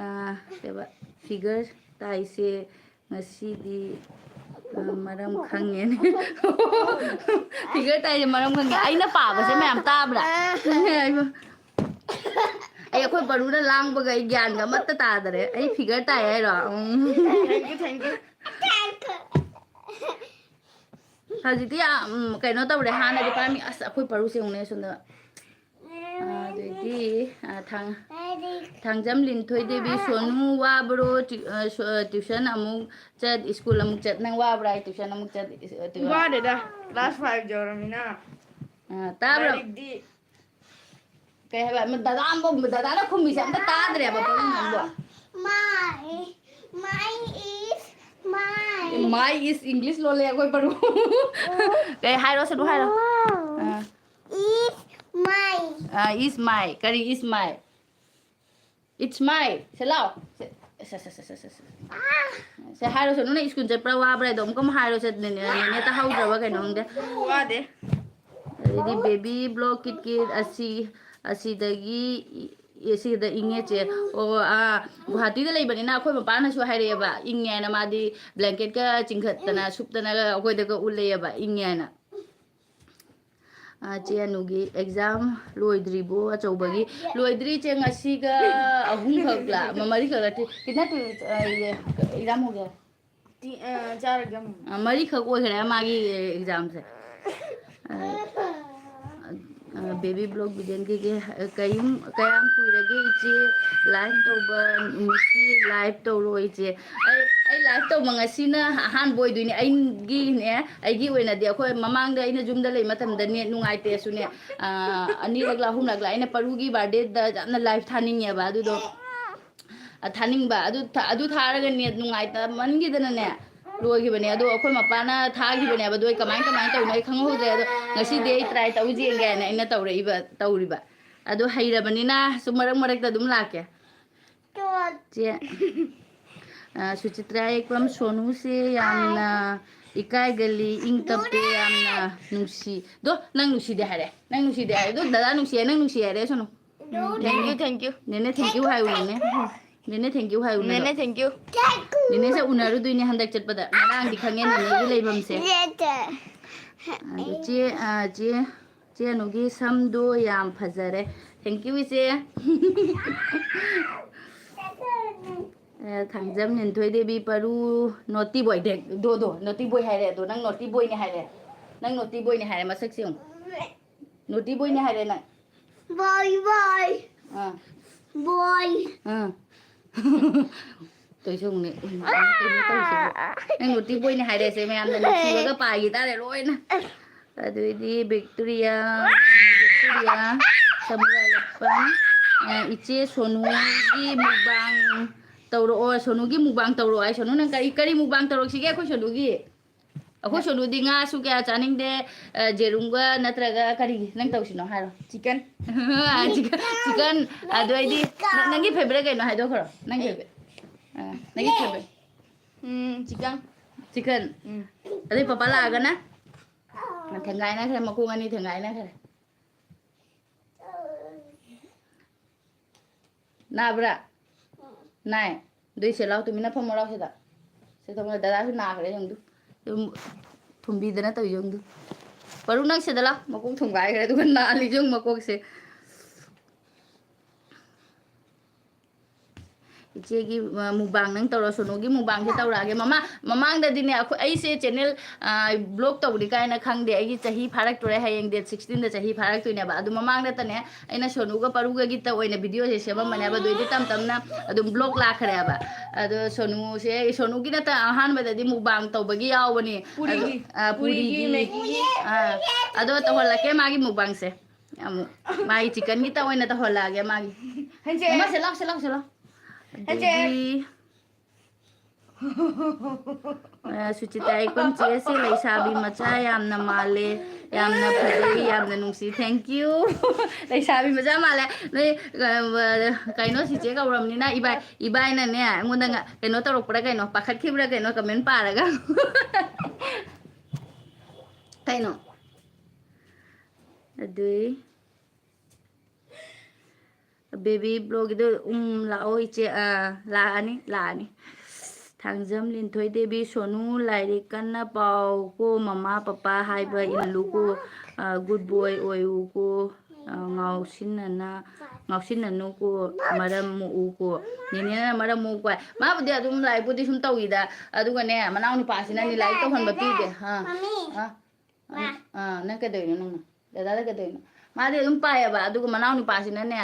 ꯀꯩꯕ, ꯐꯤꯒꯔ ꯇꯥꯏꯁꯦ ꯉꯁꯤꯗꯤ, ꯑ, ꯃꯔꯝ ꯈꯪꯉꯦꯅꯦ꯫ ꯐꯤꯒꯔ ꯇꯥꯏꯁꯦ ꯃꯔꯝ ꯈꯪꯉꯦ꯫ ꯑꯩꯅ ꯄꯥꯕꯁꯦ ꯃꯌꯥꯝ ꯇꯥꯕ꯭ꯔꯥ? ꯑꯩ ꯑꯩꯈꯣꯏ ꯕꯔꯨꯅ ꯂꯥꯡꯕꯒ ꯑꯩ ꯒ꯭ꯌꯥꯟꯒ ꯑꯃꯠꯇ ꯇꯥꯗꯔꯦ꯫ ꯑꯩ ꯐꯤꯒꯔ ꯇꯥꯏ ꯍꯥꯏꯔꯣ? ꯎꯝ꯫ Thank you, thank you꯫ ꯍꯧꯖꯤꯛꯇꯤ ꯌꯥꯝ, ꯎꯝ, ꯀꯩꯅꯣ ꯇꯧꯔꯦ꯫ ꯍꯥꯟꯅꯗꯤ ꯄꯥꯝꯃꯤ꯫ ꯑꯁ, ꯑꯩꯈꯣꯏ ꯄꯔꯨꯁꯦ ꯌꯦꯡꯉꯨꯅꯦ ꯁꯣꯝꯗ꯫ ꯑꯗꯒꯤ ꯀꯤ, ꯑ, ꯊꯥꯡ-, ꯊꯥꯡꯖꯝ ꯂꯤꯟꯊꯣꯏ ꯗꯦꯕꯤ, ꯁꯣꯅꯨ ꯋꯥꯕ꯭ꯔꯣ? ꯇ꯭ꯌꯨ-, ꯑ, ꯁꯣ-, ꯑ, tuition ꯑꯃꯨꯛ ꯆꯠ, school ꯑꯃꯨꯛ ꯆꯠ, ꯅꯪ ꯋꯥꯕ꯭ꯔꯥ? Tuition ꯑꯃꯨꯛ ꯆꯠ, ꯏꯁ-, ꯑ, tuition꯫ ꯋꯥꯗꯦꯗ, class five ꯌꯧꯔꯃꯤꯅ꯫ ꯑ, ꯇꯥꯕ꯭ꯔꯣ? ꯂꯥꯏꯔꯤꯛꯇꯤ ꯀꯩ ꯍꯥꯏꯕ? ꯗꯗꯥ ꯑꯃꯕꯨ, ꯗꯗꯥꯅ ꯈꯨꯝꯃꯤꯁꯦ ꯑꯝꯇ ꯇꯥꯗ꯭ꯔꯦꯕ, ꯄꯔꯨ ꯅꯪꯕꯣ꯫ My, my is my. My is English ꯂꯣꯜꯂꯦ ꯑꯩꯈꯣꯏ ꯄꯔꯨ꯫ ꯀꯩ ꯍꯥꯏꯔꯣ, ꯁꯅꯨ ꯍꯥꯏꯔꯣ꯫ ꯑ꯫ Is my. ꯑ, is my꯫ ꯀꯔꯤ is my? It's my꯫ ꯁꯦ ꯂꯥꯎ꯫ ꯁꯦ, ꯁꯦ, ꯁꯦ꯫ ꯁꯦ ꯍꯥꯏꯔꯣ, ꯁꯦ, ꯅꯪ school ꯆꯠꯄ꯭ꯔꯥ ꯋꯥꯕ꯭ꯔꯥ ꯍꯥꯏꯗꯣ ꯑꯃꯨꯛꯀ ꯑꯃꯨꯛ ꯍꯥꯏꯔꯣ, ꯁꯦ, ꯅꯦꯅꯦ, ꯅꯦꯅꯦ ꯇꯥꯍꯧꯗ꯭ꯔꯕ ꯀꯩꯅꯣ ꯈꯪꯗꯦ꯫ ꯋꯥꯗꯦ꯫ ꯑꯗꯩꯗꯤ baby block ꯀꯤꯠ ꯀꯤꯠ ꯑꯁꯤ, ꯑꯁꯤꯗꯒꯤ ꯏ-, ꯑꯁꯤꯗ ꯏꯪꯉꯦ ꯆꯦ꯫ ꯑꯣ, ꯑꯥ, ꯒꯨꯍꯥꯇꯤꯗ ꯂꯩꯕꯅꯤꯅ ꯑꯩꯈꯣꯏ ꯃꯄꯥꯅꯁꯨ ꯍꯥꯏꯔꯛꯑꯦꯕ, ꯏꯪꯉꯦꯅ, ꯃꯥꯗꯤ blanket ꯀ ꯆꯤꯡꯈꯠꯇꯅ ꯁꯨꯞꯇꯅꯒ ꯑꯩꯈꯣꯏꯗꯒ ꯎꯠꯂꯛꯑꯦꯕ, ꯏꯪꯉꯦꯅ꯫ ꯑ, ꯆꯦ ꯑꯅꯨꯒꯤ exam ꯂꯣꯏꯗ꯭ꯔꯤꯕꯣ ꯑꯆꯧꯕꯒꯤ? ꯂꯣꯏꯗ꯭ꯔꯤ ꯆꯦ, ꯉꯁꯤꯒ ꯑꯍꯨꯝꯈꯛꯂ, ꯃ-, ꯃꯔꯤꯈꯛꯂ ꯊꯤ-, ꯈꯤꯇꯪ ꯊꯤ-, ꯑ, ꯌꯦ-, exam ꯍꯧꯒꯦ꯫ ꯇꯤ-, ꯑ, ꯆꯥꯔꯒꯦ ꯑꯃꯨꯛ꯫ ꯑ, ꯃꯔꯤꯈꯛ ꯑꯣꯏꯈ꯭ꯔꯦ ꯃꯥꯒꯤ exam ꯁꯦ꯫ ꯑ, ꯑ, baby block ꯕꯤꯗꯦꯟꯒꯤꯒꯤ, ꯑ, ꯀꯌꯨꯝ-, ꯀꯌꯥꯝ ꯀꯨꯏꯔꯒꯦ ꯏꯆꯦ live ꯇꯧꯕ? ꯅꯨꯃꯤꯠꯀꯤ live ꯇꯧꯔꯣ ꯏꯆꯦ꯫ ꯑꯩ, ꯑꯩ live ꯇꯧꯕ ꯉꯁꯤꯅ ꯑꯍꯥꯟꯕ ꯑꯣꯏꯗꯣꯏꯅꯦ꯫ ꯑꯩꯒꯤꯅꯦ, ꯑꯩꯒꯤ ꯑꯣꯏꯅꯗꯤ ꯑꯩꯈꯣꯏ ꯃꯃꯥꯡꯗ ꯑꯩꯅ ꯌꯨꯝꯗ ꯂꯩ ꯃꯇꯝꯗ net ꯅꯨꯡꯉꯥꯏꯇꯦꯁꯨꯅꯦ, ꯑ, ꯑꯅꯤꯔꯛꯂ ꯑꯍꯨꯝꯂꯛꯂ ꯑꯩꯅ ꯄꯔꯨꯒꯤ birthday ꯗ ꯌꯥꯝꯅ live ꯊꯥꯅꯤꯡꯉꯦꯕ꯫ ꯑꯗꯨꯗꯣ, ꯑ, ꯊꯥꯅꯤꯡꯕ꯫ ꯑꯗꯨ ꯊꯥ-, ꯑꯗꯨ ꯊꯥꯔꯒ net ꯅꯨꯡꯉꯥꯏꯇꯃꯟꯈꯤꯗꯅꯅꯦ, ꯂꯣꯏꯈꯤꯕꯅꯦ꯫ ꯑꯗꯣ ꯑꯩꯈꯣꯏ ꯃꯄꯥꯅ ꯊꯥꯈꯤꯕꯅꯦꯕ꯫ ꯑꯗꯣ ꯑꯩ ꯀꯃꯥꯏ, ꯀꯃꯥꯏꯅ ꯇꯧꯔꯤꯅꯣ ꯑꯩ ꯈꯪꯍꯧꯗ꯭ꯔꯦ꯫ ꯑꯗꯣ ꯉꯁꯤꯗꯤ ꯑꯩ try ꯇꯧ ꯌꯦꯡꯒꯦ ꯍꯥꯏꯅ ꯑꯩꯅ ꯇꯧꯔꯛꯏꯕ, ꯇꯧꯔꯤꯕ꯫ ꯑꯗꯣ ꯍꯩꯔꯕꯅꯤꯅ ꯁꯨꯝ ꯃꯔꯛ ꯃꯔꯛꯇ ꯑꯗꯨꯝ ꯂꯥꯛꯀꯦ꯫ ꯆꯦ, ꯑ, ꯁꯨꯆꯤꯇ꯭ꯔꯥ ꯌꯦꯛꯄꯝ, ꯁꯣꯅꯨꯁꯦ ꯌꯥꯝꯅ ꯏꯀꯥꯏꯒꯜꯂꯤ, ꯏꯪ ꯇꯞꯄꯦ, ꯌꯥꯝꯅ ꯅꯨꯡꯁꯤ꯫ ꯗꯣ, ꯅꯪ ꯅꯨꯡꯁꯤꯗꯦ ꯍꯥꯏꯔꯦ꯫ ꯅꯪ ꯅꯨꯡꯁꯤꯗꯦ ꯍꯥꯏꯔꯦ꯫ ꯑꯗꯣ, ꯗꯗꯥ ꯅꯨꯡꯁꯤꯌꯦ, ꯅꯪ ꯅꯨꯡꯁꯤ ꯍꯥꯏꯔꯦ, Sonu. Thank you, thank you. ꯅꯦꯅꯦ, thank you ꯍꯥꯏꯌꯨ, ꯅꯦꯅꯦ꯫ ꯅꯦꯅꯦ, thank you ꯍꯥꯏꯌꯨ, ꯅꯦꯅꯦ꯫ ꯅꯦꯅꯦ, thank you. ꯅꯦꯅꯦꯁꯦ ꯎꯅꯔꯨꯗꯣꯏꯅꯦ ꯍꯟꯗꯛ ꯆꯠꯄꯗ꯫ ꯉꯔꯥꯡꯗꯤ ꯈꯪꯉꯦ ꯅꯦꯅꯦꯒꯤ ꯂꯩꯐꯝꯁꯦ꯫ ꯑꯗꯣ ꯆꯦ, ꯑ, ꯆꯦ, ꯆꯦ ꯑꯅꯨꯒꯤ ꯁꯝꯗꯣ ꯌꯥꯝ ꯐꯖꯔꯦ꯫ Thank you, ꯏꯆꯦ꯫ ꯑ, ꯊꯥꯡꯖꯝ ꯂꯤꯟꯊꯣꯏ ꯗꯦꯕꯤ ꯄꯔꯨ, naughty boy ꯗꯦ, ꯗꯣ, ꯗꯣ, naughty boy ꯍꯥꯏꯔꯦ ꯑꯗꯣ, ꯅꯪ naughty boy ꯅꯦ ꯍꯥꯏꯔꯦ꯫ ꯅꯪ naughty boy ꯅꯦ ꯍꯥꯏꯔꯦ, ꯃꯁꯛꯁꯦ ꯌꯦꯡꯉꯨ꯫ Naughty boy ꯅꯦ ꯍꯥꯏꯔꯦ ꯅꯪ꯫ Bye bye. ꯑꯥ꯫ Bye. ꯑꯥ꯫ ꯇꯧꯏꯁꯦ ꯌꯦꯡꯉꯨꯅꯦ꯫ ꯎꯝ, ꯀꯩꯅꯣ ꯇꯧꯏꯁꯤꯕꯨ꯫ ꯅꯪ ꯅꯣꯇꯤ ꯕꯣꯏꯅꯦ ꯍꯥꯏꯔꯦꯁꯦ, ꯃꯌꯥꯝꯅ ꯅꯨꯡꯁꯤꯕꯒ ꯄꯥꯏꯈꯤ ꯇꯥꯔꯦ ꯂꯣꯏꯅ꯫ ꯑꯗꯨꯏꯗꯤ ꯕꯤꯛꯇꯣꯔꯤꯌꯥ, ꯕꯤꯛꯇꯣꯔꯤꯌꯥ, ꯁꯃꯨꯔꯥꯏ ꯂꯩꯄꯟ, ꯑ, ꯏꯆꯦ ꯁꯣꯅꯨꯒꯤ ꯃꯨꯛꯕꯥꯡ ꯇꯧꯔꯛꯑꯣ, ꯁꯣꯅꯨꯒꯤ ꯃꯨꯛꯕꯥꯡ ꯇꯧꯔꯛꯑꯣ ꯍꯥꯏ꯫ ꯁꯣꯅꯨ, ꯅꯪ ꯀꯔꯤ, ꯀꯔꯤ ꯃꯨꯛꯕꯥꯡ ꯇꯧꯔꯛꯁꯤꯒꯦ ꯑꯩꯈꯣꯏ ꯁꯣꯅꯨꯒꯤ? ꯑꯩꯈꯣꯏ ꯁꯣꯅꯨꯗꯤ ꯉꯥꯁꯨ ꯀꯌꯥ ꯆꯥꯅꯤꯡꯗꯦ, ꯑ, ꯌꯦꯔꯨꯝꯒ ꯅꯠꯇ꯭ꯔꯒ ꯀꯔꯤ ꯅꯪ ꯇꯧꯁꯤꯅꯣ ꯍꯥꯏꯔꯣ? ꯆꯤꯛꯀꯟ꯫ Chicken, chicken. ꯑꯗꯨ ꯑꯩꯗꯤ ꯅ-, ꯅꯪꯒꯤ ꯐꯦꯕꯔꯦꯠ ꯀꯩꯅꯣ ꯍꯥꯏꯗꯣꯛꯈ꯭ꯔꯣ, ꯅꯪꯒꯤ ꯐꯦꯕꯔꯦꯠ꯫ ꯑ, ꯅꯪꯒꯤ ꯐꯦꯕꯔꯦꯠ꯫ ꯎꯝ, ꯆꯤꯛꯀꯟ꯫ ꯆꯤꯛꯀꯟ꯫ ꯎꯝ꯫ ꯑꯗꯩ ꯄꯄꯥ ꯂꯥꯛꯑꯒꯅ? ꯊꯦꯡꯒꯥꯏꯅꯈ꯭ꯔꯦ, ꯃꯈꯣꯡ ꯑꯅꯤ ꯊꯦꯡꯒꯥꯏꯅꯈ꯭ꯔꯦ꯫ ꯅꯥꯕ꯭ꯔꯥ? ꯅꯥꯏ꯫ ꯑꯗꯨꯏ ꯁꯦ ꯂꯥꯎ, ꯇꯨꯃꯤꯟꯅ ꯐꯝꯃꯣ ꯂꯥꯎ ꯁꯤꯗ꯫ ꯁꯤ ꯐꯝꯃꯣ, ꯗꯗꯥꯁꯨ ꯅꯥꯈ꯭ꯔꯦ ꯌꯦꯡꯉꯨ꯫ ꯑꯗꯨꯝ ꯊꯨꯝꯕꯤꯗꯅ ꯇꯧꯏ ꯌꯦꯡꯉꯨ꯫ ꯄꯥꯔꯨ, ꯅꯪ ꯁꯤꯗ ꯂꯥꯎ, ꯃꯀꯣꯛ ꯊꯨꯝꯒꯥꯏꯈ꯭ꯔꯦ ꯑꯗꯨꯒ ꯅꯥꯜꯂꯤ ꯌꯦꯡꯉꯨ ꯃꯀꯣꯛꯁꯦ꯫ ꯏꯆꯦꯒꯤ, ꯑ, ꯃꯨꯛꯕꯥꯡ ꯅꯪ ꯇꯧꯔꯣ, ꯁꯣꯅꯨꯒꯤ ꯃꯨꯛꯕꯥꯡꯁꯦ ꯇꯧꯔꯛꯑꯒꯦ꯫ ꯃꯃꯥ-, ꯃꯃꯥꯡꯗꯗꯤꯅꯦ, ꯑꯩꯈꯣꯏ, ꯑꯩꯁꯦ ꯆꯦꯅꯦꯜ, ꯑ, ꯕ꯭ꯂꯣꯛ ꯇꯧꯕꯅꯤ ꯀꯥꯏꯅ ꯈꯪꯗꯦ꯫ ꯑꯩꯒꯤ ꯆꯍꯤ ꯐꯥꯔꯛꯇꯣꯔꯦ, ꯍꯌꯦꯡ ꯗꯦꯠ ꯁꯤꯛꯁꯇꯤꯟꯗ ꯆꯍꯤ ꯐꯥꯔꯛꯇꯣꯏꯅꯦꯕ꯫ ꯑꯗꯨ ꯃꯃꯥꯡꯗꯇꯅꯦ, ꯑꯩꯅ ꯁꯣꯅꯨꯒ ꯄꯥꯔꯨꯒꯒꯤꯇ ꯑꯣꯏꯅ ꯚꯤꯗꯤꯑꯣꯁꯦ ꯁꯦꯝꯃꯝꯕꯅꯦꯕ꯫ ꯑꯗꯨ ꯑꯣꯏꯗꯤ ꯇꯞ ꯇꯞꯅ ꯑꯗꯨꯝ ꯕ꯭ꯂꯣꯛ ꯂꯥꯛꯈ꯭ꯔꯦꯕ꯫ ꯑꯗꯣ ꯁꯣꯅꯨꯁꯦ, ꯁꯣꯅꯨꯒꯤ ꯅꯠꯇ ꯑꯍꯥꯟꯕꯗꯗꯤ ꯃꯨꯛꯕꯥꯡ ꯇꯧꯕꯒꯤ ꯌꯥꯎꯕꯅꯤ꯫ ꯄꯨꯔꯤꯒꯤ, ꯑꯗꯣ, ꯑ, ꯄꯨꯔꯤꯒꯤ, ꯄꯨꯔꯤꯒꯤ꯫ ꯃꯦꯒꯤꯒꯤ꯫ ꯑ, ꯑꯗꯣ ꯇꯧꯍꯜꯂꯛꯀꯦ ꯃꯥꯒꯤ ꯃꯨꯛꯕꯥꯡꯁꯦ꯫ ꯑꯃꯨꯛ ꯃꯥꯒꯤ ꯆꯤꯛꯀꯟꯒꯤꯇ ꯑꯣꯏꯅ ꯇꯧꯍꯜꯂꯛꯑꯒꯦ ꯃꯥꯒꯤ꯫ ꯍꯟꯁꯦ꯫ ꯃꯃꯥ, ꯁꯦ ꯂꯥꯎ, ꯁꯦ ꯂꯥꯎ, ꯁꯦ ꯂꯥꯎ꯫ ꯍꯟꯁꯦ꯫ ꯑꯗꯒꯤ, ꯑ, ꯁꯨꯆꯤꯇꯥ ꯏꯀꯨꯝ ꯆꯦꯁꯦ ꯂꯩꯁꯥꯕꯤ ꯃꯆꯥ ꯌꯥꯝꯅ ꯃꯥꯜꯂꯦ, ꯌꯥꯝꯅ ꯐꯖꯩ, ꯌꯥꯝꯅ ꯅꯨꯡꯁꯤ꯫ Thank you꯫ ꯂꯩꯁꯥꯕꯤ ꯃꯆꯥ ꯃꯥꯜꯂꯦ꯫ ꯅꯣꯏ, ꯑ, ꯀꯩꯅꯣ ꯆꯤꯆꯦ ꯀꯧꯔꯕꯅꯤꯅ ꯏꯕꯥꯏ, ꯏꯕꯥꯏꯅꯅꯦ ꯑꯩꯉꯣꯟꯗ ꯉ-, ꯀꯩꯅꯣ ꯇꯧꯔꯛꯄ꯭ꯔꯥ ꯀꯩꯅꯣ, ꯄꯥꯈꯠꯈꯤꯕ꯭ꯔꯥ ꯀꯩꯅꯣ, ꯀꯃꯦꯟ ꯄꯥꯔꯒ꯫ ꯀꯩꯅꯣ? ꯑꯗꯨꯏ꯫ ꯕꯦꯕꯤ ꯕ꯭ꯂꯣꯒꯤꯗꯣ, ꯎꯝ, ꯂꯥꯛꯑꯣ ꯏꯆꯦ, ꯑꯥ, ꯂꯥꯛꯑꯅꯤ, ꯂꯥꯛꯑꯅꯤ꯫ ꯊꯥꯡꯖꯝ ꯂꯤꯟꯊꯣꯏ ꯗꯦꯕꯤ, ꯁꯣꯅꯨ ꯂꯥꯏꯔꯤꯛ ꯀꯟꯅ ꯄꯥꯎꯀꯣ, ꯃꯃꯥ ꯄꯄꯥ ꯍꯥꯏꯕ ꯏꯜꯂꯨꯀꯣ, ꯑꯥ, good boy ꯑꯣꯏꯌꯨꯀꯣ, ꯑꯥ, ꯉꯥꯎꯁꯤꯟꯅꯅ-, ꯉꯥꯎꯁꯤꯟꯅꯅꯨꯀꯣ, ꯃꯔꯝ ꯃꯣꯛꯎꯀꯣ꯫ ꯅꯦꯅꯦꯅ ꯃꯔꯝ ꯃꯣꯛꯄ ꯍꯥꯏ꯫ ꯃꯥꯕꯨꯗꯤ ꯑꯗꯨꯝ ꯂꯥꯏꯔꯤꯛꯄꯨꯗꯤ ꯁꯨꯝ ꯇꯧꯏꯗ, ꯑꯗꯨꯒꯅꯦ, ꯃꯅꯥꯎ ꯅꯨꯄꯥꯁꯤꯅꯅꯦ ꯂꯥꯏꯔꯤꯛ ꯇꯧꯍꯟꯕ ꯄꯤꯗꯦ꯫ ꯑꯥ, ꯃꯃꯤ꯫ ꯑꯥ꯫ ꯃꯥ꯫ ꯑꯥ, ꯅꯪ ꯀꯩꯗꯧꯔꯤꯅꯣ ꯅꯪꯅ? ꯗꯗꯥꯗ ꯀꯩꯗꯧꯔꯤꯅꯣ? ꯃꯥꯗꯤ ꯑꯗꯨꯝ ꯄꯥꯏꯌꯦꯕ, ꯑꯗꯨꯒ ꯃꯅꯥꯎ ꯅꯨꯄꯥꯁꯤꯅꯅꯦ,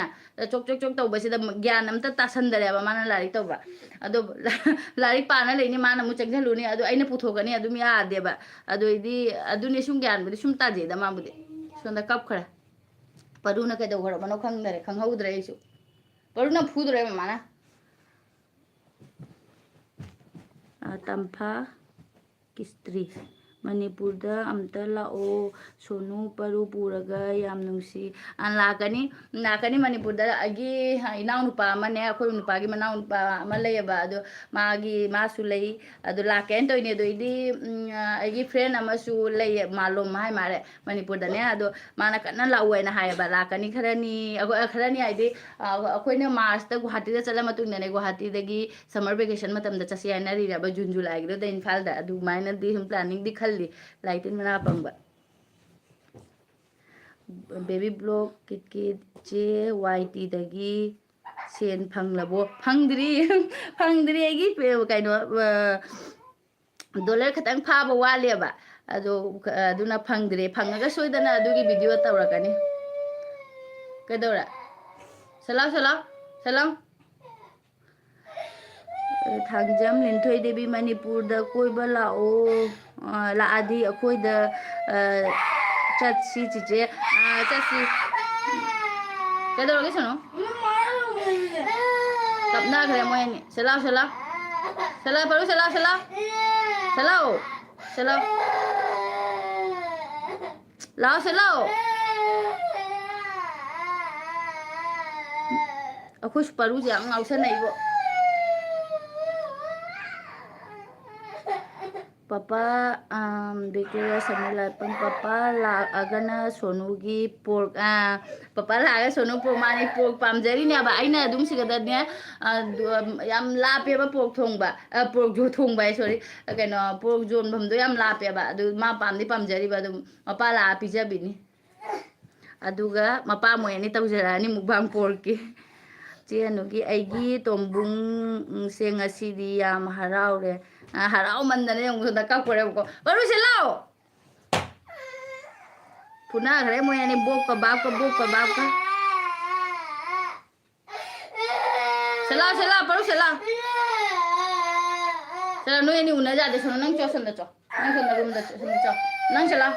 ꯆꯣꯛ ꯆꯣꯛ ꯆꯣꯛ ꯇꯧꯕꯁꯤꯗ ꯒ꯭ꯌꯥꯟ ꯑꯝꯇ ꯇꯥꯁꯟꯗꯔꯦꯕ ꯃꯥꯅ ꯂꯥꯏꯔꯤꯛ ꯇꯧꯕ꯫ ꯑꯗꯣ ꯂꯥꯏꯔꯤꯛ ꯄꯥꯅ ꯂꯩꯅꯤ, ꯃꯥꯅ ꯑꯃꯨꯛ ꯆꯪꯁꯤꯜꯂꯨꯅꯤ, ꯑꯗꯨ ꯑꯩꯅ ꯄꯨꯊꯣꯛꯀꯅꯤ, ꯑꯗꯨꯝ ꯌꯥꯗꯦꯕ꯫ ꯑꯗꯨꯏꯗꯤ ꯑꯗꯨꯅꯦ ꯁꯨꯝ ꯒ꯭ꯌꯥꯟꯕꯨꯗꯤ ꯁꯨꯝ ꯇꯥꯖꯩꯗ ꯃꯥꯕꯨꯗꯤ꯫ ꯁꯣꯝꯗ ꯀꯞꯈ꯭ꯔꯦ꯫ ꯄꯔꯨꯅ ꯀꯩꯗꯧꯈ꯭ꯔꯕꯅꯣ ꯈꯪꯗꯔꯦ, ꯈꯪꯍꯧꯗ꯭ꯔꯦ ꯑꯩꯁꯨ꯫ ꯄꯔꯨꯅ ꯐꯨꯗꯣꯔꯦ ꯃꯃꯥꯅ꯫ ꯑ, ꯇꯝꯐꯥ ꯀꯤꯁꯇ꯭ꯔꯤ꯫ ꯃꯅꯤꯄꯨꯔꯗ ꯑꯝꯇ ꯂꯥꯛꯑꯣ, ꯁꯣꯅꯨ ꯄꯔꯨ ꯄꯨꯔꯒ, ꯌꯥꯝ ꯅꯨꯡꯁꯤ꯫ ꯑ, ꯂꯥꯛꯀꯅꯤ, ꯂꯥꯛꯀꯅꯤ ꯃꯅꯤꯄꯨꯔꯗ꯫ ꯑꯩꯒꯤ, ꯑ, ꯏꯅꯥꯎꯅꯨꯄꯥ ꯑꯃꯅꯦ, ꯑꯩꯈꯣꯏ ꯅꯨꯄꯥꯒꯤ ꯃꯅꯥꯎꯅꯨꯄꯥ ꯑꯃ ꯂꯩꯌꯦꯕ, ꯑꯗꯣ ꯃꯥꯒꯤ, ꯃꯥꯁꯨ ꯂꯩ, ꯑꯗꯣ ꯂꯥꯛꯀꯦꯅ ꯇꯧꯔꯤꯅꯦ꯫ ꯑꯗꯣ ꯑꯩꯗꯤ, ꯎꯝ, ꯑ, ꯑꯩꯒꯤ ꯐ꯭ꯔꯦꯟ ꯑꯃꯁꯨ ꯂꯩꯌꯦ, ꯃꯥꯂꯣꯝ ꯍꯥꯏ ꯃꯥꯜꯂꯦ, ꯃꯅꯤꯄꯨꯔꯗꯅꯦ꯫ ꯑꯗꯣ ꯃꯥꯅ ꯀꯟꯅ ꯂꯥꯛꯑꯣ ꯍꯥꯏꯅ ꯍꯥꯏꯌꯦꯕ, ꯂꯥꯛꯀꯅꯤ ꯈꯔꯅꯤ, ꯑꯩꯈꯣꯏ, ꯑ, ꯈꯔꯅꯤ ꯍꯥꯏꯗꯤ, ꯑ, ꯑꯩꯈꯣꯏꯅ ꯃꯥꯔꯁꯇ ꯒꯨꯍꯥꯇꯤꯗ ꯆꯠꯂ ꯃꯇꯨꯡꯗꯅꯦ, ꯒꯨꯍꯥꯇꯤꯗꯒꯤ ꯁꯝꯃꯔ ꯚꯦꯀꯦꯁꯟ ꯃꯇꯝꯗ ꯆꯠꯁꯦ ꯍꯥꯏꯅꯔꯤꯔꯕ, ꯖꯨꯟ ꯖꯨꯂꯥꯏꯒꯤꯗꯨꯗ ꯏꯝꯐꯥꯜꯗ꯫ ꯑꯗꯨꯃꯥꯏꯅꯗꯤ ꯁꯨꯝ ꯄ꯭ꯂꯥꯅꯤꯡꯗꯤ ꯈꯜꯂꯤ, ꯂꯥꯏ ꯇꯤꯟ ꯃꯅꯥ ꯄꯪꯕ꯫ ꯕꯦꯕꯤ ꯕ꯭ꯂꯣꯛ ꯀꯤꯠ ꯀꯤꯠ ꯆꯦ ꯋꯥꯏ ꯇꯤꯗꯒꯤ ꯁꯦꯟ ꯐꯪꯂꯕꯣ? ꯐꯪꯗ꯭ꯔꯤ, ꯐꯪꯗ꯭ꯔꯤ꯫ ꯑꯩꯒꯤ ꯄꯦ-, ꯀꯩꯅꯣ, ꯑ, ꯗꯣꯂꯔ ꯈꯇꯪ ꯐꯥꯕ ꯋꯥꯠꯂꯦꯕ꯫ ꯑꯗꯣ, ꯑ, ꯑꯗꯨꯅ ꯐꯪꯗ꯭ꯔꯦ꯫ ꯐꯪꯉꯒ ꯁꯣꯏꯗꯅ ꯑꯗꯨꯒꯤ ꯚꯤꯗꯤꯑꯣ ꯇꯧꯔꯛꯀꯅꯤ꯫ ꯀꯩꯗꯧꯔꯦ? ꯁꯂꯥꯎ, ꯁꯂꯥꯎ, ꯁꯂꯥꯎ꯫ ꯊꯥꯡꯖꯝ ꯂꯤꯟꯊꯣꯏ ꯗꯦꯕꯤ, ꯃꯅꯤꯄꯨꯔꯗ ꯀꯣꯏꯕ ꯂꯥꯛꯑꯣ꯫ ꯑ, ꯂꯥꯛꯑꯗꯤ ꯑꯩꯈꯣꯏꯗ, ꯑ, ꯆꯠꯁꯤ ꯆꯤꯆꯦ꯫ ꯑ, ꯆꯠꯁꯤ꯫ ꯀꯩꯗꯧꯔꯒꯦ ꯁꯣꯅꯨ? ꯀꯞꯅꯈ꯭ꯔꯦ ꯃꯣꯏ ꯑꯅꯤ꯫ ꯁꯦ ꯂꯥꯎ, ꯁꯦ ꯂꯥꯎ꯫ ꯁꯦ ꯂꯥꯎ, ꯄꯔꯨ, ꯁꯦ ꯂꯥꯎ, ꯁꯦ ꯂꯥꯎ꯫ ꯁꯦ ꯂꯥꯎ꯫ ꯁꯦ ꯂꯥꯎ꯫ ꯂꯥꯛꯑꯣ ꯁꯦ ꯂꯥꯛꯑꯣ꯫ ꯑꯩꯈꯣꯏꯁꯨ ꯄꯔꯨꯁꯦ ꯌꯥꯝ ꯉꯥꯎꯁꯟꯅꯩꯕꯣ꯫ ꯄꯄꯥ, ꯑꯝ, ꯕꯤꯀ꯭ꯔꯤꯌꯥ ꯁꯃꯤꯂꯥꯄꯟ, ꯄꯄꯥ ꯂꯥꯛꯑꯒꯅ ꯁꯣꯅꯨꯒꯤ ꯄꯣꯔꯛ, ꯑ, ꯄꯄꯥ ꯂꯥꯛꯑꯒ ꯁꯣꯅꯨ ꯄꯣꯔꯛ, ꯃꯥꯅꯦ, ꯄꯣꯔꯛ ꯄꯥꯝꯖꯔꯤꯅꯦꯕ꯫ ꯑꯩꯅ ꯑꯗꯨꯝ ꯁꯤꯗꯗꯅꯦ, ꯑ, ꯗꯨ-, ꯑꯝ, ꯌꯥꯝ ꯂꯥꯞꯄꯦꯕ ꯄꯣꯔꯛ ꯊꯣꯡꯕ, ꯑ, ꯄꯣꯔꯛ ꯌꯣ-, ꯊꯣꯡꯕ ꯍꯥꯏ, ꯁꯣꯔꯤ, ꯑ, ꯀꯩꯅꯣ, ꯄꯣꯔꯛ ꯌꯣꯟꯐꯝꯗꯣ ꯌꯥꯝ ꯂꯥꯞꯄꯦꯕ꯫ ꯑꯗꯨ ꯃꯥ ꯄꯥꯝꯗꯤ ꯄꯥꯝꯖꯔꯤꯕ, ꯑꯗꯨꯝ ꯃꯄꯥ ꯂꯥꯛꯑ ꯄꯤꯖꯕꯤꯅꯤ꯫ ꯑꯗꯨꯒ ꯃꯄꯥ ꯃꯣꯏ ꯑꯅꯤ ꯇꯧꯖꯔꯛꯑꯅꯤ ꯃꯨꯛꯕꯥꯡ ꯄꯣꯔꯛꯀꯤ꯫ ꯆꯦ ꯑꯅꯨꯒꯤ, ꯑꯩꯒꯤ ꯇꯣꯝꯕꯨꯡ, ꯎꯝ, ꯁꯦ ꯉꯁꯤꯗꯤ ꯌꯥꯝ ꯍꯔꯥꯎꯔꯦ꯫ ꯑ, ꯍꯔꯥꯎꯃꯟꯗꯅ ꯌꯦꯡꯉꯨ, ꯁꯣꯝꯗ ꯀꯞꯈ꯭ꯔꯦꯕꯀꯣ꯫ ꯄꯔꯨꯁꯦ ꯂꯥꯎ! ꯐꯨꯅꯈ꯭ꯔꯦ ꯃꯣꯏ ꯑꯅꯤ, ꯕꯣꯛꯀ ꯕꯥꯞꯀ, ꯕꯣꯛꯀ ꯕꯥꯞꯀ꯫ ꯁꯦꯂꯥ, ꯁꯦꯂꯥ, ꯄꯔꯨ ꯁꯦꯂꯥ꯫ ꯁꯦꯂꯥ, ꯅꯣꯏ ꯑꯅꯤ ꯎꯅ ꯌꯥꯗꯦ꯫ ꯁꯣꯝꯗ ꯅꯪ ꯆꯣ, ꯁꯣꯝꯗ ꯆꯣ꯫ ꯅꯪ ꯁꯣꯝꯗ ꯔꯨꯝꯗ ꯆꯣ, ꯁꯣꯝꯗ ꯆꯣ꯫ ꯅꯪ ꯁꯦꯂꯥ꯫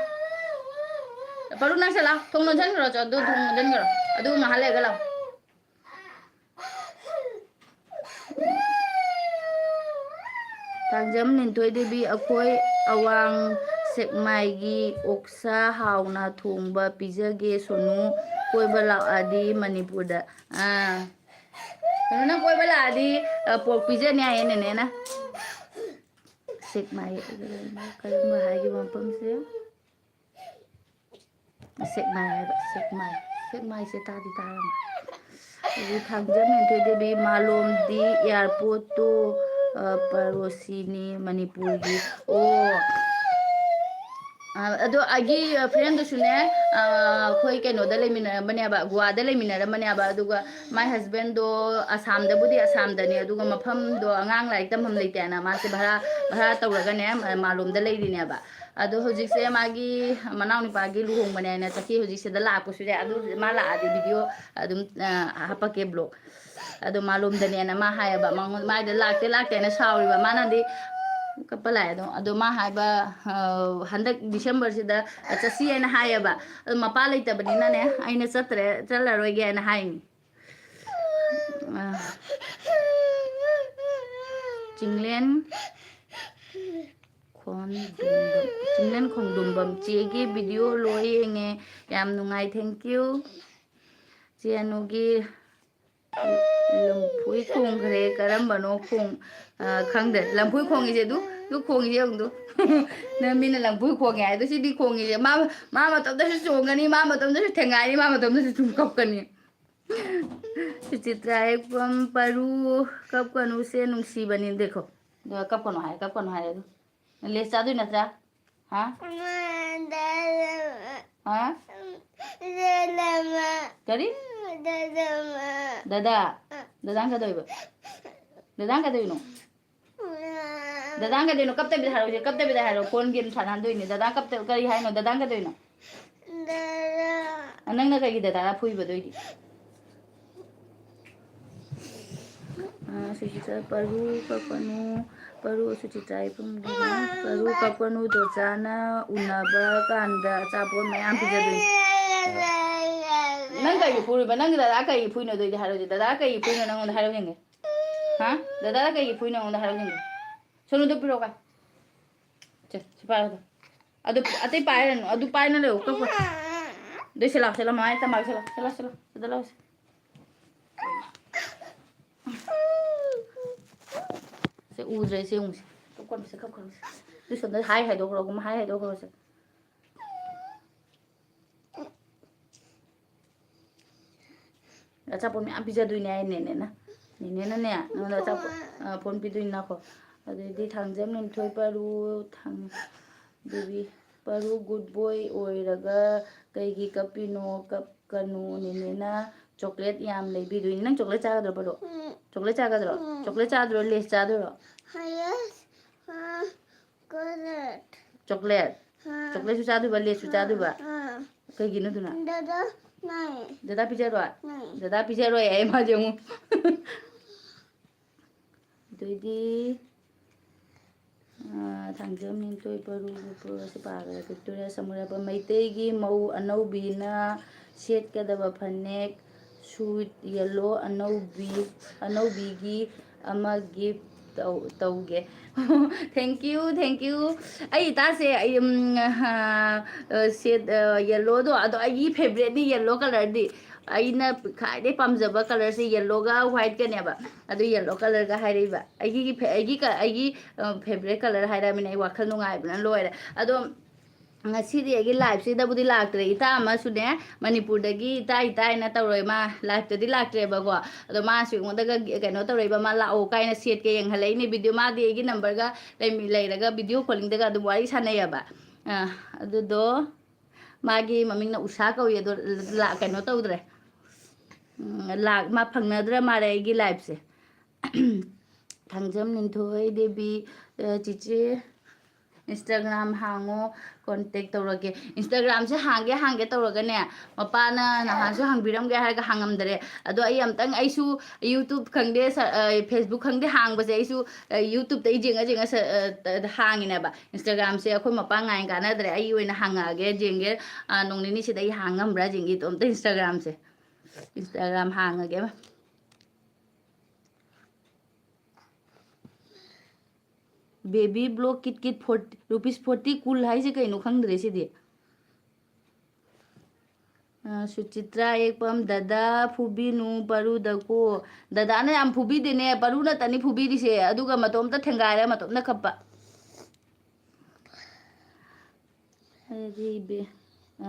ꯄꯔꯨ, ꯅꯪ ꯁꯦꯂꯥ꯫ ꯊꯣꯡ ꯂꯣꯟꯁꯤꯟꯈ꯭ꯔꯣ ꯆꯣ, ꯑꯗꯨ ꯊꯣꯡ ꯂꯣꯟꯁꯤꯟꯈ꯭ꯔꯣ꯫ ꯑꯗꯨ ꯉꯥꯏꯍꯥꯛ ꯂꯩꯔꯒ ꯂꯥꯛꯑꯣ꯫ ꯊꯥꯡꯖꯝ ꯂꯤꯟꯊꯣꯏ ꯗꯦꯕꯤ, ꯑꯩꯈꯣꯏ ꯑꯋꯥꯡ ꯁꯦꯛꯃꯥꯏꯒꯤ ꯑꯣꯛꯁꯥ ꯍꯥꯎꯅ ꯊꯣꯡꯕ ꯄꯤꯖꯒꯦ ꯁꯣꯅꯨ, ꯀꯣꯏꯕ ꯂꯥꯛꯑꯗꯤ ꯃꯅꯤꯄꯨꯔꯗ꯫ ꯑꯥ꯫ ꯀꯩꯅꯣ, ꯅꯪ ꯀꯣꯏꯕ ꯂꯥꯛꯑꯗꯤ, ꯑ, pork ꯄꯤꯖꯅꯤ ꯍꯥꯏꯌꯦ ꯅꯦꯅꯦꯅ꯫ ꯁꯦꯛꯃꯥꯏ, ꯀꯔꯝꯕ ꯍꯥꯏꯈꯤꯕ ꯃꯐꯝꯁꯦ? ꯁꯦꯛꯃꯥꯏ ꯍꯥꯏꯕ, ꯁꯦꯛꯃꯥꯏ꯫ ꯁꯦꯛꯃꯥꯏꯁꯦ ꯇꯥꯗꯤ ꯇꯥꯔꯝꯃꯦ꯫ ꯑꯗꯨ ꯊꯥꯡꯖꯝ ꯂꯤꯟꯊꯣꯏ ꯗꯦꯕꯤ, ꯃꯥꯂꯣꯝꯗꯤ airport ꯇꯣ, ꯑ, ꯄꯔꯣꯁꯤꯅꯤ ꯃꯅꯤꯄꯨꯔꯒꯤ꯫ ꯑꯣ꯫ ꯑ, ꯑꯗꯣ ꯑꯩꯒꯤ friendꯗꯨꯁꯨꯅꯦ, ꯑ, ꯑꯩꯈꯣꯏ ꯀꯩꯅꯣꯗ ꯂꯩꯃꯤꯟꯅꯔꯝꯕꯅꯦꯕ, ꯒꯣꯋꯥꯗ ꯂꯩꯃꯤꯟꯅꯔꯝꯕꯅꯦꯕ, ꯑꯗꯨꯒ my husbandꯗꯣ ꯑꯁꯥꯝꯗꯕꯨꯗꯤ ꯑꯁꯥꯝꯗꯅꯦ, ꯑꯗꯨꯒ ꯃꯐꯝꯗꯣ ꯑꯉꯥꯡ ꯂꯥꯏꯔꯤꯛ ꯇꯝꯐꯝ ꯂꯩꯇꯦꯅ ꯃꯥꯁꯦ ꯚꯔꯥ, ꯚꯔꯥ ꯇꯧꯔꯒꯅꯦ, ꯃ-, ꯃꯥꯂꯣꯝꯗ ꯂꯩꯔꯤꯅꯦꯕ꯫ ꯑꯗꯣ ꯍꯧꯖꯤꯛꯁꯦ ꯃꯥꯒꯤ ꯃꯅꯥꯎꯅꯨꯄꯥꯒꯤ ꯂꯨꯍꯣꯡꯕꯅꯦ ꯍꯥꯏꯅ ꯆꯠꯈꯤ, ꯍꯧꯖꯤꯛ ꯁꯤꯗ ꯂꯥꯛꯄꯁꯨ ꯌꯥꯏ, ꯑꯗꯨ ꯃꯥ ꯂꯥꯛꯑꯗꯤ video ꯑꯗꯨꯝ, ꯑ, ꯍꯥꯄꯛꯀꯦ vlog꯫ ꯑꯗꯣ ꯃꯥꯂꯣꯝꯗꯅꯦꯅ ꯃꯥ ꯍꯥꯏꯌꯦꯕ, ꯃꯉꯣꯟ-, ꯃꯥꯏꯗ ꯂꯥꯛꯇꯦ ꯂꯥꯛꯇꯦꯅ ꯁꯥꯎꯔꯤꯕ, ꯃꯥꯅꯗꯤ ꯀꯞꯄ ꯂꯥꯛꯑꯦ꯫ ꯑꯗꯣ, ꯑꯗꯣ ꯃꯥ ꯍꯥꯏꯕ, ꯑ, ꯍꯟꯗꯛ Decemberꯁꯤꯗ ꯆꯠꯁꯤ ꯍꯥꯏꯅ ꯍꯥꯏꯌꯦꯕ, ꯑꯗꯣ ꯃꯄꯥ ꯂꯩꯇꯕꯅꯤꯅꯅꯦ ꯑꯩꯅ ꯆꯠꯇ꯭ꯔꯦ, ꯆꯠꯂꯔꯣꯏꯒꯦ ꯍꯥꯏꯅ ꯍꯥꯏꯅꯤ꯫ ꯑ, ꯆꯤꯡꯂꯦꯟ ꯈꯣꯟꯗꯨꯝꯕꯝ, ꯆꯤꯡꯂꯦꯟ ꯈꯣꯡꯗꯨꯝꯕꯝ꯫ ꯆꯦꯒꯤ video ꯂꯣꯏ ꯌꯦꯡꯉꯦ, ꯌꯥꯝ ꯅꯨꯡꯉꯥꯏ, thank you꯫ ꯆꯦ ꯑꯅꯨꯒꯤ ꯂꯝꯐꯣꯏ ꯈꯣꯡꯈ꯭ꯔꯦ, ꯀꯔꯝꯕꯅꯣ ꯈꯣꯡ-, ꯑ, ꯈꯪꯗ꯭ꯔꯦ꯫ ꯂꯝꯐꯣꯏ ꯈꯣꯡꯉꯤꯁꯦ ꯑꯗꯨ, ꯑꯗꯨ ꯈꯣꯡꯉꯤꯁꯦ ꯌꯦꯡꯉꯨ ꯑꯗꯨ꯫ ꯅꯪ ꯃꯤꯅ ꯂꯝꯐꯣꯏ ꯈꯣꯡꯉꯦ ꯍꯥꯏꯗꯣ ꯁꯤꯗꯤ ꯈꯣꯡꯉꯤꯁꯦ꯫ ꯃꯥ, ꯃꯥ ꯃꯇꯣꯝꯇꯁꯨ ꯆꯣꯡꯒꯅꯤ, ꯃꯥ ꯃꯇꯣꯝꯇꯁꯨ ꯊꯦꯡꯒꯥꯏꯅꯤ, ꯃꯥ ꯃꯇꯣꯝꯇꯁꯨ ꯁꯨꯝ ꯀꯞꯀꯅꯤ꯫ ꯁꯨꯆꯤꯇ꯭ꯔꯥ ꯍꯦꯛꯄꯝ ꯄꯔꯨ, ꯀꯞꯀꯅꯨꯁꯦ ꯅꯨꯡꯁꯤꯕꯅꯤ꯫ ꯗꯦꯈꯣ꯫ ꯑꯗꯨꯒ ꯀꯞꯀꯅꯨ ꯍꯥꯏ, ꯀꯞꯀꯅꯨ ꯍꯥꯏ ꯑꯗꯨ꯫ ꯂꯦꯁ ꯆꯥꯗꯣꯏ ꯅꯠꯇ꯭ꯔꯥ? ꯍꯥ? ꯍꯥ? ꯀꯔꯤ? ꯗꯗꯥ? ꯗꯗꯥ ꯀꯩꯗꯧꯕ? ꯗꯗꯥ ꯀꯩꯗꯧꯅꯣ? ꯗꯗꯥ ꯀꯩꯗꯧꯅꯣ? ꯀꯞꯇꯕꯤꯗ ꯍꯥꯏꯔꯛꯑꯣꯁꯦ, ꯀꯞꯇꯕꯤꯗ ꯍꯥꯏꯔꯛꯑꯣ꯫ Phone game ꯁꯥꯟꯅꯍꯟꯗꯣꯏꯅꯦ꯫ ꯗꯗꯥ ꯀꯞꯇ-, ꯀꯔꯤ ꯍꯥꯏꯅꯣ? ꯗꯗꯥ ꯀꯩꯗꯧꯅꯣ? ꯑ, ꯅꯪꯅ ꯀꯩꯒꯤ ꯗꯗꯥꯗ ꯐꯨꯏꯕ ꯑꯗꯨꯏꯗꯤ? ꯑ, ꯁꯨꯆꯤꯇ꯭ꯔ, ꯄꯔꯨ ꯀꯛꯄꯅꯨ, ꯄꯔꯨ ꯁꯨꯆꯤꯇ꯭ꯔ ꯏꯕꯨꯡꯒꯤꯅ, ꯄꯔꯨ ꯀꯛꯄꯅꯨ ꯗꯣꯖꯥꯅ ꯎꯅꯕ ꯀꯥꯟꯗ ꯑꯆꯥꯄꯣꯠ ꯃꯌꯥꯝ ꯄꯤꯖꯗꯣꯏꯅꯤ꯫ ꯅꯪ ꯀꯩꯒꯤ ꯐꯨꯔꯤꯕ? ꯅꯪꯒꯤ ꯗꯗꯥ ꯀꯩꯒꯤ ꯐꯨꯏꯅꯣ ꯑꯗꯨꯏꯗꯤ ꯍꯥꯏꯔꯣꯁꯦ꯫ ꯗꯗꯥ ꯀꯩꯒꯤ ꯐꯨꯏꯅꯣ ꯅꯪꯉꯣꯟꯗ ꯍꯥꯏꯔꯣ ꯌꯦꯡꯒꯦ꯫ ꯍꯥ? ꯗꯗꯥ ꯀꯩꯒꯤ ꯐꯨꯏꯅꯣ ꯅꯪꯉꯣꯟꯗ ꯍꯥꯏꯔꯣ ꯌꯦꯡꯒꯦ꯫ ꯁꯣꯅꯨꯗꯣ ꯄꯤꯔꯛꯑꯣ ꯀꯥꯏ꯫ ꯁꯦ, ꯁꯤ ꯄꯥꯏꯔꯣ ꯑꯗꯣ꯫ ꯑꯗꯨ ꯑꯇꯩ ꯄꯥꯏꯔꯅꯨ, ꯑꯗꯨ ꯄꯥꯏꯅ ꯂꯩꯌꯣ, ꯀꯛꯄ꯫ ꯑꯗꯨ ꯁꯤ ꯂꯥꯎ, ꯁꯤ ꯂꯥꯎ, ꯃꯃꯥꯏ ꯇꯝꯃꯛꯑꯒꯦ, ꯁꯤ ꯂꯥꯎ, ꯁꯤ ꯂꯥꯎ, ꯁꯤ ꯂꯥꯎ, ꯁꯤꯗ ꯂꯥꯎ, ꯁꯤ꯫ ꯁꯦ ꯎꯗ꯭ꯔꯦ, ꯁꯦ ꯌꯦꯡꯉꯨꯁꯦ꯫ ꯀꯞꯀꯅꯨꯁꯦ, ꯀꯞꯀꯅꯨꯁꯦ꯫ ꯑꯗꯨ ꯁꯣꯝꯗ ꯍꯥꯏ ꯍꯥꯏꯗꯣꯛꯈ꯭ꯔꯣ, ꯀꯨꯝ ꯍꯥꯏ ꯍꯥꯏꯗꯣꯛꯈ꯭ꯔꯣꯁꯦ꯫ ꯑꯆꯥꯄꯣꯠ ꯃꯌꯥꯝ ꯄꯤꯖꯗꯣꯏꯅꯦ ꯍꯥꯏ ꯅꯦꯅꯦꯅ꯫ ꯅꯦꯅꯦꯅꯅꯦ, ꯅꯉꯣꯟꯗ ꯑꯆꯥꯄꯣꯠ, ꯑ, ꯐꯣꯟ ꯄꯤꯗꯣꯏꯅꯤꯅꯀꯣ꯫ ꯑꯗꯩꯗꯤ ꯊꯥꯡꯖꯝ ꯂꯤꯟꯊꯣꯏ ꯄꯔꯨ, ꯊꯥꯡ-, ꯕꯦꯕꯤ, ꯄꯔꯨ good boy ꯑꯣꯏꯔꯒ ꯀꯩꯒꯤ ꯀꯞꯄꯤꯅꯣ? ꯀꯞꯀꯅꯨ, ꯅꯦꯅꯦꯅ ꯆꯣꯀ꯭ꯂꯦꯠ ꯌꯥꯝ ꯂꯩꯕꯤꯗꯣꯏꯅꯤ꯫ ꯅꯪ ꯆꯣꯀ꯭ꯂꯦꯠ ꯆꯥꯒꯗ꯭ꯔꯣ, ꯄꯔꯨ? ꯎꯝ꯫ ꯆꯣꯀ꯭ꯂꯦꯠ ꯆꯥꯒꯗ꯭ꯔꯣ? ꯎꯝ꯫ ꯆꯣꯀ꯭ꯂꯦꯠ ꯆꯥꯗ꯭ꯔꯣ, ꯂꯦꯁ ꯆꯥꯗꯣꯏꯔꯣ? ꯍꯌꯦꯁ, ꯑ, ꯆꯣꯀ꯭ꯂꯦꯠ꯫ ꯆꯣꯀ꯭ꯂꯦꯠ? ꯑꯥ꯫ ꯆꯣꯀ꯭ꯂꯦꯠꯁꯨ ꯆꯥꯗꯣꯏꯕ, ꯂꯦꯁꯁꯨ ꯑꯥ, ꯆꯥꯗꯣꯏꯕ? ꯑꯥ꯫ ꯀꯩꯒꯤꯅꯣ ꯑꯗꯨꯅ? ꯗꯗꯥ ꯅꯥꯏ꯫ ꯗꯗꯥ ꯄꯤꯖꯔꯣꯏ? ꯅꯥꯏ꯫ ꯗꯗꯥ ꯄꯤꯖꯔꯣꯏ ꯍꯥꯏ ꯃꯥꯁꯦ ꯑꯃꯨꯛ꯫ ꯑꯗꯨꯏꯗꯤ, ꯑꯥ, ꯊꯥꯡꯖꯝ ꯅꯤꯡꯊꯣꯏ ꯄꯔꯨ, ꯄꯔꯨ ꯑꯁꯤ ꯄꯥꯈ꯭ꯔꯦ꯫ ꯕꯤꯛꯇꯣꯔꯤꯌꯥ ꯁꯃꯨꯔꯥꯏꯕ ꯃꯩꯇꯩꯒꯤ ꯃꯧ ꯑꯅꯧꯕꯤꯅ ꯁꯦꯠꯀꯗꯕ ꯐꯅꯦꯛ ꯁꯨꯠ ꯌꯦꯜꯂꯣ ꯑꯅꯧꯕꯤ, ꯑꯅꯧꯕꯤꯒꯤ ꯑꯃ ꯒꯤꯐ ꯇꯧ-, ꯇꯧꯒꯦ꯫ Thank you, thank you꯫ ꯑꯩ ꯏꯇꯥꯁꯦ, ꯑꯩ, ꯎꯝ, ꯑ, ꯑ, ꯁꯦꯠ-, ꯑ, ꯌꯦꯜꯂꯣꯗꯣ, ꯑꯗꯣ ꯑꯩꯒꯤ ꯐꯦꯕꯔꯦꯠꯅꯤ ꯌꯦꯜꯂꯣ ꯀꯂꯔꯗꯤ꯫ ꯑꯩꯅ ꯈ꯭ꯋꯥꯏꯗꯩ ꯄꯥꯝꯖꯕ ꯀꯂꯔꯁꯦ ꯌꯦꯜꯂꯣꯒ ꯋꯥꯏꯠꯀꯅꯦꯕ꯫ ꯑꯗꯨ ꯌꯦꯜꯂꯣ ꯀꯂꯔꯒ ꯍꯥꯏꯔꯛꯏꯕ꯫ ꯑꯩꯒꯤ ꯐꯦ-, ꯑꯩꯒꯤ ꯀ-, ꯑꯩꯒꯤ, ꯑ, ꯐꯦꯕꯔꯦꯠ ꯀꯂꯔ ꯍꯥꯏꯔꯃꯤꯅ ꯑꯩ ꯋꯥꯈꯜ ꯅꯨꯡꯉꯥꯏꯕꯅ ꯂꯣꯏꯔꯦ꯫ ꯑꯗꯣ ꯉꯁꯤꯗꯤ ꯑꯩꯒꯤ ꯂꯥꯏꯐꯁꯤꯗꯕꯨꯗꯤ ꯂꯥꯛꯇ꯭ꯔꯦ꯫ ꯏꯇꯥ ꯑꯃꯁꯨꯅꯦ, ꯃꯅꯤꯄꯨꯔꯗꯒꯤ ꯏꯇꯥ, ꯏꯇꯥ ꯍꯥꯏꯅ ꯇꯧꯔꯦ꯫ ꯃꯥ ꯂꯥꯏꯐꯇꯗꯤ ꯂꯥꯛꯇ꯭ꯔꯦꯕꯀꯣ꯫ ꯑꯗꯣ ꯃꯥꯁꯨ ꯑꯩꯉꯣꯟꯗꯒ ꯀꯩꯅꯣ ꯇꯧꯔꯛꯏꯕ, "ꯃꯥ ꯂꯥꯛꯑꯣ" ꯀꯥꯏꯅ ꯁꯦꯠꯀꯦ ꯌꯦꯡꯍꯜꯂꯛꯏꯅꯦ ꯚꯤꯗꯤꯑꯣ꯫ ꯃꯥꯗꯤ ꯑꯩꯒꯤ ꯅꯝꯕꯔꯒ ꯂꯩꯃꯤ-, ꯂꯩꯔꯒ ꯚꯤꯗꯤꯑꯣ ꯀꯣꯂꯤꯡꯗꯒ ꯑꯗꯨꯝ ꯋꯥꯔꯤ ꯁꯥꯟꯅꯩꯌꯦꯕ꯫ ꯑ, ꯑꯗꯨꯗꯣ ꯃꯥꯒꯤ ꯃꯃꯤꯡꯅ ꯎꯁꯥ ꯀꯧꯏ꯫ ꯑꯗꯣ ꯂꯥ-, ꯀꯩꯅꯣ ꯇꯧꯗ꯭ꯔꯦ꯫ ꯎꯝ, ꯂꯥꯛ-, ꯃꯥ ꯐꯪꯅꯗ꯭ꯔ ꯃꯥꯜꯂꯦ ꯑꯩꯒꯤ ꯂꯥꯏꯐꯁꯦ꯫ ꯊꯥꯡꯖꯝ ꯅꯤꯡꯊꯣꯏ ꯗꯦꯕꯤ, ꯑ, ꯆꯤꯆꯦ, Instagram ꯍꯥꯡꯉꯣ, contact ꯇꯧꯔꯛꯀꯦ꯫ Instagramꯁꯦ ꯍꯥꯡꯒꯦ ꯍꯥꯡꯒꯦ ꯇꯧꯔꯒꯅꯦ, ꯃꯄꯥꯅ ꯅꯍꯥꯟꯁꯨ ꯍꯥꯡꯕꯤꯔꯝꯒꯦ ꯍꯥꯏꯔꯒ ꯍꯥꯡꯉꯝꯗꯔꯦ꯫ ꯑꯗꯣ ꯑꯩ ꯑꯝꯇꯪ, ꯑꯩꯁꯨ YouTube ꯈꯪꯗꯦ, ꯁ-, ꯑ, Facebook ꯈꯪꯗꯦ, ꯍꯥꯡꯕꯁꯦ ꯑꯩꯁꯨ, ꯑ, YouTubeꯇ ꯑꯩ ꯌꯦꯡꯉ ꯌꯦꯡꯉ ꯁ-, ꯑ, ꯇ-, ꯍꯥꯡꯉꯤꯅꯦꯕ꯫ Instagramꯁꯦ ꯑꯩꯈꯣꯏ ꯃꯄꯥ ꯉꯥꯏꯅ ꯀꯥꯟꯅꯗ꯭ꯔꯦ, ꯑꯩ ꯑꯣꯏꯅ ꯍꯥꯡꯉꯛꯑꯒꯦ, ꯌꯦꯡꯒꯦ꯫ ꯑ, ꯅꯣꯡ ꯅꯤꯅꯤꯁꯤꯗ ꯑꯩ ꯍꯥꯡ ꯉꯝꯕ꯭ꯔꯥ ꯌꯦꯡꯒꯦ ꯏꯇꯣꯝꯇ Instagramꯁꯦ꯫ Instagram ꯍꯥꯡꯉꯒꯦ꯫ Baby block kit kit forty, rupees forty cool ꯍꯥꯏꯁꯦ ꯀꯩꯅꯣ ꯈꯪꯗ꯭ꯔꯦ ꯁꯤꯗꯤ꯫ ꯑ, ꯁꯨꯆꯤꯇ꯭ꯔꯥ ꯌꯦꯛꯄꯝ, ꯗꯗꯥ ꯐꯨꯕꯤꯅꯨ ꯄꯔꯨꯗꯀꯣ꯫ ꯗꯗꯥꯅ ꯌꯥꯝ ꯐꯨꯕꯤꯗꯦꯅꯦ, ꯄꯔꯨꯅꯇꯅꯤ ꯐꯨꯕꯤꯔꯤꯁꯦ, ꯑꯗꯨꯒ ꯃꯇꯣꯝꯇ ꯊꯦꯡꯒꯥꯏꯔꯦ, ꯃꯇꯣꯝꯇ ꯀꯞꯄ꯫ ꯑꯗꯨꯗꯤ ꯏꯕꯦ-,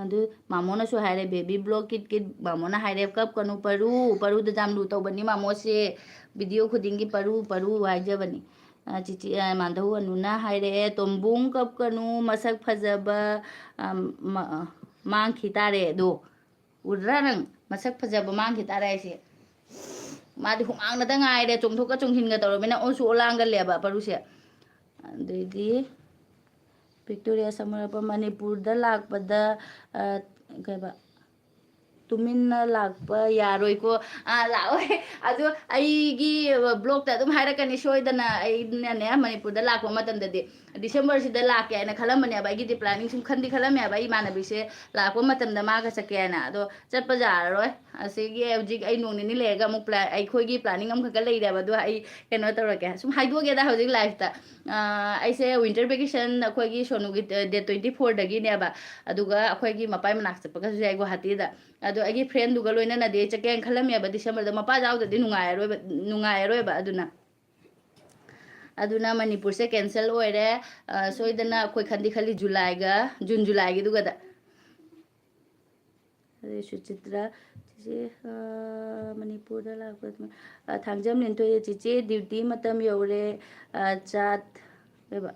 ꯑꯗꯨ ꯃꯥꯃꯣꯅꯁꯨ ꯍꯥꯏꯔꯦ, "Baby block ꯀꯤꯠ ꯀꯤꯠ", ꯃꯥꯃꯣꯅ ꯍꯥꯏꯔꯦ, "ꯀꯞꯀꯅꯨ ꯄꯔꯨ, ꯄꯔꯨꯗ ꯌꯥꯝ ꯂꯨ ꯇꯧꯕꯅꯤ ꯃꯥꯃꯣꯁꯦ, video ꯈꯨꯗꯤꯡꯒꯤ ꯄꯔꯨ, ꯄꯔꯨ ꯍꯥꯏꯖꯕꯅꯤ"꯫ ꯑ, ꯆꯤꯆꯦ, ꯑ, ꯃꯥꯟꯙꯧ ꯑꯅꯨꯅ ꯍꯥꯏꯔꯛꯑꯦ, "ꯇꯣꯝꯕꯨꯡ ꯀꯞꯀꯅꯨ, ꯃꯁꯛ ꯐꯖꯕ, ꯑ, ꯃ-, ꯑ, ꯃꯥꯡꯈꯤ ꯇꯥꯔꯦ ꯑꯗꯣ"꯫ ꯎꯗ꯭ꯔꯥ ꯅꯪ? ꯃꯁꯛ ꯐꯖꯕ ꯃꯥꯡꯈꯤ ꯇꯥꯔꯦ ꯍꯥꯏꯁꯦ꯫ ꯃꯥꯗꯤ ꯍꯨꯃꯥꯡꯅꯗ ꯉꯥꯏꯔꯦ, ꯆꯣꯡꯊꯣꯛꯀ ꯆꯣꯡꯁꯤꯟꯒ ꯇꯧꯔꯃꯤꯅ ꯑꯣꯟꯁꯨ ꯑꯣꯂꯥꯡꯒꯜꯂꯦꯕ ꯄꯔꯨꯁꯦ꯫ ꯑꯗꯩꯗꯤ ꯚꯤꯛꯇꯣꯔꯤꯌꯥ ꯁꯃꯔꯄ ꯃꯅꯤꯄꯨꯔꯗ ꯂꯥꯛꯄꯗ, ꯑ, ꯀꯩꯕ, ꯇꯨꯃꯤꯟꯅ ꯂꯥꯛꯄ ꯌꯥꯔꯣꯏꯀꯣ꯫ ꯑ, ꯂꯥꯛꯑꯣꯏ꯫ ꯑꯗꯣ ꯑꯩꯒꯤ ꯕ꯭ꯂꯣꯛꯇ ꯑꯗꯨꯝ ꯍꯥꯏꯔꯛꯀꯅꯤ ꯁꯣꯏꯗꯅ, ꯑꯩꯅꯅꯦ ꯃꯅꯤꯄꯨꯔꯗ ꯂꯥꯛꯄ ꯃꯇꯝꯗꯗꯤ꯫ ꯗꯤꯁꯦꯝꯕꯔꯁꯤꯗ ꯂꯥꯛꯀꯦ ꯍꯥꯏꯅ ꯈꯜꯂꯝꯕꯅꯦꯕ, ꯑꯩꯒꯤꯗꯤ ꯄ꯭ꯂꯥꯅꯤꯡ ꯁꯨꯝ ꯈꯟꯗꯤ ꯈꯜꯂꯝꯃꯦꯕ, ꯑꯩ ꯏꯃꯥꯟꯅꯕꯤꯁꯦ ꯂꯥꯛꯄ ꯃꯇꯝꯗ ꯃꯥꯒ ꯆꯠꯀꯦ ꯍꯥꯏꯅ꯫ ꯑꯗꯣ ꯆꯠꯄ ꯌꯥꯔꯔꯣꯏ꯫ ꯑꯁꯤꯒꯤ ꯍꯧꯖꯤꯛ ꯑꯩ ꯅꯣꯡ ꯅꯤꯅꯤ ꯂꯩꯔꯒ ꯑꯃꯨꯛ ꯄ꯭ꯂꯥ-, ꯑꯩꯈꯣꯏꯒꯤ ꯄ꯭ꯂꯥꯅꯤꯡ ꯑꯃꯈꯛꯀ ꯂꯩꯔꯦꯕ꯫ ꯑꯗꯣ ꯑꯩ ꯀꯩꯅꯣ ꯇꯧꯔꯛꯀꯦ, ꯁꯨꯝ ꯍꯥꯏꯗꯣꯛꯑꯒꯦꯗ ꯍꯧꯖꯤꯛ ꯂꯥꯏꯐꯇ꯫ ꯑꯥ, ꯑꯩꯁꯦ winter vacation ꯑꯩꯈꯣꯏꯒꯤ ꯁꯣꯅꯨꯒꯤ ꯗꯦꯠ twenty fourꯗꯒꯤꯅꯦꯕ꯫ ꯑꯗꯨꯒ ꯑꯩꯈꯣꯏꯒꯤ ꯃꯄꯥꯏ ꯃꯅꯥꯛ ꯆꯠꯄꯒꯁꯨ ꯌꯥꯏ ꯒꯨꯍꯥꯇꯤꯗ꯫ ꯑꯗꯣ ꯑꯩꯒꯤ ꯐ꯭ꯔꯦꯟꯗꯨꯒ ꯂꯣꯏꯅꯅꯗꯤ ꯑꯩ ꯆꯠꯀꯦꯅ ꯈꯜꯂꯝꯃꯦꯕ, ꯗꯤꯁꯦꯝꯕꯔꯗ ꯃꯄꯥ ꯌꯥꯎꯗ꯭ꯔꯗꯤ ꯅꯨꯡꯉꯥꯏꯔꯔꯣꯏꯕ, ꯅꯨꯡꯉꯥꯏꯔꯔꯣꯏꯕ꯫ ꯑꯗꯨꯅ, ꯑꯗꯨꯅ ꯃꯅꯤꯄꯨꯔꯁꯦ ꯀꯦꯟꯁꯦꯜ ꯑꯣꯏꯔꯦ꯫ ꯑ, ꯁꯣꯏꯗꯅ ꯑꯩꯈꯣꯏ ꯈꯟꯗꯤ ꯈꯜꯂꯤ ꯖꯨꯂꯥꯏꯒ, ꯖꯨꯟ ꯖꯨꯂꯥꯏꯒꯤꯗꯨꯒꯗ꯫ ꯑꯗꯩ ꯁꯨꯆꯤꯇ꯭ꯔ, ꯆꯤꯆꯦ, ꯑ, ꯃꯅꯤꯄꯨꯔꯗ ꯂꯥꯛꯄ, ꯑ, ꯊꯥꯡꯖꯝ ꯂꯤꯟꯊꯣꯏ, ꯆꯤꯆꯦ ꯗ꯭ꯌꯨꯇꯤ ꯃꯇꯝ ꯌꯧꯔꯦ, ꯑ, ꯆꯥꯠ-, ꯀꯩꯕ?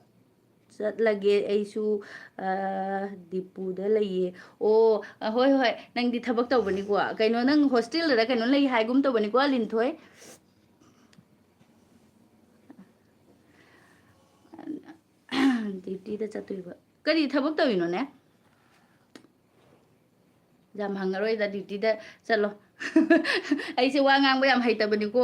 ꯆꯠꯂꯒꯦ ꯑꯩꯁꯨ, ꯑ, ꯗꯤꯄꯨꯗ ꯂꯩꯌꯦ꯫ ꯑꯣ, ꯑ, ꯍꯣꯏ, ꯍꯣꯏ, ꯅꯪꯗꯤ ꯊꯕꯛ ꯇꯧꯕꯅꯤꯀꯣ꯫ ꯀꯩꯅꯣ, ꯅꯪ ꯍꯣꯁꯇꯦꯜꯗꯔ ꯀꯩꯅꯣ ꯂꯩ ꯍꯥꯏꯒꯨꯝ ꯇꯧꯕꯅꯤꯀꯣ, ꯂꯤꯟꯊꯣꯏ? ꯗ꯭ꯌꯨꯇꯤꯗ ꯆꯠꯇꯣꯏꯕ꯫ ꯀꯔꯤ ꯊꯕꯛ ꯇꯧꯔꯤꯅꯣꯅꯦ? ꯌꯥꯝ ꯍꯪꯉꯔꯣꯏꯗ, ꯗ꯭ꯌꯨꯇꯤꯗ ꯆꯠꯂꯣ꯫ ꯑꯩꯁꯦ ꯋꯥ ꯉꯥꯡꯕ ꯌꯥꯝ ꯍꯩꯇꯕꯅꯤꯀꯣ꯫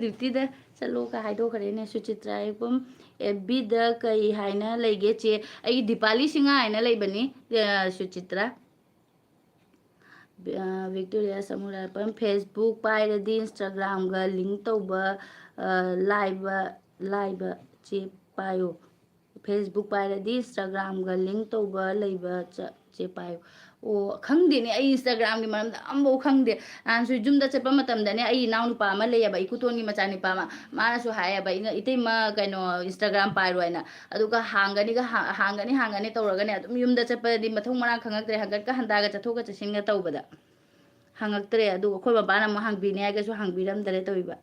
ꯗ꯭ꯌꯨꯇꯤꯗ ꯆꯠꯂꯣꯒ ꯍꯥꯏꯗꯣꯛꯈ꯭ꯔꯦꯅꯦ꯫ ꯁꯨꯆꯤꯇ꯭ꯔꯥ ꯌꯦꯛꯄꯝ, ꯑꯦꯐ ꯕꯤꯗ ꯀꯩ ꯍꯥꯏꯅ ꯂꯩꯒꯦ ꯆꯦ? ꯑꯩꯒꯤ ꯗꯤꯄꯥꯂꯤ ꯁꯤꯡꯍ ꯍꯥꯏꯅ ꯂꯩꯕꯅꯤ, ꯑ, ꯁꯨꯆꯤꯇ꯭ꯔꯥ꯫ ꯕꯤ-, ꯑ, ꯕꯤꯛꯇꯣꯔꯤꯌꯥ ꯁꯃꯨꯔꯥꯏꯄꯝ, ꯐꯦꯁꯕꯨꯛ ꯄꯥꯏꯔꯗꯤ ꯏꯟꯁꯇꯥꯒ꯭ꯔꯥꯝꯒ ꯂꯤꯡ ꯇꯧꯕ, ꯑ, ꯂꯥꯏꯕ, ꯂꯥꯏꯕ ꯆꯦ ꯄꯥꯏꯌꯨ꯫ ꯐꯦꯁꯕꯨꯛ ꯄꯥꯏꯔꯗꯤ ꯏꯟꯁꯇꯥꯒ꯭ꯔꯥꯝꯒ ꯂꯤꯡ ꯇꯧꯕ ꯂꯩꯕ ꯆ-, ꯆꯦ ꯄꯥꯏꯌꯨ꯫ ꯑꯣ, ꯈꯪꯗꯦꯅꯦ, ꯑꯩ ꯏꯟꯁꯇꯥꯒ꯭ꯔꯥꯝꯒꯤ ꯃꯔꯝꯗ ꯑꯝꯐꯥꯎ ꯈꯪꯗꯦ꯫ ꯅꯍꯥꯟꯁꯨ ꯌꯨꯝꯗ ꯆꯠꯄ ꯃꯇꯝꯗꯅꯦ, ꯑꯩ ꯏꯅꯥꯎꯅꯨꯄꯥ ꯑꯃ ꯂꯩꯌꯦꯕ, ꯏꯀꯨꯇꯣꯟꯒꯤ ꯃꯆꯥꯅꯨꯄꯥ ꯑꯃ, ꯃꯥꯅꯁꯨ ꯍꯥꯏꯌꯦꯕ, "ꯏꯅ-, ꯏꯇꯩꯃ, ꯀꯩꯅꯣ, ꯏꯟꯁꯇꯥꯒ꯭ꯔꯥꯝ ꯄꯥꯏꯔꯣ" ꯍꯥꯏꯅ꯫ ꯑꯗꯨꯒ ꯍꯥꯡꯒꯅꯤꯒ ꯍꯥ-, ꯍꯥꯡꯒꯅꯤ, ꯍꯥꯡꯒꯅꯤ ꯇꯧꯔꯒꯅꯦ, ꯑꯗꯨꯝ ꯌꯨꯝꯗ ꯆꯠꯄꯗꯤ ꯃꯊꯣꯡ ꯃꯔꯥꯡ ꯈꯪꯉꯛꯇ꯭ꯔꯦ, ꯍꯪꯒꯠꯀ ꯍꯟꯗꯥꯒ ꯆꯠꯊꯣꯛꯀ ꯆꯠꯁꯤꯟꯒ ꯇꯧꯕꯗ ꯍꯪꯉꯛꯇ꯭ꯔꯦ꯫ ꯑꯗꯨꯒ ꯑꯩꯈꯣꯏ ꯃꯄꯥꯅ ꯑꯃꯨꯛ ꯍꯥꯡꯕꯤꯅꯤ ꯍꯥꯏꯒꯁꯨ ꯍꯥꯡꯕꯤꯔꯝꯗꯔꯦ ꯇꯧꯔꯤꯕ꯫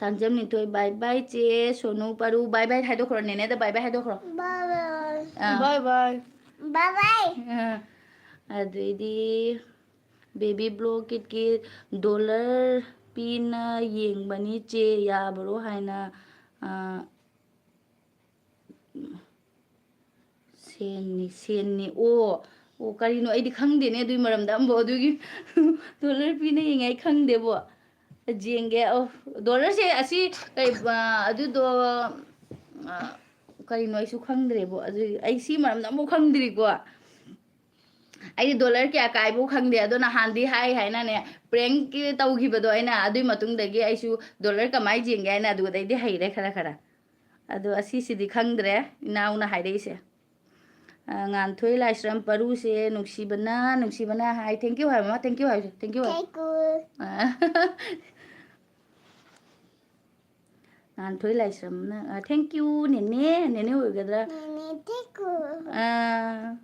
ꯇꯥꯡꯖꯝ ꯅꯤꯊꯣꯏ, bye bye ꯆꯦ Sonu ꯄꯥꯔꯨ, bye bye ꯍꯥꯏꯗꯣꯛꯈ꯭ꯔꯣ, ꯅꯦꯅꯦꯗ bye bye ꯍꯥꯏꯗꯣꯛꯈ꯭ꯔꯣ꯫ Bye bye꯫ ꯑꯥ꯫ Bye bye꯫ Bye bye꯫ ꯑꯥ꯫ ꯑꯗꯩꯗꯤ baby block ꯀꯤꯠꯀꯤ ꯗꯣꯂꯔ ꯄꯤꯅ ꯌꯦꯡꯕꯅꯤ ꯆꯦ, ꯌꯥꯕ꯭ꯔꯣ ꯍꯥꯏꯅ, ꯑꯥ, ꯁꯦꯟꯅꯤ, ꯁꯦꯟꯅꯤ꯫ ꯑꯣ, ꯑꯣ, ꯀꯔꯤꯅꯣ? ꯑꯩꯗꯤ ꯈꯪꯗꯦꯅꯦ ꯑꯗꯨꯒꯤ ꯃꯔꯝꯗ ꯑꯃꯕꯨ꯫ ꯑꯗꯨꯒꯤ ꯗꯣꯂꯔ ꯄꯤꯅ ꯌꯦꯡꯉꯦ, ꯑꯩ ꯈꯪꯗꯦꯕꯣ꯫ ꯌꯦꯡꯒꯦ꯫ ꯑꯣ, ꯗꯣꯂꯔꯁꯦ ꯑꯁꯤ ꯀꯩ, ꯑ, ꯑꯗꯨꯗꯣ, ꯑ, ꯀꯔꯤꯅꯣ? ꯑꯩꯁꯨ ꯈꯪꯗ꯭ꯔꯦꯕꯣ꯫ ꯑꯗꯨꯒꯤ ꯑꯩ ꯁꯤ ꯃꯔꯝꯗ ꯑꯃꯐꯥꯎ ꯈꯪꯗ꯭ꯔꯤꯀꯣ꯫ ꯑꯩꯗꯤ ꯗꯣꯂꯔ ꯀꯌꯥ ꯀꯥꯏꯕꯧ ꯈꯪꯗꯦ꯫ ꯑꯗꯣ ꯅꯍꯥꯟꯗꯤ ꯍꯥꯏ ꯍꯥꯏꯅꯅꯦ, prank ꯇꯧꯈꯤꯕꯗꯣ ꯑꯩꯅ, ꯑꯗꯨꯒꯤ ꯃꯇꯨꯡꯗꯒꯤ ꯑꯩꯁꯨ ꯗꯣꯂꯔ ꯀꯃꯥꯏꯅ ꯌꯦꯡꯒꯦ ꯍꯥꯏꯅ ꯑꯗꯨꯗꯩꯗꯤ ꯍꯩꯔꯦ ꯈꯔ ꯈꯔ꯫ ꯑꯗꯣ ꯑꯁꯤꯁꯤꯗꯤ ꯈꯪꯗ꯭ꯔꯦ, ꯏꯅꯥꯎꯅ ꯍꯥꯏꯔꯛꯏꯁꯦ꯫ ꯑ, ꯉꯥꯟꯊꯣꯏ ꯂꯥꯏꯁ꯭ꯔꯝ ꯄꯔꯨꯁꯦ ꯅꯨꯡꯁꯤꯕꯅ, ꯅꯨꯡꯁꯤꯕꯅ ꯍꯥꯏ꯫ Thank you ꯍꯥꯏꯕ, thank you ꯍꯥꯏꯕꯁꯦ, thank you ꯍꯥꯏꯕ꯫ Thank you꯫ ꯑ, ꯉꯥꯟꯊꯣꯏ ꯂꯥꯏꯁ꯭ꯔꯝꯅ, ꯑ, thank you ꯅꯦꯅꯦ, ꯅꯦꯅꯦ ꯑꯣꯏꯒꯗ꯭ꯔꯥ? ꯅꯦꯅꯦ, thank you꯫ ꯑ,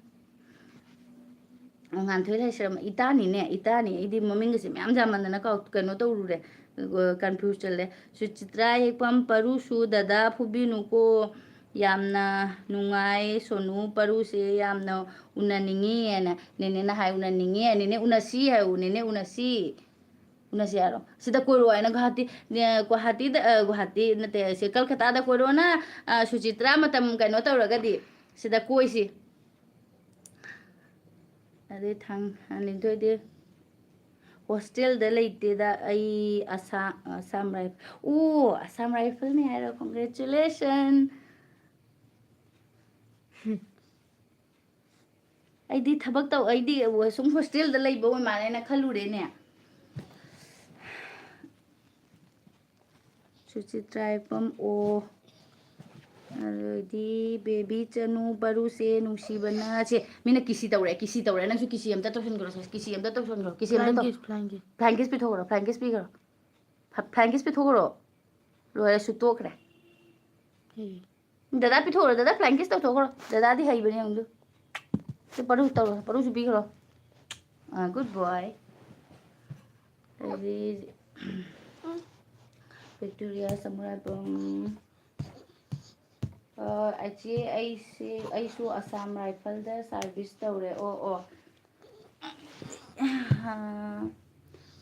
ꯉꯥꯟꯊꯣꯏ ꯂꯥꯏꯁ꯭ꯔꯝ, ꯏꯇꯥꯅꯤꯅꯦ, ꯏꯇꯥꯅꯤ꯫ ꯑꯩꯗꯤ ꯃꯃꯤꯡꯒꯁꯦ ꯃꯌꯥꯝ ꯌꯥꯝꯃꯟꯗꯅ ꯀꯥꯎ-, ꯀꯩꯅꯣ ꯇꯧꯔꯨꯔꯦ, ꯑ, confuse ꯆꯠꯂꯦ꯫ ꯁꯨꯆꯤꯇ꯭ꯔꯥ ꯌꯦꯛꯄꯝ ꯄꯔꯨꯁꯨ ꯗꯗꯥ ꯐꯨꯕꯤꯅꯨꯀꯣ꯫ ꯌꯥꯝꯅ ꯅꯨꯡꯉꯥꯏ, ꯁꯣꯅꯨ ꯄꯔꯨꯁꯦ ꯌꯥꯝꯅ ꯎꯅꯅꯤꯡꯉꯤ ꯍꯥꯏꯅ ꯅꯦꯅꯦꯅ ꯍꯥꯏ꯫ ꯎꯅꯅꯤꯡꯉꯤ, ꯅꯦꯅꯦ ꯎꯅꯁꯤ ꯍꯥꯏꯌꯨ, ꯅꯦꯅꯦ ꯎꯅꯁꯤ꯫ ꯎꯅꯁꯤ ꯍꯥꯏꯔꯣ? ꯁꯤꯗ ꯀꯣꯏꯔꯛꯑꯣ ꯍꯥꯏꯅ ꯒꯨꯍꯥꯇꯤ, ꯅꯦ, ꯒꯨꯍꯥꯇꯤꯗ, ꯑ, ꯒꯨꯍꯥꯇꯤ ꯅꯠꯇꯦ, ꯁꯤ ꯀꯜꯀꯇꯥꯗ ꯀꯣꯏꯔꯛꯑꯣꯅ, ꯑ, ꯁꯨꯆꯤꯇ꯭ꯔꯥ ꯃꯇꯝ ꯀꯩꯅꯣ ꯇꯧꯔꯒꯗꯤ ꯁꯤꯗ ꯀꯣꯏꯁꯤ꯫ ꯑꯗꯩ ꯊꯥꯡ-, ꯑ, ꯂꯤꯟꯊꯣꯏꯗꯤ ꯍꯣꯁꯇꯦꯜꯗ ꯂꯩꯇꯦꯗ, ꯑꯩ ꯑꯁꯥ-, ꯑꯁꯥꯝ ꯔꯥꯏꯐꯜ, ꯑꯣ, ꯑꯁꯥꯝ ꯔꯥꯏꯐꯜꯅꯦ ꯍꯥꯏꯔꯣ? Congratulation꯫ ꯑꯩꯗꯤ ꯊꯕꯛ ꯇꯧ-, ꯑꯩꯗꯤ ꯁꯨꯝ ꯍꯣꯁꯇꯦꯜꯗ ꯂꯩꯕ ꯑꯣꯏ ꯃꯥꯜꯂꯦꯅ ꯈꯜꯂꯨꯔꯦꯅꯦ꯫ ꯁꯨꯆꯤꯇ꯭ꯔꯥ ꯏꯄꯝ ꯑꯣ꯫ ꯑꯗꯩꯗꯤ ꯕꯦꯕꯤ ꯆꯅꯨ ꯕꯔꯨꯁꯦ ꯅꯨꯡꯁꯤꯕꯅ ꯁꯦ, ꯃꯤꯅ ꯀꯤꯁꯤ ꯇꯧꯔꯦ, ꯀꯤꯁꯤ ꯇꯧꯔꯦ, ꯅꯪꯁꯨ ꯀꯤꯁꯤ ꯑꯝꯇ ꯇꯧꯁꯟꯈ꯭ꯔꯣ ꯁꯦ, ꯀꯤꯁꯤ ꯑꯝꯇ ꯇꯧꯁꯟꯈ꯭ꯔꯣ, ꯀꯤꯁꯤ ꯑꯝꯇ ꯐ꯭ꯂꯥꯏꯡ ꯇꯧ꯫ ꯀꯤꯁ, flying ꯀꯤꯁ꯫ Flying kiss ꯄꯤꯊꯣꯛꯈ꯭ꯔꯣ, flying kiss ꯄꯤꯈ꯭ꯔꯣ꯫ ꯐ-, flying kiss ꯄꯤꯊꯣꯛꯈ꯭ꯔꯣ꯫ ꯂꯣꯏꯔꯦ, ꯁꯨ ꯇꯣꯛꯈ꯭ꯔꯦ꯫ ꯍꯦ꯫ ꯗꯗꯥ ꯄꯤꯊꯣꯛꯈ꯭ꯔꯣ, ꯗꯗꯥ flying kiss ꯇꯧꯊꯣꯛꯈ꯭ꯔꯣ꯫ ꯗꯗꯥꯗꯤ ꯍꯩꯕꯅꯦ ꯑꯃꯨꯛꯁꯨ꯫ ꯁꯤ ꯄꯔꯨ ꯇꯧꯔꯣ, ꯄꯔꯨꯁꯨ ꯄꯤꯈ꯭ꯔꯣ꯫ ꯑꯥ, good boy꯫ ꯑꯗꯩꯗꯤ ꯚꯤꯛꯇꯣꯔꯤꯌꯥ ꯁꯃꯨꯔꯥꯏꯕꯝ꯫ ꯑ, ꯏꯆꯦ, ꯑꯩꯁꯦ, ꯑꯩꯁꯨ ꯑꯁꯥꯝ ꯔꯥꯏꯐꯜꯗ service ꯇꯧꯔꯦ꯫ ꯑꯣ, ꯑꯣ꯫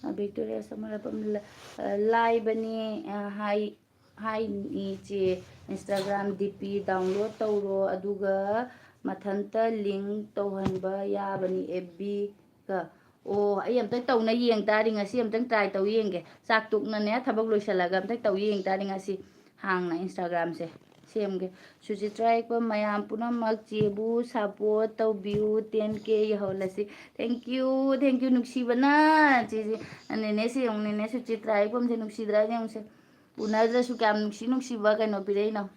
ꯑ, ꯚꯤꯛꯇꯣꯔꯤꯌꯥ ꯁꯃꯨꯔꯥꯏꯕꯝ ꯂ-, ꯑ, ꯂꯥꯏꯕꯅꯦ, ꯑ, ꯍꯥꯏ꯫ ꯍꯥꯏ ꯏꯆꯦ, Instagram D P download ꯇꯧꯔꯣ, ꯑꯗꯨꯒ ꯃꯊꯟꯇ link ꯇꯧꯍꯟꯕ ꯌꯥꯕꯅꯤ F B ꯒ꯫ ꯑꯣ, ꯑꯩ ꯑꯝꯇꯪ ꯇꯧꯅ ꯌꯦꯡ ꯇꯥꯔꯤ, ꯉꯁꯤ ꯑꯝꯇꯪ try ꯇꯧ ꯌꯦꯡꯒꯦ꯫ ꯆꯥꯛ ꯇꯣꯛꯅꯅꯦ, ꯊꯕꯛ ꯂꯣꯏꯁꯤꯜꯂꯒ ꯑꯝꯇꯪ ꯇꯧ ꯌꯦꯡ ꯇꯥꯔꯤ ꯉꯁꯤ ꯍꯥꯡꯅ Instagram ꯁꯦ ꯁꯦꯝꯒꯦ꯫ ꯁꯨꯆꯤꯇ꯭ꯔꯥ ꯌꯦꯛꯄ ꯃꯌꯥꯝ ꯄꯨꯝꯅꯃꯛ ꯆꯦꯕꯨ support ꯇꯧꯕꯤꯌꯨ, ten K ꯌꯧꯍꯜꯂꯁꯤ꯫ Thank you, thank you, ꯅꯨꯡꯁꯤꯕꯅ꯫ ꯆꯦꯁꯦ, ꯅꯦꯅꯦ ꯁꯦ ꯌꯦꯡꯉꯨ, ꯅꯦꯅꯦ ꯁꯨꯆꯤꯇ꯭ꯔꯥ ꯌꯦꯛꯄꯝꯁꯦ ꯅꯨꯡꯁꯤꯗ꯭ꯔꯥ ꯌꯦꯡꯉꯨꯁꯦ꯫ ꯎꯅꯗ꯭ꯔꯁꯨ ꯀꯌꯥꯝ ꯅꯨꯡꯁꯤ ꯅꯨꯡꯁꯤꯕ ꯀꯩꯅꯣ ꯄꯤꯔꯛꯏꯅꯣ꯫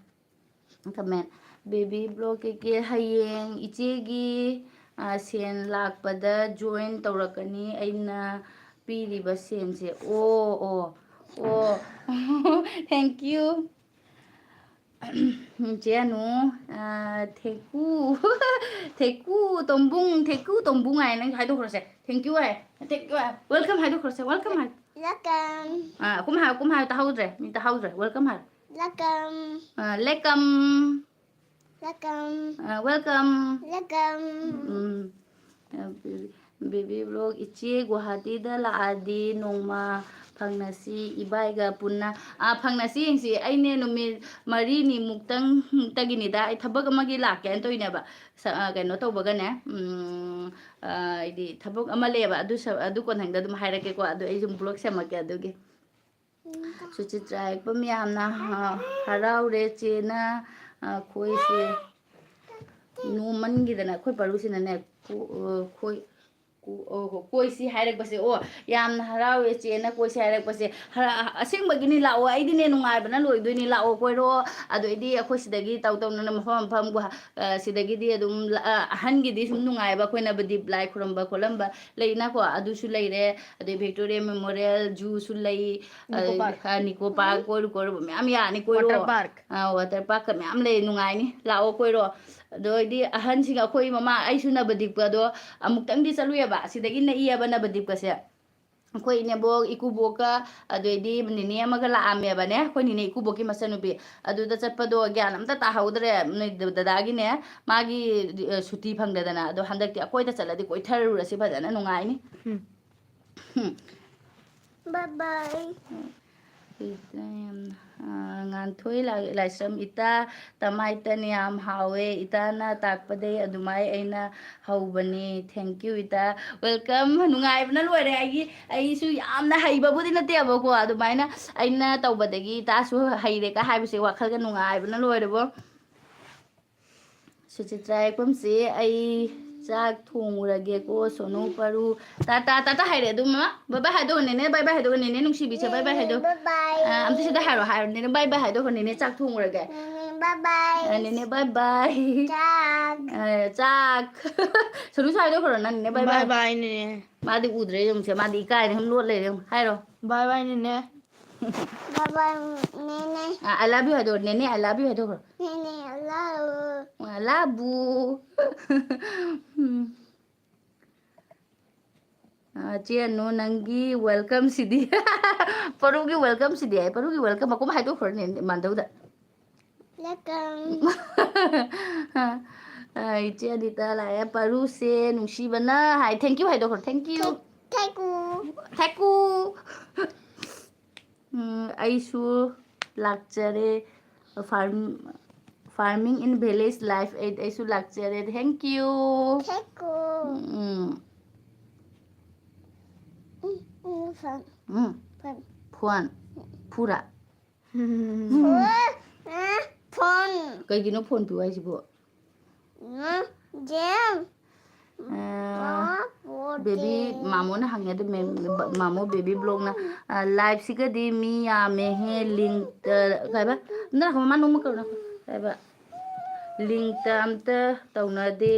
Comment꯫ Baby vlog ꯀꯩꯀꯩ ꯍꯌꯦꯡ ꯏꯆꯦꯒꯤ, ꯑ, ꯁꯦꯟ ꯂꯥꯛꯄꯗ join ꯇꯧꯔꯛꯀꯅꯤ ꯑꯩꯅ ꯄꯤꯔꯤꯕ ꯁꯦꯟꯁꯦ꯫ ꯑꯣ, ꯑꯣ, ꯑꯣ꯫ Thank you꯫ ꯆꯦ ꯑꯅꯨ, ꯑ, ꯊꯦꯀꯨ, ꯊꯦꯀꯨ ꯇꯣꯝꯕꯨꯡ, ꯊꯦꯀꯨ ꯇꯣꯝꯕꯨꯡ ꯍꯥꯏꯅ ꯅꯪ ꯍꯥꯏꯗꯣꯛꯈ꯭ꯔꯣꯁꯦ꯫ Thank you high. Thank you high. Welcome ꯍꯥꯏꯗꯣꯛꯈ꯭ꯔꯣꯁꯦ꯫ Welcome high. Welcome꯫ ꯑ, ꯀꯨꯝ ꯍꯥꯏꯌꯨ, ꯀꯨꯝ ꯍꯥꯏꯌꯨ, ꯇꯥꯍꯧꯗ꯭ꯔꯦ꯫ ꯃꯤ ꯇꯥꯍꯧꯗ꯭ꯔꯦ꯫ Welcome ꯍꯥꯏ꯫ Welcome꯫ ꯑ, welcome꯫ Welcome꯫ ꯑ, welcome꯫ Welcome꯫ ꯎꯝ꯫ ꯑ, ꯕꯦꯕꯤ ꯕ꯭ꯂꯣꯛ, ꯏꯆꯦ ꯒꯨꯋꯥꯍꯥꯇꯤꯗ ꯂꯥꯛꯑꯗꯤ ꯅꯣꯡꯃ ꯐꯪꯅꯁꯤ ꯏꯕꯥꯏꯒ ꯄꯨꯟꯅ꯫ ꯑꯥ, ꯐꯪꯅꯁꯤ ꯌꯦꯡꯁꯤ꯫ ꯑꯩꯅꯦ ꯅꯨꯃꯤꯠ ꯃꯔꯤꯅꯤ ꯃꯨꯛꯇꯪꯇꯒꯤꯅꯤꯗ ꯑꯩ ꯊꯕꯛ ꯑꯃꯒꯤ ꯂꯥꯛꯀꯦꯅ ꯇꯧꯔꯤꯅꯦꯕ꯫ ꯁ-, ꯑ, ꯀꯩꯅꯣ ꯇꯧꯕꯒꯅꯦ, ꯎꯝ, ꯑ, ꯍꯥꯏꯗꯤ ꯊꯕꯛ ꯑꯃ ꯂꯩꯌꯦꯕ, ꯑꯗꯨ ꯁ-, ꯑꯗꯨ ꯀꯣꯟꯊꯪꯗ ꯑꯗꯨꯝ ꯍꯥꯏꯔꯛꯀꯦꯀꯣ꯫ ꯑꯗꯨ ꯑꯩ ꯁꯨꯝ ꯕ꯭ꯂꯣꯛ ꯁꯦꯝꯃꯛꯀꯦ ꯑꯗꯨꯒꯤ꯫ ꯁꯨꯆꯤꯇ꯭ꯔꯥ ꯌꯦꯛꯄ ꯃꯌꯥꯝꯅ ꯍ-, ꯍꯔꯥꯎꯔꯦ ꯆꯦꯅ, ꯑ, ꯈꯣꯏꯁꯦ ꯅꯣꯝꯃꯟꯈꯤꯗꯅ ꯑꯩꯈꯣꯏ ꯄꯔꯨꯁꯤꯅꯅꯦ, ꯈꯣ-, ꯑ, ꯈꯣꯏ-, ꯀꯣ-, ꯑꯣ, ꯍꯣ, ꯀꯣꯏꯁꯤ ꯍꯥꯏꯔꯛꯄꯁꯦ꯫ ꯑꯣ, ꯌꯥꯝꯅ ꯍꯔꯥꯎꯋꯦ ꯆꯦꯅ ꯀꯣꯏꯁꯤ ꯍꯥꯏꯔꯛꯄꯁꯦ꯫ ꯍꯔ-, ꯑ-, ꯑꯁꯦꯡꯕꯒꯤꯅꯤ, ꯂꯥꯛꯑꯣ, ꯑꯩꯗꯤꯅꯦ ꯅꯨꯡꯉꯥꯏꯕꯅ ꯂꯣꯏꯗꯣꯏꯅꯤ꯫ ꯂꯥꯛꯑꯣ, ꯀꯣꯏꯔꯣ꯫ ꯑꯗꯨ ꯑꯩꯗꯤ ꯑꯩꯈꯣꯏ ꯁꯤꯗꯒꯤ ꯇꯧ ꯇꯧꯅꯅ ꯃꯐꯝ ꯃꯐꯝ ꯒꯨꯍꯥ-, ꯑ, ꯁꯤꯗꯒꯤꯗꯤ ꯑꯗꯨꯝ ꯂ-, ꯑ, ꯑꯍꯟꯒꯤꯗꯤ ꯁꯨꯝ ꯅꯨꯡꯉꯥꯏꯕ, ꯑꯩꯈꯣꯏ ꯅꯕꯗꯤꯞ ꯂꯥꯏ ꯈꯨꯔꯨꯝꯕ ꯈꯣꯠꯂꯝꯕ ꯂꯩꯅꯀꯣ, ꯑꯗꯨꯁꯨ ꯂꯩꯔꯦ꯫ ꯑꯗꯩ ꯚꯤꯛꯇꯣꯔꯤꯌꯥ ꯃꯦꯃꯣꯔꯤꯌꯦꯜ, ꯖꯨꯁꯨ ꯂꯩ, ꯅꯤꯀꯣ ꯑ, ꯄꯥꯔꯛ꯫ ꯑ, ꯅꯤꯀꯣ ꯄꯥꯔꯛ, ꯀꯣꯏꯔꯨ ꯀꯣꯏꯔꯨꯕ ꯃꯌꯥꯝ ꯌꯥꯅꯤ, ꯀꯣꯏꯔꯣ꯫ Water park. ꯑ, ꯋꯥꯇꯔ ꯄꯥꯔꯛꯀ ꯃꯌꯥꯝ ꯂꯩ, ꯅꯨꯡꯉꯥꯏꯅꯤ, ꯂꯥꯛꯑꯣ, ꯀꯣꯏꯔꯣ꯫ ꯑꯗꯣ ꯑꯩꯗꯤ ꯑꯍꯟꯁꯤꯡ, ꯑꯩꯈꯣꯏ ꯃꯃꯥ, ꯑꯩꯁꯨ ꯅꯕꯗꯤꯞꯀꯗꯣ ꯑꯃꯨꯛꯇꯪꯗꯤ ꯆꯠꯂꯨꯏꯌꯦꯕ, ꯑꯁꯤꯗꯒꯤ ꯅꯛꯏꯌꯦꯕ ꯅꯕꯗꯤꯞꯀꯁꯦ꯫ ꯑꯩꯈꯣꯏ ꯏꯅꯦꯕꯣꯛ, ꯏꯀꯨꯕꯣꯛꯀ, ꯑꯗꯩꯗꯤ ꯅꯦꯅꯦ ꯑꯃꯒ ꯂꯥꯛꯑꯝꯃꯦꯕꯅꯦ, ꯑꯩꯈꯣꯏ ꯅꯦꯅꯦ ꯏꯀꯨꯕꯣꯛꯀꯤ ꯃꯆꯟꯅꯨꯄꯤ꯫ ꯑꯗꯨꯗ ꯆꯠꯄꯗꯣ ꯒ꯭ꯌꯥꯟ ꯑꯝꯇ ꯇꯥꯍꯧꯗ꯭ꯔꯦ, ꯅꯣꯏ ꯗ-, ꯗꯗꯥꯒꯤꯅꯦ, ꯃꯥꯒꯤ, ꯑ, ꯁꯨꯇꯤ ꯐꯪꯗꯗꯅ꯫ ꯑꯗꯣ ꯍꯟꯗꯛꯇꯤ ꯑꯩꯈꯣꯏꯗ ꯆꯠꯂꯗꯤ ꯀꯣꯏꯊꯔꯨꯔꯁꯤ, ꯐꯖꯅ ꯅꯨꯡꯉꯥꯏꯅꯤ꯫ ꯎꯝ꯫ ꯎꯝ꯫ ꯕꯥꯏ ꯕꯥꯏ꯫ ꯏꯇꯥ ꯌꯥꯝꯅ, ꯑ, ꯉꯥꯟꯊꯣꯏ ꯂꯥꯏ-, ꯂꯥꯏꯁ꯭ꯔꯝ ꯏꯇꯥ, ꯇꯃꯥꯏꯇꯟ ꯌꯥꯝ ꯍꯥꯎꯋꯦ꯫ ꯏꯇꯥꯅ ꯇꯥꯛꯄꯗꯩ ꯑꯗꯨꯃꯥꯏ ꯑꯩꯅ ꯍꯧꯕꯅꯤ꯫ Thank you ꯏꯇꯥ꯫ Welcome꯫ ꯅꯨꯡꯉꯥꯏꯕꯅ ꯂꯣꯏꯔꯦ꯫ ꯑꯩꯒꯤ, ꯑꯩꯁꯨ ꯌꯥꯝꯅ ꯍꯩꯕꯕꯨꯗꯤ ꯅꯠꯇꯦꯕꯀꯣ, ꯑꯗꯨꯃꯥꯏꯅ ꯑꯩꯅ ꯇꯧꯕꯗꯒꯤ ꯏꯇꯥꯁꯨ ꯍꯩꯔꯦꯒ ꯍꯥꯏꯕꯁꯦ ꯋꯥꯈꯜꯒ ꯅꯨꯡꯉꯥꯏꯕꯅ ꯂꯣꯏꯔꯦꯕꯣ꯫ ꯁꯨꯆꯤꯇ꯭ꯔꯥ ꯌꯦꯛꯐꯝꯁꯦ, ꯑꯩ ꯆꯥꯛ ꯊꯣꯡꯉꯨꯔꯒꯦꯀꯣ, ꯁꯣꯅꯨ ꯄꯔꯨ꯫ ꯇꯥꯇꯥ, ꯇꯥꯇꯥ ꯍꯥꯏꯔꯦ ꯑꯗꯨꯝ, ꯃꯃꯥ꯫ ꯕꯥꯏ ꯕꯥꯏ ꯍꯥꯏꯗꯣꯛꯑꯣ, ꯅꯦꯅꯦ ꯕꯥꯏ ꯕꯥꯏ ꯍꯥꯏꯗꯣꯛꯑꯣ, ꯅꯦꯅꯦ ꯅꯨꯡꯁꯤꯕꯤꯁꯦ ꯕꯥꯏ ꯕꯥꯏ ꯍꯥꯏꯗꯣꯛꯑꯣ꯫ ꯕꯥꯏ ꯕꯥꯏ꯫ ꯑ, ꯑꯝꯇ ꯁꯤꯗ ꯍꯥꯏꯔꯣ, ꯍꯥꯏꯔꯣ, ꯅꯦꯅꯦ ꯕꯥꯏ ꯕꯥꯏ ꯍꯥꯏꯗꯣꯛꯈ꯭ꯔꯣ, ꯅꯦꯅꯦ ꯆꯥꯛ ꯊꯣꯡꯉꯨꯔꯒꯦ꯫ ꯅꯦꯅꯦ ꯕꯥꯏ ꯕꯥꯏ꯫ ꯑ, ꯅꯦꯅꯦ ꯕꯥꯏ ꯕꯥꯏ꯫ ꯆꯥꯛ꯫ ꯑ, ꯆꯥꯛ꯫ ꯁꯣꯅꯨꯁꯨ ꯍꯥꯏꯗꯣꯛꯈ꯭ꯔꯣ, ꯅꯪ ꯅꯦꯅꯦ ꯕꯥꯏ ꯕꯥꯏ꯫ ꯕꯥꯏ ꯕꯥꯏ, ꯅꯦꯅꯦ꯫ ꯃꯥꯗꯤ ꯎꯗ꯭ꯔꯦ ꯌꯦꯡꯉꯨꯁꯦ, ꯃꯥꯗꯤ ꯏꯀꯥꯏꯅ ꯁꯨꯝ ꯂꯣꯠ ꯂꯩꯔꯦ ꯌꯦꯡꯉꯨ꯫ ꯍꯥꯏꯔꯣ꯫ ꯕꯥꯏ ꯕꯥꯏ, ꯅꯦꯅꯦ꯫ ꯕꯥꯏ ꯕꯥꯏ, ꯅꯦꯅꯦ꯫ ꯑ, I love you ꯍꯥꯏꯗꯣꯛꯈ꯭ꯔꯣ, ꯅꯦꯅꯦ, I love you ꯍꯥꯏꯗꯣꯛꯈ꯭ꯔꯣ꯫ ꯅꯦꯅꯦ, I love you꯫ ꯑ, love you꯫ ꯎꯝ꯫ ꯑ, ꯆꯦ ꯑꯅꯨ, ꯅꯪꯒꯤ welcome ꯁꯤꯗꯤ꯫ ꯄꯔꯨꯒꯤ welcome ꯁꯤꯗꯤ ꯍꯥꯏ꯫ ꯄꯔꯨꯒꯤ welcome ꯃꯀꯨꯝ ꯍꯥꯏꯗꯣꯛꯈ꯭ꯔꯣꯅꯦ, ꯃꯥꯟꯗꯧꯗ꯫ Welcome꯫ ꯑ, ꯏꯆꯦ ꯑꯅꯤꯇ ꯂꯥꯛꯑꯦ꯫ ꯄꯔꯨꯁꯦ ꯅꯨꯡꯁꯤꯕꯅ ꯍꯥꯏ, thank you ꯍꯥꯏꯗꯣꯛꯈ꯭ꯔꯣ꯫ Thank you꯫ Thank you꯫ Thank you꯫ ꯎꯝ, ꯑꯩꯁꯨ ꯂꯥꯛꯆꯔꯦ꯫ Farm-, farming in village life ꯑꯩ, ꯑꯩꯁꯨ ꯂꯥꯛꯆꯔꯦ꯫ Thank you꯫ Thank you꯫ ꯎꯝ꯫ ꯎꯝ, ꯎꯝ, ꯐꯣꯟ꯫ ꯎꯝ꯫ ꯐꯣꯟ꯫ ꯐꯣꯟ꯫ ꯐꯨꯔꯥ? ꯐꯣꯟ꯫ ꯐꯣꯟ꯫ ꯀꯩꯒꯤꯅꯣ ꯐꯣꯟ ꯄꯤꯌꯨ ꯍꯥꯏꯁꯤꯕꯣ? ꯎꯝ, ꯖꯦꯝ꯫ ꯑ, ꯃꯥ ꯄꯣꯗꯦ꯫ ꯕꯦꯕꯤ, ꯃꯥꯃꯣꯅ ꯍꯪꯉꯦ ꯑꯗꯨ, ꯃꯦꯝ-, ꯃꯥꯃꯣ ꯕꯦꯕꯤ ꯕ꯭ꯂꯣꯛꯅ, ꯑ, ꯂꯥꯏꯐꯁꯤꯒꯗꯤ ꯃꯤ ꯌꯥꯝꯃꯦꯍꯦ, ꯂꯤꯡꯇ, ꯀꯩ ꯍꯥꯏꯕ? ꯑꯝꯇ ꯉꯥꯏꯈꯣ, ꯃꯃꯥ ꯅꯣꯡꯃ ꯀꯧꯔꯣ, ꯉꯥꯏꯈꯣ꯫ ꯀꯩ ꯍꯥꯏꯕ? ꯂꯤꯡꯇ ꯑꯝꯇ ꯇꯧꯅꯗꯦ,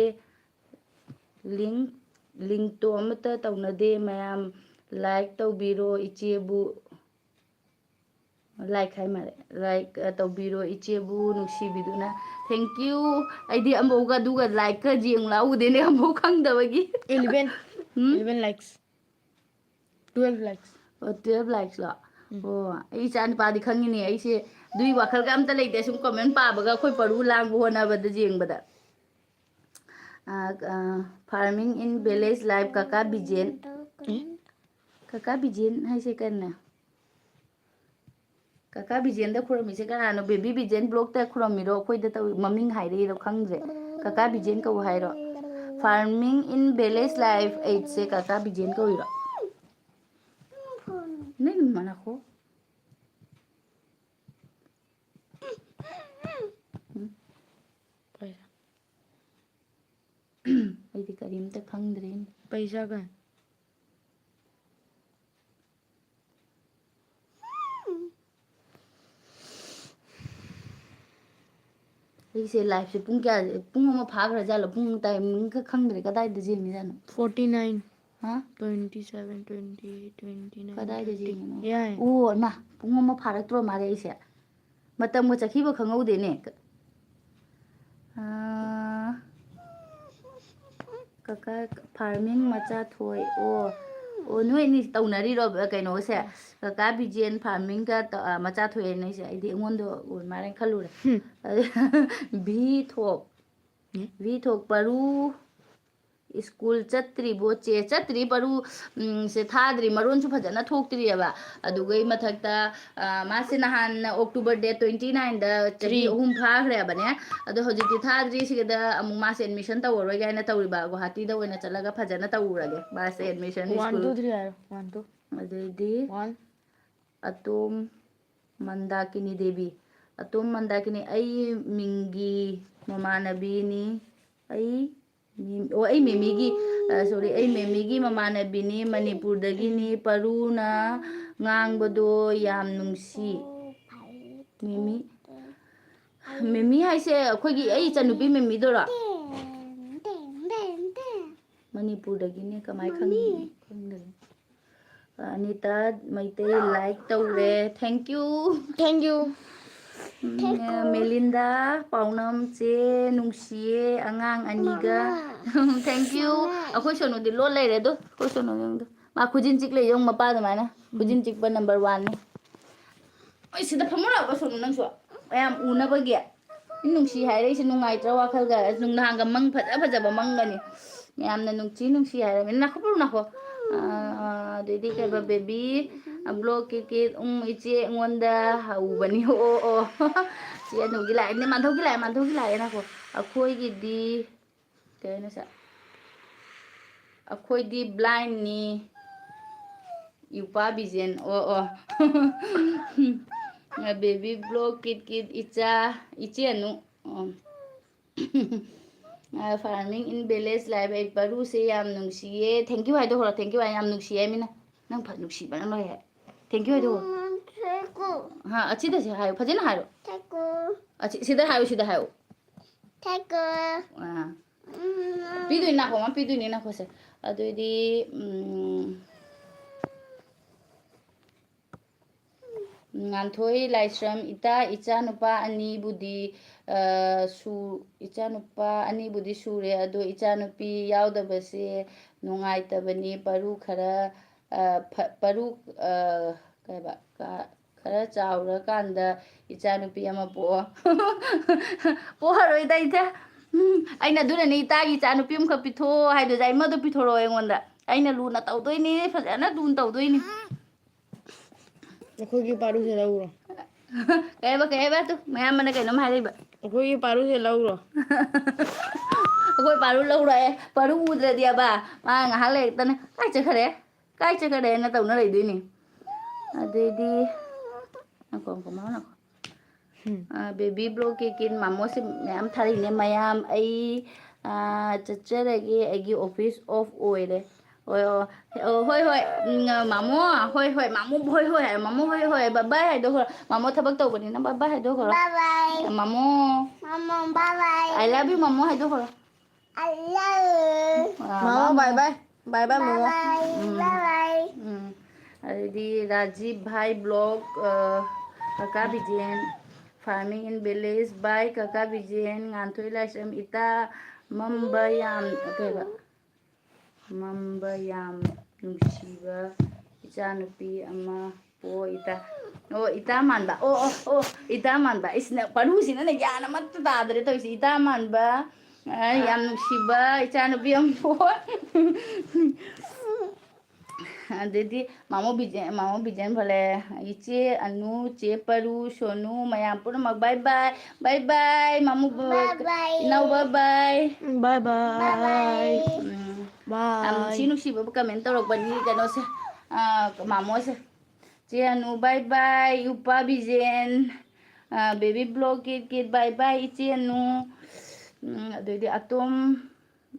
ꯂꯤꯡ-, ꯂꯤꯡꯇꯣ ꯑꯃꯠꯇ ꯇꯧꯅꯗꯦ ꯃꯌꯥꯝ, ꯂꯥꯏꯛ ꯇꯧꯕꯤꯔꯣ ꯏꯆꯦꯕꯨ꯫ ꯂꯥꯏꯛ ꯍꯥꯏ ꯃꯥꯜꯂꯦ꯫ ꯂꯥꯏꯛ, ꯑ, ꯇꯧꯕꯤꯔꯣ ꯏꯆꯦꯕꯨ ꯅꯨꯡꯁꯤꯕꯤꯗꯨꯅ꯫ Thank you꯫ ꯑꯩꯗꯤ ꯑꯃꯐꯥꯎꯒ ꯑꯗꯨꯒ ꯂꯥꯏꯛꯀ ꯌꯦꯡ ꯂꯥꯎꯗꯦꯅꯦ ꯑꯃꯐꯥꯎ ꯈꯪꯗꯕꯒꯤ꯫ Eleven꯫ ꯎꯝ? Eleven likes꯫ Twelve likes꯫ ꯑꯣ, twelve likes ꯂꯣ? ꯎꯝ꯫ ꯑꯣ, ꯑꯩ ꯏꯆꯥ ꯅꯨꯄꯥꯗꯤ ꯈꯪꯉꯤꯅꯦ ꯑꯩꯁꯦ꯫ ꯑꯗꯨꯏ ꯋꯥꯈꯜꯒ ꯑꯝꯇ ꯂꯩꯇꯦ꯫ ꯁꯨꯝ comment ꯄꯥꯕꯒ ꯑꯩꯈꯣꯏ ꯄꯔꯨ ꯂꯥꯡꯕ ꯍꯣꯠꯅꯕꯗ ꯌꯦꯡꯕꯗ꯫ ꯑ, ꯑ, farming in village life ꯀꯀꯥ ꯕꯤꯖꯦꯟ꯫ ꯑꯦ? ꯀꯀꯥ ꯕꯤꯖꯦꯟ ꯍꯥꯏꯁꯦ ꯀꯩꯅꯣ? ꯀꯀꯥ ꯕꯤꯖꯦꯟꯗ ꯈꯨꯔꯝꯃꯤꯁꯦ ꯀꯅꯥꯅꯣ? ꯕꯦꯕꯤ ꯕꯤꯖꯦꯟ ꯕ꯭ꯂꯣꯛꯇ ꯈꯨꯔꯝꯃꯤꯔꯣ? ꯑꯩꯈꯣꯏꯗ ꯇꯧ-, ꯃꯃꯤꯡ ꯍꯥꯏꯔꯛꯏꯔꯣ? ꯈꯪꯗ꯭ꯔꯦ꯫ ꯀꯀꯥ ꯕꯤꯖꯦꯟ ꯀꯧ ꯍꯥꯏꯔꯣ? Farming in village life ꯑꯩꯠꯁꯦ ꯀꯀꯥ ꯕꯤꯖꯦꯟ ꯀꯧꯏꯔꯣ? ꯅꯪ ꯃꯅꯥꯈꯣ꯫ ꯎꯝ꯫ ꯄꯩꯁꯥ꯫ ꯑꯩꯗꯤ ꯀꯔꯤꯝꯇ ꯈꯪꯗ꯭ꯔꯦꯅꯦ꯫ ꯄꯩꯁꯥꯒ꯫ ꯑꯩꯁꯦ ꯂꯥꯏꯐꯁꯦ ꯄꯨꯡ ꯀꯌꯥ, ꯄꯨꯡ ꯑꯃ ꯐꯥꯈ꯭ꯔꯖꯥꯠꯂꯣ? ꯄꯨꯡ ꯇꯥꯏꯃꯤꯡꯒ ꯈꯪꯗ꯭ꯔꯦ꯫ ꯀꯗꯥꯏꯗ ꯌꯦꯡꯉꯤꯖꯥꯠꯅꯣ? Forty nine꯫ ꯍꯥ? Twenty seven, twenty eight, twenty nine, ꯀꯗꯥꯏꯗ thirty꯫ ꯌꯦꯡꯉꯤꯅꯣ? ꯌꯥꯏ꯫ ꯑꯣ, ꯏꯃꯥ, ꯄꯨꯡ ꯑꯃ ꯐꯥꯔꯛꯇ꯭ꯔꯣ ꯃꯥꯜꯂꯦ ꯑꯩꯁꯦ? ꯃꯇꯝꯒ ꯆꯠꯈꯤꯕ ꯈꯪꯍꯧꯗꯦꯅꯦ꯫ ꯑꯥ, ꯀꯀꯥ farming ꯃꯆꯥ ꯊꯣꯏ꯫ ꯑꯣ, ꯑꯣ, ꯅꯣꯏ ꯑꯅꯤ ꯇꯧꯅꯔꯤꯔꯣ, ꯀꯩꯅꯣꯁꯦ? ꯀꯀꯥ ꯕꯤꯖꯦꯟ farmingꯒ ꯇ-, ꯑ, ꯃꯆꯥ ꯊꯣꯏ ꯍꯥꯏꯅꯩꯁꯦ꯫ ꯑꯩꯗꯤ ꯑꯩꯉꯣꯟꯗ ꯑꯣꯏ ꯃꯥꯜꯂꯦ ꯈꯜꯂꯨꯔꯦ꯫ ꯍꯨꯝ꯫ ꯚꯤ ꯊꯣꯛ꯫ ꯎꯝ꯫ ꯚꯤ ꯊꯣꯛ ꯄꯔꯨ ꯁ꯭ꯀꯨꯜ ꯆꯠꯇ꯭ꯔꯤꯕꯣ ꯆꯦ? ꯆꯠꯇ꯭ꯔꯤ ꯄꯔꯨ, ꯎꯝ, ꯁꯦ ꯊꯥꯗ꯭ꯔꯤ, ꯃꯔꯣꯟꯁꯨ ꯐꯖꯅ ꯊꯣꯛꯇ꯭ꯔꯤꯑꯕ꯫ ꯑꯗꯨꯒꯩ ꯃꯊꯛꯇ, ꯑ, ꯃꯥꯁꯦ ꯅꯍꯥꯟ October date twenty nine ꯗ ꯆꯍꯤ Three. ꯑꯍꯨꯝ ꯐꯥꯈ꯭ꯔꯦꯕꯅꯦ꯫ ꯑꯗꯣ ꯍꯧꯖꯤꯛꯇꯤ ꯊꯥꯗ꯭ꯔꯤ, ꯁꯤꯗ ꯑꯃꯨꯛ ꯃꯥꯁꯦ admission ꯇꯧꯔꯔꯣꯏ ꯀꯥꯏꯅ ꯇꯧꯔꯤꯕ꯫ ꯒꯨꯍꯥꯇꯤꯗ ꯑꯣꯏꯅ ꯆꯠꯂꯒ ꯐꯖꯅ ꯇꯧꯔꯨꯔꯒꯦ ꯃꯥꯁꯦ admission One, school꯫ Two, three ꯍꯥꯏꯔꯣ꯫ One, two. ꯑꯗꯩꯗꯤ One. ꯑꯇꯣꯝ ꯃꯟꯗꯥꯀꯤꯅꯤ ꯗꯦꯕꯤ꯫ ꯑꯇꯣꯝ ꯃꯟꯗꯥꯀꯤꯅꯤ, ꯑꯩ ꯃꯤꯡꯒꯤ ꯃꯃꯥꯟꯅꯕꯤꯅꯤ꯫ ꯑꯩ ꯃꯤ-, ꯑꯣ, ꯑꯩ ꯃꯦꯃꯤꯒꯤ, ꯑ, sorry, ꯑꯩ ꯃꯦꯃꯤꯒꯤ ꯃꯃꯥꯟꯅꯕꯤꯅꯤ, ꯃꯅꯤꯄꯨꯔꯗꯒꯤꯅꯤ꯫ ꯄꯔꯨꯅ ꯉꯥꯡꯕꯗꯣ ꯌꯥꯝ ꯅꯨꯡꯁꯤ꯫ ꯃꯦꯃꯤ, ꯃꯦꯃꯤ ꯍꯥꯏꯁꯦ ꯑꯩꯈꯣꯏꯒꯤ, ꯑꯩ ꯏꯆꯟꯅꯨꯄꯤ ꯃꯦꯃꯤꯗꯨꯔꯣ? ꯃꯅꯤꯄꯨꯔꯗꯒꯤꯅꯦ, ꯀꯃꯥꯏ ꯈꯪꯉꯤ? ꯃꯃꯤ꯫ ꯈꯪꯗꯕꯅꯤ꯫ ꯑꯅꯤꯇꯥ ꯃꯩꯇꯩ like ꯇꯧꯔꯦ꯫ Thank you꯫ Thank you꯫ ꯎꯝ, ꯃꯦꯂꯤꯟꯗꯥ ꯄꯥꯎꯅꯝ ꯆꯦ ꯅꯨꯡꯁꯤꯌꯦ ꯑꯉꯥꯡ ꯑꯅꯤꯒ꯫ Thank you꯫ ꯑꯩꯈꯣꯏ ꯁꯣꯅꯨꯗꯤ ꯂꯣꯟ ꯂꯩꯔꯦ ꯑꯗꯣ꯫ ꯑꯩꯈꯣꯏ ꯁꯣꯅꯨ ꯌꯦꯡꯗꯣ꯫ ꯃꯥ ꯈꯨꯖꯤꯟ ꯆꯤꯛ ꯂꯩ ꯌꯦꯡꯉꯨ ꯃꯄꯥ ꯑꯗꯨꯃꯥꯏꯅ꯫ ꯈꯨꯖꯤꯟ ꯆꯤꯛꯄ number one ꯅꯤ꯫ ꯑꯩ ꯁꯤꯗ ꯐꯝꯃꯨꯔꯕ ꯁꯣꯅꯨ ꯅꯪꯁꯨ? ꯃꯌꯥꯝ ꯎꯅꯕꯒꯤ꯫ ꯅꯨꯡꯁꯤ ꯍꯥꯏꯔꯛꯏꯁꯦ ꯅꯨꯡꯉꯥꯏꯇ꯭ꯔꯥ ꯋꯥꯈꯜꯒ? ꯅꯨꯡ-, ꯅꯍꯥꯟꯒ ꯃꯪ ꯐꯖ ꯐꯖꯕ ꯃꯪꯒꯅꯤ꯫ ꯃꯌꯥꯝꯅ ꯅꯨꯡꯁꯤ ꯅꯨꯡꯁꯤ ꯍꯥꯏꯔꯕꯅꯤꯅ ꯅꯥꯈꯣ ꯄꯨꯔꯨ ꯅꯥꯈꯣ꯫ ꯑꯥ, ꯑꯗꯩꯗꯤ ꯀꯩꯕ baby, vlog ꯀꯤꯠ ꯀꯤꯠ, ꯎꯝ, ꯏꯆꯦ ꯑꯩꯉꯣꯟꯗ ꯍꯧꯕꯅꯤ꯫ ꯑꯣ, ꯑꯣ꯫ ꯆꯦ ꯑꯅꯨꯒꯤ ꯂꯥꯛꯑꯦ꯫ ꯅꯦ, ꯃꯥꯟꯙꯧꯒꯤ ꯂꯥꯛꯑꯦ, ꯃꯥꯟꯙꯧꯒꯤ ꯂꯥꯛꯑꯦ ꯅꯥꯈꯣ꯫ ꯑꯩꯈꯣꯏꯒꯤꯗꯤ ꯀꯩ ꯍꯥꯏꯅꯣ ꯁꯦ? ꯑꯩꯈꯣꯏꯗꯤ blind ꯅꯤ꯫ ꯏꯄꯥ ꯕꯤꯖꯦꯟ꯫ ꯑꯣ, ꯑꯣ꯫ Baby vlog ꯀꯤꯠ ꯀꯤꯠ ꯏꯆꯥ, ꯏꯆꯦ ꯑꯅꯨ꯫ ꯑꯣ꯫ ꯑ, farming in village life, ꯑꯩ ꯄꯔꯨꯁꯦ ꯌꯥꯝ ꯅꯨꯡꯁꯤꯌꯦ꯫ Thank you ꯍꯥꯏꯗꯣ ꯍꯧꯔꯣ, thank you ꯍꯥꯏ, ꯌꯥꯝ ꯅꯨꯡꯁꯤꯌꯦ ꯃꯤꯅ꯫ ꯅꯪ ꯐ-, ꯅꯨꯡꯁꯤꯕꯅ ꯂꯣꯏꯔꯦ꯫ Thank you ꯍꯥꯏꯗꯣ ꯍꯧꯔꯣ꯫ ꯎꯝ, thank you꯫ ꯍꯥ, ꯑꯁꯤꯗꯁꯦ ꯍꯥꯏꯌꯨ, ꯐꯖꯅ ꯍꯥꯏꯔꯣ꯫ Thank you꯫ ꯑꯁꯤ, ꯁꯤꯗ ꯍꯥꯏꯌꯨ, ꯁꯤꯗ ꯍꯥꯏꯌꯨ꯫ Thank you꯫ ꯑꯥ꯫ ꯎꯝ꯫ ꯄꯤꯗꯣꯏꯅꯤ, ꯅꯥꯀꯣꯡ ꯑꯃ ꯄꯤꯗꯣꯏꯅꯤ, ꯅꯥꯀꯣꯡꯁꯦ꯫ ꯑꯗꯨꯑꯣꯏꯗꯤ, ꯎꯝ, ꯉꯥꯟꯊꯣꯏ ꯂꯥꯏꯁ꯭ꯔꯝ, ꯏꯇꯥ, ꯏꯆꯥꯅꯨꯄꯥ ꯑꯅꯤꯕꯨꯗꯤ, ꯑ, ꯁꯨ-, ꯏꯆꯥꯅꯨꯄꯥ ꯑꯅꯤꯕꯨꯗꯤ ꯁꯨꯔꯦ, ꯑꯗꯣ ꯏꯆꯥꯅꯨꯄꯤ ꯌꯥꯎꯗꯕꯁꯦ ꯅꯨꯡꯉꯥꯏꯇꯕꯅꯤ꯫ ꯄꯔꯨ ꯈꯔ, ꯑ, ꯐ-, ꯄꯔꯨ, ꯑ, ꯀꯩ ꯍꯥꯏꯕ? ꯀ-, ꯈꯔ ꯆꯥꯎꯔꯀꯥꯟꯗ ꯏꯆꯥꯅꯨꯄꯤ ꯑꯃ ꯄꯣꯛꯑꯣ꯫ ꯄꯣꯛꯑꯔꯣꯏꯗ ꯏꯆꯦ꯫ ꯎꯝ, ꯑꯩꯅ ꯑꯗꯨꯅꯅꯦ ꯏꯇꯥꯒꯤ ꯏꯆꯥ ꯅꯨꯄꯤ ꯑꯃꯈꯛ ꯄꯤꯊꯣꯛꯑꯣ ꯍꯥꯏꯗꯣ, ꯖꯥꯏꯃꯗꯣ ꯄꯤꯊꯣꯔꯛꯑꯣ ꯑꯩꯉꯣꯟꯗ꯫ ꯑꯩꯅ ꯂꯨꯅ ꯇꯧꯗꯣꯏꯅꯤ, ꯐꯖꯅ ꯂꯨꯅ ꯇꯧꯗꯣꯏꯅꯤ꯫ ꯑꯩꯈꯣꯏꯒꯤ ꯄꯥꯔꯨꯁꯦ ꯂꯧꯔꯣ꯫ ꯀꯩ ꯍꯥꯏꯕ, ꯀꯩ ꯍꯥꯏꯕ? ꯇꯨ, ꯃꯌꯥꯝꯕꯅ ꯀꯩꯅꯣꯝ ꯍꯥꯏꯔꯛꯏꯕ꯫ ꯑꯩꯈꯣꯏꯒꯤ ꯄꯥꯔꯨꯁꯦ ꯂꯧꯔꯣ꯫ ꯑꯩꯈꯣꯏ ꯄꯥꯔꯨ ꯂꯧꯔꯣꯏ꯫ ꯄꯥꯔꯨ ꯎꯗ꯭ꯔꯗꯤ ꯑꯕ, ꯃꯥ ꯉꯥꯏꯍꯥꯛ ꯂꯩꯔꯛꯇꯅ "ꯀꯥꯏ ꯆꯠꯈꯔꯦ? ꯀꯥꯏ ꯆꯠꯈꯔꯦꯅ?" ꯇꯧꯅ ꯂꯩꯗꯣꯏꯅꯤ꯫ ꯑꯗꯩꯗꯤ, ꯉꯥꯏꯈꯣ, ꯉꯥꯏꯈꯣ, ꯃꯥ ꯉꯥꯏꯈꯣ꯫ ꯎꯝ꯫ ꯑ, ꯕꯦꯕꯤ ꯕ꯭ꯂꯣꯛ ꯀꯤꯠ ꯀꯤꯠ ꯃꯥꯃꯣꯁꯦ ꯃꯌꯥꯝ ꯊꯥꯔꯛꯏꯅꯦ꯫ "ꯃꯌꯥꯝ, ꯑꯩ, ꯑ, ꯆꯠꯆꯔꯒꯦ, ꯑꯩꯒꯤ ꯑꯣꯐꯤꯁ ꯑꯣꯐ ꯑꯣꯏꯔꯦ"꯫ ꯍꯣꯏ, ꯑꯣ, ꯑꯣ, ꯍꯣꯏ, ꯍꯣꯏ, ꯎꯝ, ꯃꯥꯃꯣ, ꯍꯣꯏ, ꯍꯣꯏ, ꯃꯥꯃꯣ, ꯍꯣꯏ, ꯍꯣꯏ, ꯃꯥꯃꯣ, ꯍꯣꯏ, ꯍꯣꯏ, ꯕꯥꯏ ꯕꯥꯏ ꯍꯥꯏꯗꯣ ꯈꯔ꯫ ꯃꯥꯃꯣ ꯊꯕꯛ ꯇꯧꯕꯅꯤꯅ ꯕꯥꯏ ꯕꯥꯏ ꯍꯥꯏꯗꯣ ꯈꯔ꯫ ꯕꯥꯏ ꯕꯥꯏ꯫ ꯃꯥꯃꯣ꯫ ꯃꯥꯃꯣ, ꯕꯥꯏ ꯕꯥꯏ꯫ I love you, ꯃꯥꯃꯣ ꯍꯥꯏꯗꯣ ꯈꯔ꯫ I love you꯫ ꯑ, ꯃꯥꯃꯣ, ꯃꯥꯃꯣ꯫ ꯕꯥꯏ ꯕꯥꯏ꯫ ꯕꯥꯏ ꯕꯥꯏ, ꯃꯥꯃꯣ꯫ ꯕꯥꯏ ꯕꯥꯏ꯫ ꯎꯝ꯫ ꯕꯥꯏ ꯕꯥꯏ꯫ ꯎꯝ꯫ ꯑꯗꯩꯗꯤ ꯔꯥꯖꯤꯕ ꯚꯥꯏ ꯕ꯭ꯂꯣꯛ, ꯑ, ꯀꯀꯥ ꯕꯤꯖꯦꯟ, farming in village by ꯀꯀꯥ ꯕꯤꯖꯦꯟ, ꯉꯥꯟꯊꯣꯏ ꯂꯥꯏꯁ꯭ꯔꯝ, ꯏꯇꯥ ꯃꯝꯕ ꯌꯥꯝ, ꯀꯩꯕ? ꯃꯝꯕ ꯌꯥꯝ ꯅꯨꯡꯁꯤꯕ ꯏꯆꯥꯅꯨꯄꯤ ꯑꯃ ꯄꯣ ꯏꯇꯥ꯫ ꯑꯣ, ꯏꯇꯥ ꯃꯥꯟꯕ꯫ ꯑꯣ, ꯑꯣ, ꯑꯣ, ꯏꯇꯥ ꯃꯥꯟꯕ꯫ ꯏꯁ, ꯅ-, ꯄꯔꯨꯁꯤꯅꯅꯦ ꯒ꯭ꯌꯥꯟ ꯑꯃꯠꯇ ꯇꯥꯗ꯭ꯔꯦ ꯇꯧꯔꯤꯁꯦ꯫ ꯏꯇꯥ ꯃꯥꯟꯕ, ꯑ, ꯌꯥꯝ ꯅꯨꯡꯁꯤꯕ ꯏꯆꯥꯅꯨꯄꯤ ꯑꯃ ꯄꯣ꯫ ꯑꯗꯩꯗꯤ ꯃꯥꯃꯣ ꯕꯤꯖꯦꯟ, ꯃꯥꯃꯣ ꯕꯤꯖꯦꯟ ꯐꯣꯂꯦ, ꯏꯆꯦ ꯑꯅꯨ, ꯆꯦ ꯄꯔꯨ, ꯁꯣꯅꯨ, ꯃꯌꯥꯝ ꯄꯨꯝꯅꯃꯛ ꯕꯥꯏ ꯕꯥꯏ, ꯕꯥꯏ ꯕꯥꯏ, ꯃꯥꯃꯣ ꯕ-, ꯕꯥꯏ ꯕꯥꯏ꯫ ꯏꯅꯥꯎ ꯕꯥꯏ ꯕꯥꯏ꯫ ꯕꯥꯏ ꯕꯥꯏ꯫ ꯕꯥꯏ ꯕꯥꯏ꯫ ꯎꯝ꯫ ꯕꯥꯏ꯫ ꯌꯥꯝ ꯅꯨꯡꯁꯤ ꯅꯨꯡꯁꯤꯕ ꯀꯃꯦꯟ ꯇꯧꯔꯛꯄꯅꯤ ꯀꯩꯅꯣꯁꯦ, ꯑ, ꯃꯥꯃꯣꯁꯦ꯫ ꯆꯦ ꯑꯅꯨ ꯕꯥꯏ ꯕꯥꯏ, ꯏꯄ꯭ꯋꯥ ꯕꯤꯖꯦꯟ, ꯑ, ꯕꯦꯕꯤ ꯕ꯭ꯂꯣꯛ ꯀꯤꯠ ꯀꯤꯠ ꯕꯥꯏ ꯕꯥꯏ, ꯏꯆꯦ ꯑꯅꯨ, ꯎꯝ, ꯑꯗꯩꯗꯤ ꯑꯇꯣꯝ,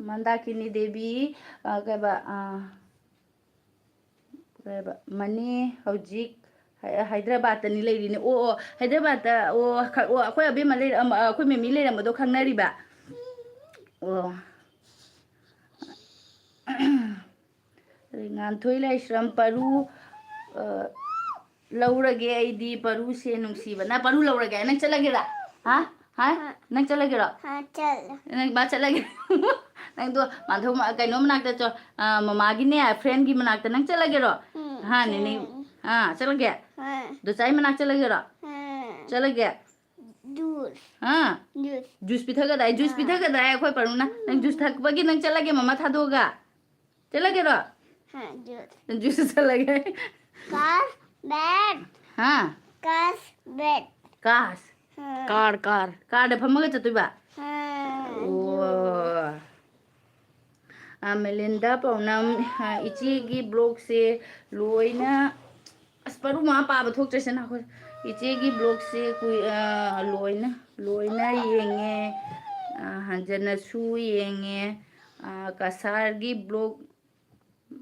ꯃꯟꯗꯥꯀꯤꯅꯤ ꯗꯦꯕꯤ, ꯑ, ꯀꯩꯕ, ꯑ, ꯀꯩꯕ, ꯃꯅꯤ ꯍꯧꯖꯤꯛ ꯍꯥꯏ-, ꯍꯥꯏꯗ꯭ꯔꯕꯥꯠꯇꯅꯤ ꯂꯩꯔꯤꯅꯦ꯫ ꯑꯣ, ꯑꯣ, ꯍꯥꯏꯗ꯭ꯔꯕꯥꯠꯇ, ꯑꯣ, ꯈ-, ꯑꯣ, ꯑꯩꯈꯣꯏ ꯑꯕꯦꯝꯃ ꯂꯩꯔ-, ꯑꯝ-, ꯑ, ꯑꯩꯈꯣꯏ ꯃꯦꯃꯤ ꯂꯩꯔꯝꯕꯗꯣ ꯈꯪꯅꯔꯤꯕ? ꯑꯣ꯫ ꯑꯗꯩ ꯉꯥꯟꯊꯣꯏ ꯂꯥꯏꯁ꯭ꯔꯝ ꯄꯔꯨ, ꯑ, ꯂꯧꯔꯒꯦ ꯑꯩꯗꯤ ꯄꯔꯨꯁꯦ ꯅꯨꯡꯁꯤꯕꯅ꯫ ꯄꯔꯨ ꯂꯧꯔꯒꯦ꯫ ꯅꯪ ꯆꯠꯂꯒꯦꯔꯥ? ꯍꯥ? ꯍꯥ? ꯍꯥ꯫ ꯅꯪ ꯆꯠꯂꯒꯦꯔꯣ? ꯍꯥ, ꯆꯠꯂꯦ꯫ ꯅꯪ ꯃꯥ ꯆꯠꯂꯒꯦ? ꯅꯪꯗꯣ ꯃꯥꯙꯧ ꯃ-, ꯀꯩꯅꯣ ꯃꯅꯥꯛꯇ ꯆꯣ-, ꯑ, ꯃꯃꯥꯒꯤꯅꯦ, friendꯒꯤ ꯃꯅꯥꯛꯇ ꯅꯪ ꯆꯠꯂꯒꯦꯔꯣ? ꯎꯝ, ꯍꯥ, ꯅꯦꯅꯦ? ꯆꯠꯂꯦ꯫ ꯑꯥ, ꯆꯠꯂꯒꯦ? ꯍꯥ꯫ ꯗꯣꯆꯥꯏ ꯃꯅꯥꯛ ꯆꯠꯂꯒꯦꯔꯣ? ꯍꯥ꯫ ꯆꯠꯂꯒꯦ? ꯍꯥ? ꯖꯨꯁ ꯄꯤꯊꯛꯀꯗꯥꯏ? ꯖꯨꯁ ꯄꯤꯊꯛꯀꯗꯥꯏ ꯑꯩꯈꯣꯏ ꯄꯥꯔꯨꯅ? ꯅꯪ ꯖꯨꯁ ꯊꯛꯄꯒꯤ ꯅꯪ ꯆꯠꯂꯒꯦ, ꯃꯃꯥ ꯊꯥꯗꯣꯛꯑꯒ? ꯆꯠꯂꯒꯦꯔꯣ? ꯖꯨꯁ ꯆꯠꯂꯒꯦ꯫ ꯀꯥꯁ ꯕꯦꯠ꯫ ꯍꯥ? ꯀꯥꯁ ꯕꯦꯠ꯫ ꯀꯥꯁ? Car, car. ꯀꯥꯔꯗ ꯐꯝꯃꯒ ꯆꯠꯇꯣꯏꯕ? ꯑꯣ꯫ ꯑ, ꯃꯦꯂꯤꯟꯗꯥ ꯄꯥꯎꯅꯝ, ꯑ, ꯏꯆꯦꯒꯤ ꯕ꯭ꯂꯣꯛꯁꯦ ꯂꯣꯏꯅ, ꯑꯁ, ꯄꯔꯨ ꯃꯥ ꯄꯥꯕ ꯊꯣꯛꯇ꯭ꯔꯦꯁꯦ ꯅꯈꯣꯏ꯫ ꯏꯆꯦꯒꯤ ꯕ꯭ꯂꯣꯛꯁꯦ ꯀꯨꯏ-, ꯑ, ꯂꯣꯏꯅ, ꯂꯣꯏꯅ ꯌꯦꯡꯉꯦ꯫ ꯑ, ꯍꯟꯖꯟꯅꯁꯨ ꯌꯦꯡꯉꯦ꯫ ꯑ, ꯀꯁꯥꯔꯒꯤ ꯕ꯭ꯂꯣꯛ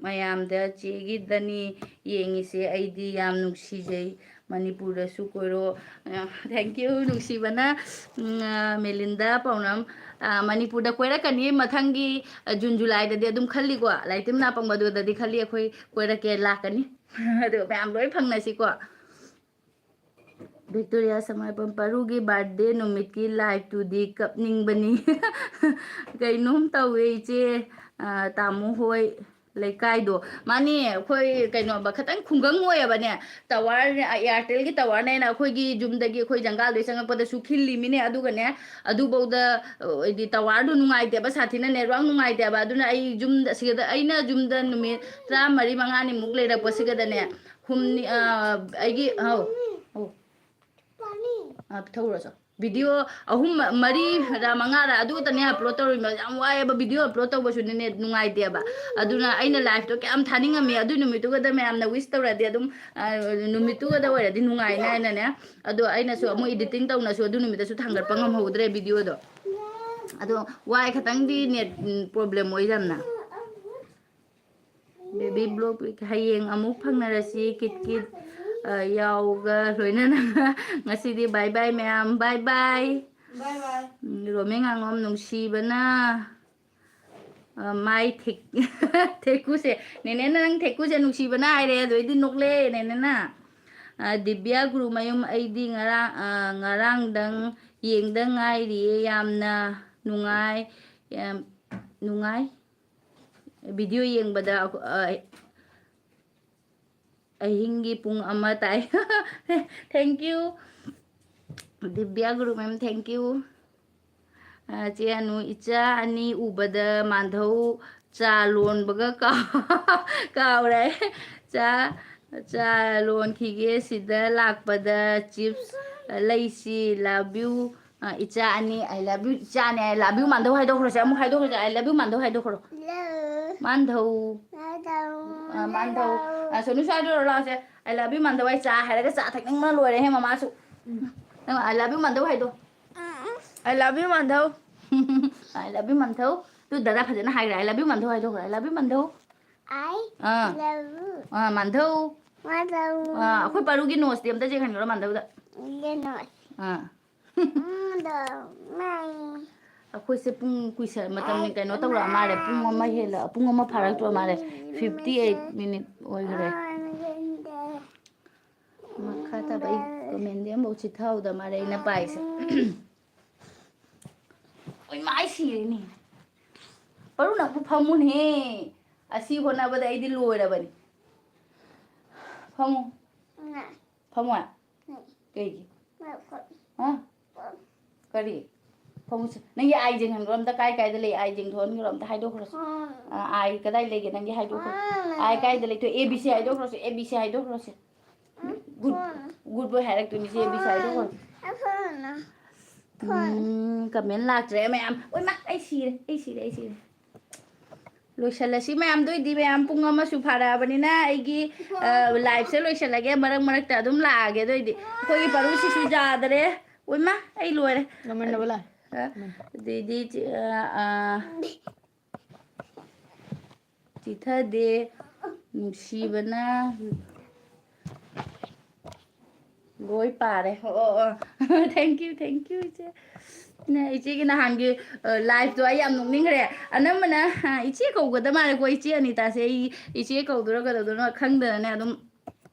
ꯃꯌꯥꯝꯗ ꯆꯦꯒꯤꯗꯅꯤ ꯌꯦꯡꯉꯤꯁꯦ, ꯑꯩꯗꯤ ꯌꯥꯝ ꯅꯨꯡꯁꯤꯖꯩ꯫ ꯃꯅꯤꯄꯨꯔꯗꯁꯨ ꯀꯣꯏꯔꯣ꯫ ꯑ, thank you, ꯅꯨꯡꯁꯤꯕꯅ, ꯎꯝ, ꯑ, ꯃꯦꯂꯤꯟꯗꯥ ꯄꯥꯎꯅꯝ꯫ ꯑ, ꯃꯅꯤꯄꯨꯔꯗ ꯀꯣꯏꯔꯛꯀꯅꯤ ꯃꯊꯪꯒꯤ, ꯑ, ꯖꯨꯟ ꯖꯨꯂꯥꯏꯗꯗꯤ ꯑꯗꯨꯝ ꯈꯜꯂꯤꯀꯣ꯫ ꯂꯥꯏꯔꯤꯛ ꯇꯝꯅ ꯄꯪꯕꯗꯨꯗꯗꯤ ꯈꯜꯂꯤ ꯑꯩꯈꯣꯏ ꯀꯣꯏꯔꯛꯀꯦ, ꯂꯥꯛꯀꯅꯤ꯫ ꯑꯗꯨ ꯃꯌꯥꯝ ꯂꯣꯏ ꯐꯪꯅꯁꯤꯀꯣ꯫ ꯚꯤꯛꯇꯣꯔꯤꯌꯥ ꯁꯃꯥꯏꯕꯝ ꯄꯔꯨꯒꯤ ꯕꯥꯔꯗꯦ ꯅꯨꯃꯤꯠꯀꯤ ꯂꯥꯏꯐꯇꯨꯗꯤ ꯀꯞꯅꯤꯡꯕꯅꯤ꯫ ꯀꯩꯅꯣꯝ ꯇꯧꯋꯦ ꯏꯆꯦ, ꯑ, ꯇꯥꯃꯣ ꯍꯣꯏ ꯂꯩꯀꯥꯏꯗꯣ꯫ ꯃꯥꯅꯤ, ꯑꯩꯈꯣꯏ ꯀꯩꯅꯣꯕ ꯈꯤꯇꯪ ꯈꯨꯡꯒꯪ ꯑꯣꯏꯌꯦꯕꯅꯦ꯫ ꯇꯋꯥꯔ, ꯑ, ꯑꯦꯌꯥꯔꯇꯦꯜꯒꯤ ꯇꯋꯥꯔꯅꯦꯅ ꯑꯩꯈꯣꯏꯒꯤ ꯌꯨꯝꯗꯒꯤ ꯑꯩꯈꯣꯏ ꯖꯪꯒꯥꯜꯗꯩ ꯆꯪꯉꯛꯄꯗꯁꯨ ꯈꯤꯜꯂꯤꯃꯤꯅꯦ꯫ ꯑꯗꯨꯒꯅꯦ, ꯑꯗꯨꯐꯧꯗ, ꯑ, ꯍꯥꯏꯗꯤ ꯇꯋꯥꯔꯗꯣ ꯅꯨꯡꯉꯥꯏꯇꯦꯕ, ꯁꯥꯊꯤꯅ ꯅꯦꯠꯋꯥꯛ ꯅꯨꯡꯉꯥꯏꯇꯦꯕ꯫ ꯑꯗꯨꯅ ꯑꯩ ꯌꯨꯝꯗ, ꯁꯤꯗ ꯑꯩꯅ ꯌꯨꯝꯗ ꯅꯨꯃꯤꯠ ꯇꯔꯥꯃꯔꯤ ꯃꯉꯥꯅꯤꯃꯨꯛ ꯂꯩꯔꯛꯄꯁꯤꯒꯗꯅꯦ, ꯍꯨꯝꯅꯤ, ꯑ, ꯑꯩꯒꯤ, ꯑꯧ, ꯑꯧ꯫ ꯑ, ꯄꯤꯊꯣꯛꯎꯔꯣ ꯆꯣ꯫ ꯚꯤꯗꯤꯑꯣ ꯑꯍꯨꯝ, ꯃꯔꯤꯔ ꯃꯉꯥꯔ ꯑꯗꯨ ꯈꯛꯇꯅꯦ ꯑꯞꯂꯣꯗ ꯇꯧꯔꯤꯕ꯫ ꯌꯥꯝ ꯋꯥꯏꯑꯦꯕ, ꯚꯤꯗꯤꯑꯣ ꯑꯞꯂꯣꯗ ꯇꯧꯕꯁꯨꯅꯦ ꯅꯦꯠ ꯅꯨꯡꯉꯥꯏꯇꯦꯕ꯫ ꯑꯗꯨꯅ ꯑꯩꯅ ꯂꯥꯏꯐꯇꯣ ꯀꯌꯥꯝ ꯊꯥꯅꯤꯡꯉꯝꯃꯤ꯫ ꯑꯗꯨ ꯅꯨꯃꯤꯠꯇꯨꯒꯗ ꯃꯌꯥꯝꯅ ꯋꯤꯁ ꯇꯧꯔꯗꯤ ꯑꯗꯨꯝ, ꯑ, ꯅꯨꯃꯤꯠꯇꯨꯒꯗ ꯑꯣꯏꯔꯗꯤ ꯅꯨꯡꯉꯥꯏꯅꯤ ꯍꯥꯏꯅꯅꯦ꯫ ꯑꯗꯣ ꯑꯩꯅꯁꯨ ꯑꯃꯨꯛ ꯏꯗꯤꯇꯤꯡ ꯇꯧꯅꯁꯨ ꯑꯗꯨ ꯅꯨꯃꯤꯠꯇꯁꯨ ꯊꯥꯡꯒꯠꯄ ꯉꯝꯍꯧꯗ꯭ꯔꯦ ꯚꯤꯗꯤꯑꯣꯗꯣ꯫ ꯑꯗꯣ ꯋꯥꯏ ꯈꯇꯪꯗꯤ ꯅꯦꯠ, ꯎꯝ, ꯄ꯭ꯔꯣꯕ꯭ꯂꯦꯝ ꯑꯣꯏ ꯌꯥꯝꯅ꯫ ꯕꯦꯕꯤ ꯕ꯭ꯂꯣꯛ ꯍꯌꯦꯡ ꯑꯃꯨꯛ ꯐꯪꯅꯔꯁꯤ, ꯀꯤꯠ ꯀꯤꯠ, ꯑ, ꯌꯥꯎꯒ ꯂꯣꯏꯅꯅ꯫ ꯉꯁꯤꯗꯤ ꯕꯥꯏ ꯕꯥꯏ ꯃꯌꯥꯝ, ꯕꯥꯏ ꯕꯥꯏ꯫ ꯕꯥꯏ ꯕꯥꯏ꯫ ꯎꯝ, ꯔꯣꯃꯦ ꯉꯥꯉꯣꯝ ꯅꯨꯡꯁꯤꯕꯅ, ꯑ, ꯃꯥꯏ ꯊꯦꯛ-, ꯊꯦꯛꯀꯨꯁꯦ꯫ ꯅꯦꯅꯦꯅ ꯅꯪ ꯊꯦꯛꯀꯨꯁꯦ ꯅꯨꯡꯁꯤꯕꯅ ꯍꯥꯏꯔꯦ, ꯑꯗꯨꯏꯗꯤ ꯅꯣꯛꯂꯦ ꯅꯦꯅꯦꯅ꯫ ꯑ, ꯗꯤꯕ꯭ꯌꯥ ꯒꯨꯔꯨꯃꯌꯨꯝ, ꯑꯩꯗꯤ ꯉꯔꯥꯡ, ꯑ, ꯉꯔꯥꯡꯗꯪ ꯌꯦꯡꯗ ꯉꯥꯏꯔꯤꯌꯦ, ꯌꯥꯝꯅ ꯅꯨꯡꯉꯥꯏ, ꯌꯥꯝ ꯅꯨꯡꯉꯥꯏ꯫ ꯚꯤꯗꯤꯑꯣ ꯌꯦꯡꯕꯗ ꯑꯩꯈꯣ-, ꯑ, ꯑꯍꯤꯡꯒꯤ ꯄꯨꯡ ꯑꯃ ꯇꯥꯏ꯫ Thank you꯫ ꯗꯤꯕ꯭ꯌꯥ Guru ma'am, thank you꯫ ꯑ, ꯆꯦ ꯑꯅꯨ, ꯏꯆꯥ ꯑꯅꯤ ꯎꯕꯗ ꯃꯥꯟꯙꯧ ꯆꯥ ꯂꯣꯟꯕꯒ ꯀꯥꯎ-, ꯀꯥꯎꯔꯦ꯫ ꯆꯥ, ꯆꯥ ꯂꯣꯟꯈꯤꯒꯦ, ꯁꯤꯗ ꯂꯥꯛꯄꯗ chips ꯂꯩꯁꯤ, love you꯫ ꯑ, ꯏꯆꯥ ꯑꯅꯤ, I love you, ꯏꯆꯥ ꯑꯅꯤ, I love you ꯃꯥꯟꯙꯧ ꯍꯥꯏꯗꯣꯛꯈ꯭ꯔꯁꯦ, ꯑꯃꯨꯛ ꯍꯥꯏꯗꯣꯛꯈ꯭ꯔꯁꯦ, I love you ꯃꯥꯟꯙꯧ ꯍꯥꯏꯗꯣꯛꯈ꯭ꯔꯣ꯫ ꯂꯧ꯫ ꯃꯥꯟꯙꯧ꯫ ꯃꯥꯟꯙꯧ꯫ ꯑ, ꯃꯥꯟꯙꯧ꯫ ꯂꯧ꯫ ꯑ, ꯁꯣꯅꯨꯁꯨ ꯍꯥꯏꯗꯣꯛꯔꯣ ꯂꯥꯛꯑꯣꯁꯦ, I love you ꯃꯥꯟꯙꯧ꯫ ꯑꯩ ꯆꯥ ꯍꯥꯏꯔꯒ ꯆꯥ ꯊꯛꯅꯤꯡꯕꯅ ꯂꯣꯏꯔꯦꯍꯦ ꯃꯃꯥꯁꯨ꯫ ꯎꯝ꯫ ꯅꯪ I love you ꯃꯥꯟꯙꯧ ꯍꯥꯏꯗꯣ꯫ ꯎꯝ꯫ I love you ꯃꯥꯟꯙꯧ꯫ I love you ꯃꯥꯟꯙꯧ꯫ ꯇꯨ ꯗꯗꯥ ꯐꯖꯅ ꯍꯥꯏꯈ꯭ꯔꯦ, I love you ꯃꯥꯟꯙꯧ ꯍꯥꯏꯗꯣ꯫ I love you ꯃꯥꯟꯙꯧ꯫ I ah. Love you꯫ ꯑꯥ, ꯃꯥꯟꯙꯧ꯫ ꯃꯥꯟꯙꯧ꯫ ꯑꯥ, ꯑꯩꯈꯣꯏ ꯄꯥꯔꯨꯒꯤ ꯅꯣꯁꯇꯤ ꯑꯝꯇ ꯌꯦꯡꯍꯟꯈ꯭ꯔꯣ ꯃꯥꯟꯙꯧꯗ꯫ ꯌꯦꯡꯉꯣ꯫ ꯑꯥ꯫ ꯃꯥꯟꯙꯧ, ꯃꯥꯏ꯫ ꯑꯩꯈꯣꯏꯁꯦ ꯄꯨꯡ ꯀꯨꯏꯁ-, ꯃꯇꯝ ꯀꯩꯅꯣ ꯇꯧꯔꯛꯑ ꯃꯥꯜꯂꯦ, ꯄꯨꯡ ꯑꯃ ꯍꯦꯜꯂ-, ꯄꯨꯡ ꯑꯃ ꯐꯥꯔꯛꯇꯣꯔ ꯃꯥꯜꯂꯦ, fifty eight minute ꯑꯣꯏꯈ꯭ꯔꯦ꯫ ꯃꯈꯥ ꯇꯥꯕ ꯑꯩ comment ꯑꯃꯐꯥꯎ ꯆꯤꯠꯊꯍꯧꯗ ꯃꯥꯜꯂꯦ ꯑꯩꯅ ꯄꯥꯏꯁꯦ꯫ ꯑꯣꯏ ꯃꯥ, ꯑꯩ ꯁꯤꯔꯦꯅꯦ꯫ ꯄꯥꯔꯨ ꯅꯪꯕꯨ ꯐꯝꯃꯨꯅꯦꯍꯦ꯫ ꯑꯁꯤ ꯍꯣꯠꯅꯕꯗ ꯑꯩꯗꯤ ꯂꯣꯏꯔꯕꯅꯤ꯫ ꯐꯝꯃꯨ꯫ ꯐꯝꯃꯣ꯫ ꯀꯩꯒꯤ? ꯍꯥ? ꯀꯔꯤ? ꯐꯃꯨꯡꯁꯦ-, ꯅꯪꯒꯤ ꯑꯥꯏ ꯌꯦꯡꯍꯟꯈ꯭ꯔꯣ ꯑꯝꯇ, ꯀꯥꯏ ꯀꯥꯏꯗ ꯂꯩ? ꯑꯥꯏ ꯌꯦꯡꯊꯣꯛꯍꯟꯈ꯭ꯔꯣ ꯑꯝꯇ, ꯍꯥꯏꯗꯣꯛꯈ꯭ꯔꯣ꯫ ꯐꯣꯟ꯫ ꯑ, ꯑꯥꯏ ꯀꯗꯥꯏ ꯂꯩꯒꯦ ꯅꯪꯒꯤ? ꯍꯥꯏꯗꯣꯛꯈ꯭ꯔꯣ꯫ ꯐꯣꯟ꯫ ꯑꯥꯏ ꯀꯥꯏꯗ ꯂꯩꯇꯣꯏ? ꯑꯦ B C ꯍꯥꯏꯗꯣꯛꯈ꯭ꯔꯣꯁꯦ, A B C ꯍꯥꯏꯗꯣꯛꯈ꯭ꯔꯣꯁꯦ꯫ Good, phone. ꯒꯨꯗ ꯕꯣꯏ ꯍꯥꯏꯔꯛꯇꯣꯏꯅꯤ ꯁꯤ, ꯑꯦ ꯕꯤ ꯁꯤ ꯍꯥꯏꯗꯣꯛꯈ꯭ꯔꯣꯁꯦ꯫ ꯐꯣꯟ꯫ ꯐꯣꯟ꯫ ꯎꯝ, comment ꯂꯥꯛꯇ꯭ꯔꯦ ꯃꯌꯥꯝ꯫ ꯑꯣꯏꯃꯥ, ꯑꯩ ꯁꯤꯔꯦ, ꯑꯩ ꯁꯤꯔꯦ, ꯑꯩ ꯁꯤꯔꯦ꯫ ꯂꯣꯏꯁꯜꯂꯁꯤ ꯃꯌꯥꯝꯗꯣ ꯑꯣꯏꯗꯤ, ꯃꯌꯥꯝ ꯄꯨꯡ ꯑꯃꯁꯨ ꯐꯥꯔꯛꯑꯕꯅꯤꯅ ꯑꯩꯒꯤ, ꯑ, live ꯁꯦ ꯂꯣꯏꯁꯜꯂꯒꯦ꯫ ꯃꯔꯛ ꯃꯔꯛꯇ ꯑꯗꯨꯝ ꯂꯥꯛꯑꯒꯦ꯫ ꯑꯗꯨ ꯑꯣꯏꯗꯤ ꯑꯩꯈꯣꯏꯒꯤ ꯄꯥꯔꯨꯁꯤꯁꯨ ꯌꯥꯗꯔꯦ꯫ ꯎꯏꯃꯥ, ꯑꯩ ꯂꯣꯏꯔꯦ꯫ ꯉꯝꯃꯟꯅꯕ ꯂꯥꯛꯑꯦ꯫ ꯑ, ꯑꯗꯩꯗꯤ, ꯑ, ꯑ, ꯆꯤꯊꯗꯦ, ꯅꯨꯡꯁꯤꯕꯅ ꯂꯣꯏ ꯄꯥꯔꯦ꯫ ꯑꯣ, ꯑꯣ, ꯑꯣ꯫ Thank you, thank you, ꯏꯆꯦ꯫ ꯅ-, ꯏꯆꯦꯒꯤ ꯅꯍꯥꯟꯒꯤ, ꯑ, live ꯇꯣ ꯑꯩ ꯌꯥꯝ ꯅꯣꯛꯅꯤꯡꯈ꯭ꯔꯦ꯫ ꯑꯅꯝꯕꯅ, ꯑ, ꯏꯆꯦ ꯀꯧꯒꯗ ꯃꯥꯜꯂꯦꯀꯣ, ꯏꯆꯦ ꯑꯅꯤꯇꯥꯁꯦ꯫ ꯑꯩ ꯏꯆꯦ ꯀꯧꯗꯣꯏꯔꯥ ꯀꯩꯗꯧꯗꯣꯏꯅꯣ ꯈꯪꯗꯅꯅꯦ ꯑꯗꯨꯝ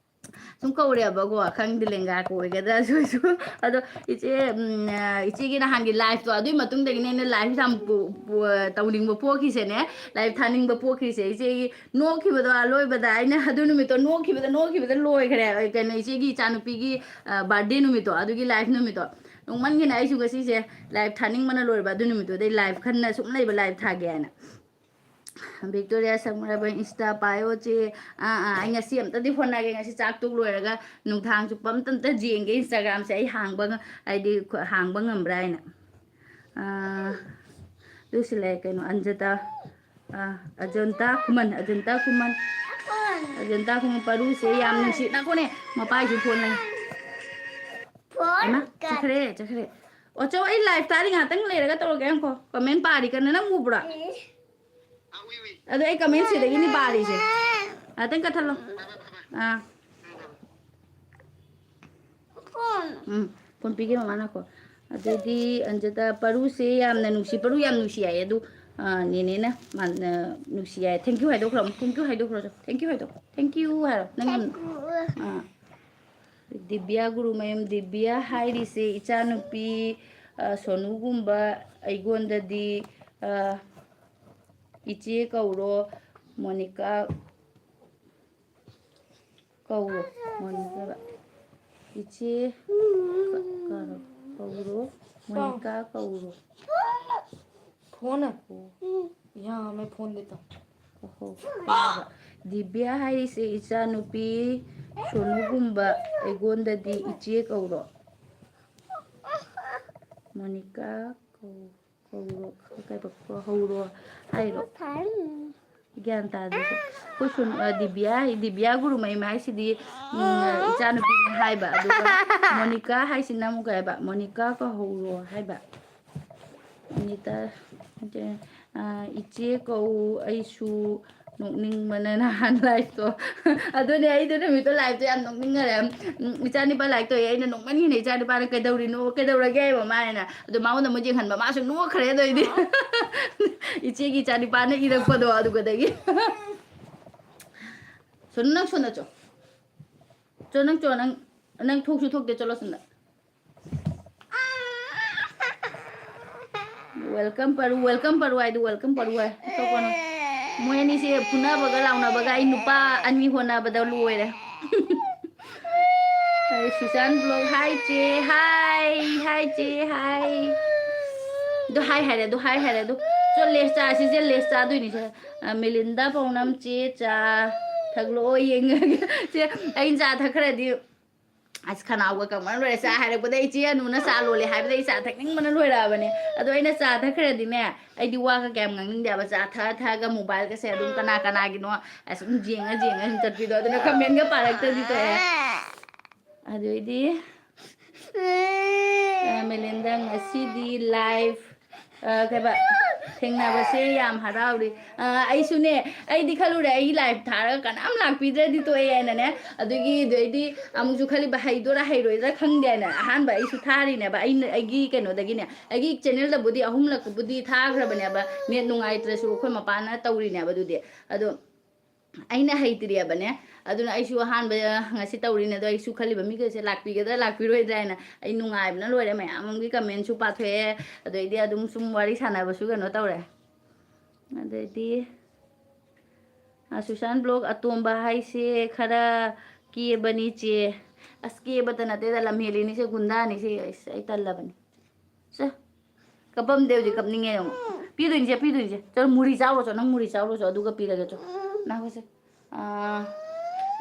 ꯁꯨꯝ ꯀꯧꯔꯦꯕꯀꯣ, ꯈꯪꯗꯦ ꯂꯦꯡꯒꯥ ꯀꯧꯔꯒꯗ꯭ꯔꯥ ꯁꯣꯏꯁꯨ꯫ ꯑꯗꯣ ꯏꯆꯦ, ꯎꯝ, ꯑ, ꯏꯆꯦꯒꯤ ꯅꯍꯥꯟꯒꯤ live ꯇꯣ, ꯑꯗꯨꯏ ꯃꯇꯨꯡꯗꯒꯤꯅꯦ ꯑꯩꯅ live ꯌꯥꯝ ꯄꯨ-, ꯄꯨ-, ꯑ, ꯇꯧꯅꯤꯡꯕ ꯄꯣꯛꯈꯤꯁꯦꯅꯦ, live ꯊꯥꯅꯤꯡꯕ ꯄꯣꯛꯈꯤꯁꯦ꯫ ꯏꯆꯦꯒꯤ ꯅꯣꯛꯈꯤꯕꯗꯣ ꯑꯂꯣꯏꯕꯗ, ꯑꯩꯅ ꯑꯗꯨ ꯅꯨꯃꯤꯠꯇꯣ ꯅꯣꯛꯈꯤꯕꯗ, ꯅꯣꯛꯈꯤꯕꯗ ꯂꯣꯏꯈ꯭ꯔꯦ꯫ ꯀꯩꯅꯣ, ꯏꯆꯦꯒꯤ ꯏꯆꯥꯅꯨꯄꯤꯒꯤ, ꯑ, birthday ꯅꯨꯃꯤꯠꯇꯣ, ꯑꯗꯨꯒꯤ live ꯅꯨꯃꯤꯠꯇꯣ ꯅꯣꯡꯃꯟꯒꯤꯅ ꯑꯩꯁꯨ ꯉꯁꯤꯁꯦ live ꯊꯥꯅꯤꯡꯕꯅ ꯂꯣꯏꯔꯕ꯫ ꯑꯗꯨ ꯅꯨꯃꯤꯠꯇꯨꯗꯩ live ꯈꯟꯅ ꯁꯨꯝ ꯂꯩꯕ, live ꯊꯥꯒꯦ ꯍꯥꯏꯅ꯫ ꯕꯤꯛꯇꯣꯔꯤꯌꯥ ꯁꯛꯃꯔꯕ Insta ꯄꯥꯏꯌꯣ ꯆꯦ꯫ ꯑꯥ, ꯑꯥ, ꯑꯩ ꯉꯁꯤ ꯑꯝꯇꯗꯤ ꯍꯣꯠꯅꯒꯦ꯫ ꯉꯁꯤ ꯆꯥꯛ ꯇꯣꯛ ꯂꯣꯏꯔꯒ ꯅꯨꯡꯗꯥꯡ ꯆꯨꯞꯄ ꯑꯝꯇ, ꯑꯝꯇ ꯌꯦꯡꯒꯦ Instagram ꯁꯦ ꯑꯩ ꯍꯥꯡꯕ ꯉ-, ꯍꯥꯏꯗꯤ ꯈꯨ-, ꯍꯥꯡꯕ ꯉꯝꯕ꯭ꯔꯥ ꯍꯥꯏꯅ꯫ ꯑꯥ, ꯑꯗꯨꯁꯨ ꯂꯩ ꯀꯩꯅꯣ, ꯑꯟꯖꯇꯥ, ꯑꯥ, ꯑꯖꯟꯇꯥ ꯈꯨꯃꯟ, ꯑꯖꯟꯇꯥ ꯈꯨꯃꯟ, ꯑꯖꯟꯇꯥ ꯈꯨꯃꯟ ꯄꯔꯨꯁꯦ ꯌꯥꯝ ꯅꯨꯡꯁꯤ꯫ ꯅꯈꯣꯅꯦ, ꯃꯄꯥꯒꯤꯁꯨ ꯐꯣꯟ ꯂꯩ꯫ ꯐꯣꯟ ꯍꯩꯃꯥ, ꯀꯠ- ꯆꯠꯈ꯭ꯔꯦ, ꯆꯠꯈ꯭ꯔꯦ꯫ ꯑꯣ, ꯆꯣ, ꯑꯩ live ꯇꯥꯔꯤ, ꯉꯥꯛꯇꯪ ꯂꯩꯔꯒ ꯇꯧꯔꯒꯦ꯫ ꯉꯥꯏꯈꯣ, comment ꯄꯥꯔꯤ ꯀꯟꯅ, ꯅꯪ ꯎꯕ꯭ꯔꯥ? ꯑꯦ꯫ ꯑꯗꯣ ꯑꯩ comment ꯁꯤꯗꯒꯤꯅꯤ ꯄꯥꯔꯤꯁꯦ꯫ ꯉꯥꯛꯇꯪ ꯀꯠꯊꯠꯂꯣ꯫ ꯑꯥ꯫ ꯐꯣꯟ꯫ ꯎꯝ, ꯐꯣꯟ ꯄꯤꯒꯦ ꯃꯃꯥꯅꯀꯣ꯫ ꯑꯗꯩꯗꯤ ꯑꯟꯖꯇꯥ, ꯄꯔꯨꯁꯦ ꯌꯥꯝꯅ ꯅꯨꯡꯁꯤ, ꯄꯔꯨ ꯌꯥꯝ ꯅꯨꯡꯁꯤ ꯍꯥꯏꯌꯦ꯫ ꯑꯗꯨ, ꯑꯥ, ꯅꯦꯅꯦꯅ ꯃꯥ-, ꯑ, ꯅꯨꯡꯁꯤ ꯍꯥꯏꯌꯦ꯫ Thank you ꯍꯥꯏꯗꯣꯛꯈ꯭ꯔꯣ꯫ Thank you ꯍꯥꯏꯗꯣꯛꯈ꯭ꯔꯣ꯫ Thank you ꯍꯥꯏꯗꯣ꯫ Thank you ꯍꯥꯏꯔꯣ꯫ ꯅꯪ ꯌꯥꯝ-, Thank you꯫ ꯑꯥ꯫ ꯗꯤꯕ꯭ꯌꯥ ꯒꯨꯔꯨꯃꯌꯨꯝ ꯗꯤꯕ꯭ꯌꯥ ꯍꯥꯏꯔꯤꯁꯦ ꯏꯆꯥꯅꯨꯄꯤ, ꯑ, ꯁꯣꯅꯨꯒꯨꯝꯕ꯫ ꯑꯩꯉꯣꯟꯗꯗꯤ, ꯑ, ꯏꯆꯦ ꯀꯧꯔꯣ, ꯃꯣꯅꯤꯀꯥ ꯀꯧꯔꯣ, ꯃꯣꯅꯤꯀꯥ꯫ ꯏꯆꯦ ꯀ-, ꯀꯧꯔꯣ, ꯃꯣꯅꯤꯀꯥ ꯀꯧꯔꯣ꯫ फोन है? यहाँ मैं फोन देता हूँ। ꯑꯣꯍꯣ, ꯀꯩ ꯍꯥꯏꯕ? ꯗꯤꯕ꯭ꯌꯥ ꯍꯥꯏꯔꯤꯁꯦ ꯏꯆꯥꯅꯨꯄꯤ ꯁꯣꯅꯨꯒꯨꯝꯕ, ꯑꯩꯉꯣꯟꯗꯗꯤ ꯏꯆꯦ ꯀꯧꯔꯣ꯫ ꯃꯣꯅꯤꯀꯥ ꯀꯧ-, ꯀꯧꯔꯣ, ꯀꯩ ꯍꯥꯏꯕ? ꯀꯧꯍꯧꯔꯣ ꯍꯥꯏꯔꯣ? ꯒ꯭ꯌꯥꯟ ꯇꯥꯗꯦ꯫ ꯑꯩꯈꯣꯏ ꯁꯣꯅꯨ-, ꯑ, ꯗꯤꯕ꯭ꯌꯥ, ꯗꯤꯕ꯭ꯌꯥ ꯒꯨꯔꯨꯃꯌꯨꯝ ꯍꯥꯏꯁꯤꯗꯤ, ꯎꯝ, ꯏꯆꯥꯅꯨꯄꯤꯅꯦ ꯍꯥꯏꯕ꯫ ꯑꯗꯨꯒ ꯃꯣꯅꯤꯀꯥ ꯍꯥꯏꯁꯤꯅ ꯑꯃꯨꯛ ꯀꯩ ꯍꯥꯏꯕ? ꯃꯣꯅꯤꯀꯥ ꯀꯧꯍꯧꯔꯣ ꯍꯥꯏꯕ꯫ ꯑꯅꯤꯇ, ꯑ, ꯏꯆꯦ ꯀꯧ, ꯑꯩꯁꯨ ꯅꯣꯛꯅꯤꯡꯕꯅ ꯅꯍꯥꯟ live ꯇꯣ꯫ ꯑꯗꯨꯅꯦ, ꯑꯩꯗꯣ ꯅꯨꯃꯤꯠꯇꯣ live ꯇꯣ ꯌꯥꯝ ꯅꯣꯛꯅꯤꯡꯉꯔꯦ꯫ ꯎꯝ, ꯏꯆꯥꯅꯨꯄꯥ live ꯇꯧꯋꯦ, ꯑꯩꯅ ꯅꯣꯛꯃꯟꯒꯤꯅ ꯏꯆꯥꯅꯨꯄꯥꯅ "ꯀꯩꯗꯧꯔꯤꯅꯣ, ꯀꯩꯗꯧꯔꯒꯦ?" ꯍꯥꯏꯕ ꯃꯥꯅꯅꯦ꯫ ꯑꯗꯣ ꯃꯉꯣꯟꯗ ꯑꯃꯨꯛ ꯌꯦꯡꯍꯟꯕ, ꯃꯥꯁꯨ ꯅꯣꯛꯈ꯭ꯔꯦ꯫ ꯑꯗꯩꯗꯤ ꯏꯆꯦꯒꯤ ꯏꯆꯥꯅꯨꯄꯥꯅ ꯏꯔꯛꯄꯗꯣ ꯑꯗꯨꯒꯗꯒꯤ꯫ ꯁꯣꯅꯨ, ꯅꯪ ꯁꯣꯝꯗ ꯆꯣ꯫ ꯆꯣ, ꯅꯪ ꯆꯣ, ꯅꯪ, ꯅꯪ ꯊꯣꯛꯁꯨ ꯊꯣꯛꯇꯦ, ꯆꯠꯂꯣ ꯁꯣꯝꯗ꯫ Welcome ꯄꯔꯨ, welcome ꯄꯔꯨ ꯍꯥꯏꯗꯤ welcome ꯄꯔꯨ ꯍꯥꯏ꯫ ꯑꯇꯣꯞꯄꯅ꯫ ꯃꯣꯏ ꯑꯅꯤꯁꯦ ꯐꯨꯅꯕꯒ ꯂꯥꯎꯅꯕꯒ ꯑꯩ ꯅꯨꯄꯥ ꯑꯅꯤ ꯍꯣꯠꯅꯕꯗ ꯂꯣꯏꯔꯦ꯫ ꯑꯩ ꯁꯨꯁꯥꯟ vlog, hi ꯆꯦ, hi, hi ꯆꯦ, hi꯫ ꯑꯗꯨ hi ꯍꯥꯏꯔꯦ, ꯑꯗꯨ hi ꯍꯥꯏꯔꯦ, ꯑꯗꯨ꯫ ꯆꯣ, ꯂꯦꯁ ꯆꯥꯁꯤꯁꯦ, ꯂꯦꯁ ꯆꯥꯗꯣꯏꯅꯤꯁꯦ꯫ ꯑ, ꯃꯤꯂꯤꯟꯗꯥ ꯄꯥꯎꯅꯝ ꯆꯦ, ꯆꯥ ꯊꯛꯂꯛꯑꯣ ꯌꯦꯡꯉꯒꯦ꯫ ꯆꯦ, ꯑꯩꯅ ꯆꯥ ꯊꯛꯈ꯭ꯔꯗꯤ ꯑꯁ, ꯈꯅꯥꯎꯒ ꯀꯪꯕꯅ ꯂꯣꯏꯔꯦ꯫ ꯆꯥ ꯍꯥꯏꯔꯛꯄꯗ ꯏꯆꯦ ꯑꯅꯨꯅ ꯆꯥ ꯂꯣꯜꯂꯦ ꯍꯥꯏꯕꯗ ꯑꯩ ꯆꯥ ꯊꯛꯅꯤꯡꯕꯅ ꯂꯣꯏꯔꯛꯑꯕꯅꯦ꯫ ꯑꯗꯣ ꯑꯩꯅ ꯆꯥ ꯊꯛꯈ꯭ꯔꯗꯤꯅꯦ, ꯑꯩꯗꯤ ꯋꯥꯒ ꯀꯌꯥꯝ ꯉꯥꯡꯅꯤꯡꯗꯦꯕ꯫ ꯆꯥ ꯊꯛꯑ ꯊꯛꯑꯒ mobileꯒꯁꯦ ꯑꯗꯨꯝ ꯀꯅꯥ ꯀꯅꯥꯒꯤꯅꯣ ꯑꯁꯨꯝ ꯌꯦꯡꯉ ꯌꯦꯡꯉ ꯑꯗꯨꯝ ꯆꯠꯄꯤꯗꯣ꯫ ꯑꯗꯨꯅ commentꯒ ꯄꯥꯔꯛꯇ꯭ꯔꯗꯤ ꯇꯣꯛꯑꯦ꯫ ꯑꯗꯨꯏꯗꯤ, ꯑ, ꯃꯦꯂꯤꯟꯗ ꯉꯁꯤꯗꯤ live, ꯑ, ꯀꯩꯕ, ꯊꯦꯡꯅꯕꯁꯦ ꯌꯥꯝ ꯍꯔꯥꯎꯔꯤ꯫ ꯑ, ꯑꯩꯁꯨꯅꯦ, ꯑꯩꯗꯤ ꯈꯜꯂꯨꯔꯦ ꯑꯩꯒꯤ live ꯊꯥꯔꯒ ꯀꯅꯥꯝ ꯂꯥꯛꯄꯤꯗ꯭ꯔꯗꯤ ꯇꯣꯛꯑꯦ ꯍꯥꯏꯅꯅꯦ꯫ ꯑꯗꯨꯒꯤ, ꯑꯗꯨꯗꯩꯗꯤ ꯑꯃꯨꯛꯁꯨ ꯈꯜꯂꯤꯕ ꯍꯩꯗꯣꯏꯔꯥ ꯍꯩꯔꯣꯏꯗ꯭ꯔꯥ ꯈꯪꯗꯦ ꯍꯥꯏꯅ꯫ ꯑꯍꯥꯟꯕ ꯑꯩꯁꯨ ꯊꯥꯔꯤꯅꯦꯕ꯫ ꯑꯩꯅ, ꯑꯩꯒꯤ ꯀꯩꯅꯣꯗꯒꯤꯅꯦ, ꯑꯩꯒꯤ channelꯗꯕꯨꯗꯤ ꯑꯍꯨꯝꯂꯛꯄꯨꯗꯤ ꯊꯥꯈ꯭ꯔꯕꯅꯦꯕ꯫ Net ꯅꯨꯡꯉꯥꯏꯇ꯭ꯔꯁꯨ ꯑꯩꯈꯣꯏ ꯃꯄꯥꯅ ꯇꯧꯔꯤꯅꯦꯕ ꯑꯗꯨꯗꯤ꯫ ꯑꯗꯣ ꯑꯩꯅ ꯍꯩꯇ꯭ꯔꯤꯑꯕꯅꯦ꯫ ꯑꯗꯨꯅ ꯑꯩꯁꯨ ꯑꯍꯥꯟꯕ ꯉꯁꯤ ꯇꯧꯔꯤꯅꯦ꯫ ꯑꯗꯣ ꯑꯩꯁꯨ ꯈꯜꯂꯤꯕ ꯃꯤꯈꯩꯁꯦ ꯂꯥꯛꯄꯤꯒꯗ꯭ꯔꯥ ꯂꯥꯛꯄꯤꯔꯣꯏꯗ꯭ꯔꯥ ꯍꯥꯏꯅ꯫ ꯑꯩ ꯅꯨꯡꯉꯥꯏꯕꯅ ꯂꯣꯏꯔꯦ꯫ ꯃꯌꯥꯝ ꯑꯃꯒꯤ commentꯁꯨ ꯄꯥꯊꯣꯛꯑꯦ꯫ ꯑꯗꯩꯗꯤ ꯑꯗꯨꯝ ꯁꯨꯝ ꯋꯥꯔꯤ ꯁꯥꯟꯅꯕꯁꯨ ꯀꯩꯅꯣ ꯇꯧꯔꯦ꯫ ꯑꯗꯩꯗꯤ, ꯑ, ꯁꯨꯁꯥꯟ vlog, "ꯑꯇꯣꯝꯕ ꯍꯥꯏꯁꯦ ꯈꯔ ꯀꯦꯕꯅꯤ ꯆꯦ"꯫ ꯑꯁ, ꯀꯦꯕꯇ ꯅꯠꯇꯦꯗ, ꯂꯝꯍꯦꯜꯂꯤꯅꯤꯁꯦ, ꯒꯨꯟꯗꯥꯅꯤꯁꯦ꯫ ꯑꯁ, ꯑꯩ ꯇꯜꯂꯕꯅꯤ꯫ ꯁꯦ, ꯀꯞꯄꯝꯗꯦ ꯍꯧꯖꯤꯛ, ꯀꯞꯅꯤꯡꯉꯦ ꯌꯦꯡꯉꯣ꯫ ꯄꯤꯗꯣꯏꯅꯤꯁꯦ, ꯄꯤꯗꯣꯏꯅꯤꯁꯦ꯫ ꯆꯠꯂꯣ, ꯃꯨꯔꯤ ꯆꯥꯎꯔꯣ ꯆꯣ, ꯅꯪ ꯃꯨꯔꯤ ꯆꯥꯎꯔꯣ ꯆꯣ, ꯑꯗꯨꯒ ꯄꯤꯔꯒꯦ ꯆꯣ꯫ ꯅꯪꯁꯦ, ꯑꯥ,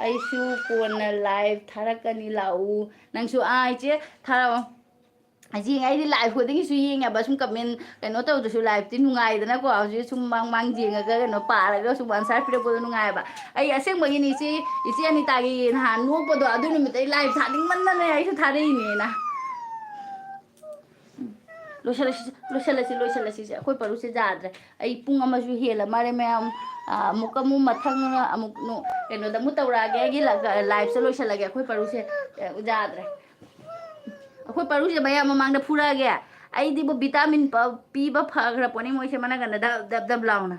ꯑꯩꯁꯨ ꯀꯣꯟꯅ live ꯊꯥꯔꯛꯀꯅꯤ, ꯂꯥꯛꯎ꯫ ꯅꯪꯁꯨ, ꯑꯥ, ꯏꯆꯦ, ꯊꯥꯔꯛꯑꯣ꯫ ꯌꯦꯡꯉꯦ, ꯑꯩꯗꯤ live ꯈꯨꯗꯤꯡꯒꯤꯁꯨ ꯌꯦꯡꯉꯦꯕ, ꯁꯨꯝ comment ꯀꯩꯅꯣ ꯇꯧꯗ꯭ꯔꯁꯨ liveꯇꯤ ꯅꯨꯡꯉꯥꯏꯗꯅꯀꯣ꯫ ꯍꯧꯖꯤꯛ ꯁꯨꯝ ꯃꯥꯡ ꯃꯥꯡ ꯌꯦꯡꯉꯒ ꯀꯩꯅꯣ ꯄꯥꯔꯒ ꯁꯨꯝ answer ꯄꯤꯔꯛꯄꯗꯣ ꯅꯨꯡꯉꯥꯏꯕ꯫ ꯑꯩ ꯑꯁꯦꯡꯕꯒꯤꯅꯤ ꯏꯆꯦ, ꯏꯆꯦ ꯑꯅꯤꯇꯥꯒꯤ ꯅꯍꯥꯟ ꯅꯣꯛꯄꯗꯣ ꯑꯗꯨ ꯅꯨꯃꯤꯠꯇ ꯑꯩ live ꯊꯥꯅꯤꯡꯃꯟꯗꯅ ꯑꯩꯁꯨ ꯊꯥꯔꯛꯏꯅꯦꯅ꯫ ꯎꯝ꯫ ꯂꯣꯏꯁꯜꯂꯁꯤ, ꯂꯣꯏꯁꯜꯂꯁꯤ, ꯂꯣꯏꯁꯜꯂꯁꯤꯁꯦ꯫ ꯑꯩꯈꯣꯏ ꯄꯔꯨꯁꯦ ꯌꯥꯗ꯭ꯔꯦ꯫ ꯑꯩ ꯄꯨꯡ ꯑꯃꯁꯨ ꯍꯦꯜꯂ ꯃꯥꯜꯂꯦ ꯃꯌꯥꯝ꯫ ꯑ, ꯑꯃꯨꯛꯀ ꯑꯃꯨꯛ ꯃꯊꯪ ꯑꯃꯨꯛ ꯅꯣ-, ꯀꯩꯅꯣꯗ ꯑꯃꯨꯛ ꯇꯧꯔꯛꯑꯒꯦ꯫ ꯑꯩꯒꯤ ꯂ-, liveꯁꯦ ꯂꯣꯏꯁꯜꯂꯒꯦ꯫ ꯑꯩꯈꯣꯏ ꯄꯔꯨꯁꯦ, ꯑ, ꯌꯥꯗ꯭ꯔꯦ꯫ ꯑꯩꯈꯣꯏ ꯄꯔꯨꯁꯦ ꯃꯌꯥꯝ ꯃꯃꯥꯡꯗ ꯐꯨꯔꯛꯑꯒꯦ꯫ ꯑꯩꯗꯤꯕꯨ vitamin ꯄ-, ꯄꯤꯕ ꯐꯈ꯭ꯔ ꯄꯣꯠꯅꯤ ꯃꯣꯏꯁꯦ ꯃꯅꯪꯒꯟꯗ ꯗꯞ, ꯗꯞ, ꯗꯞ ꯂꯥꯎꯅ꯫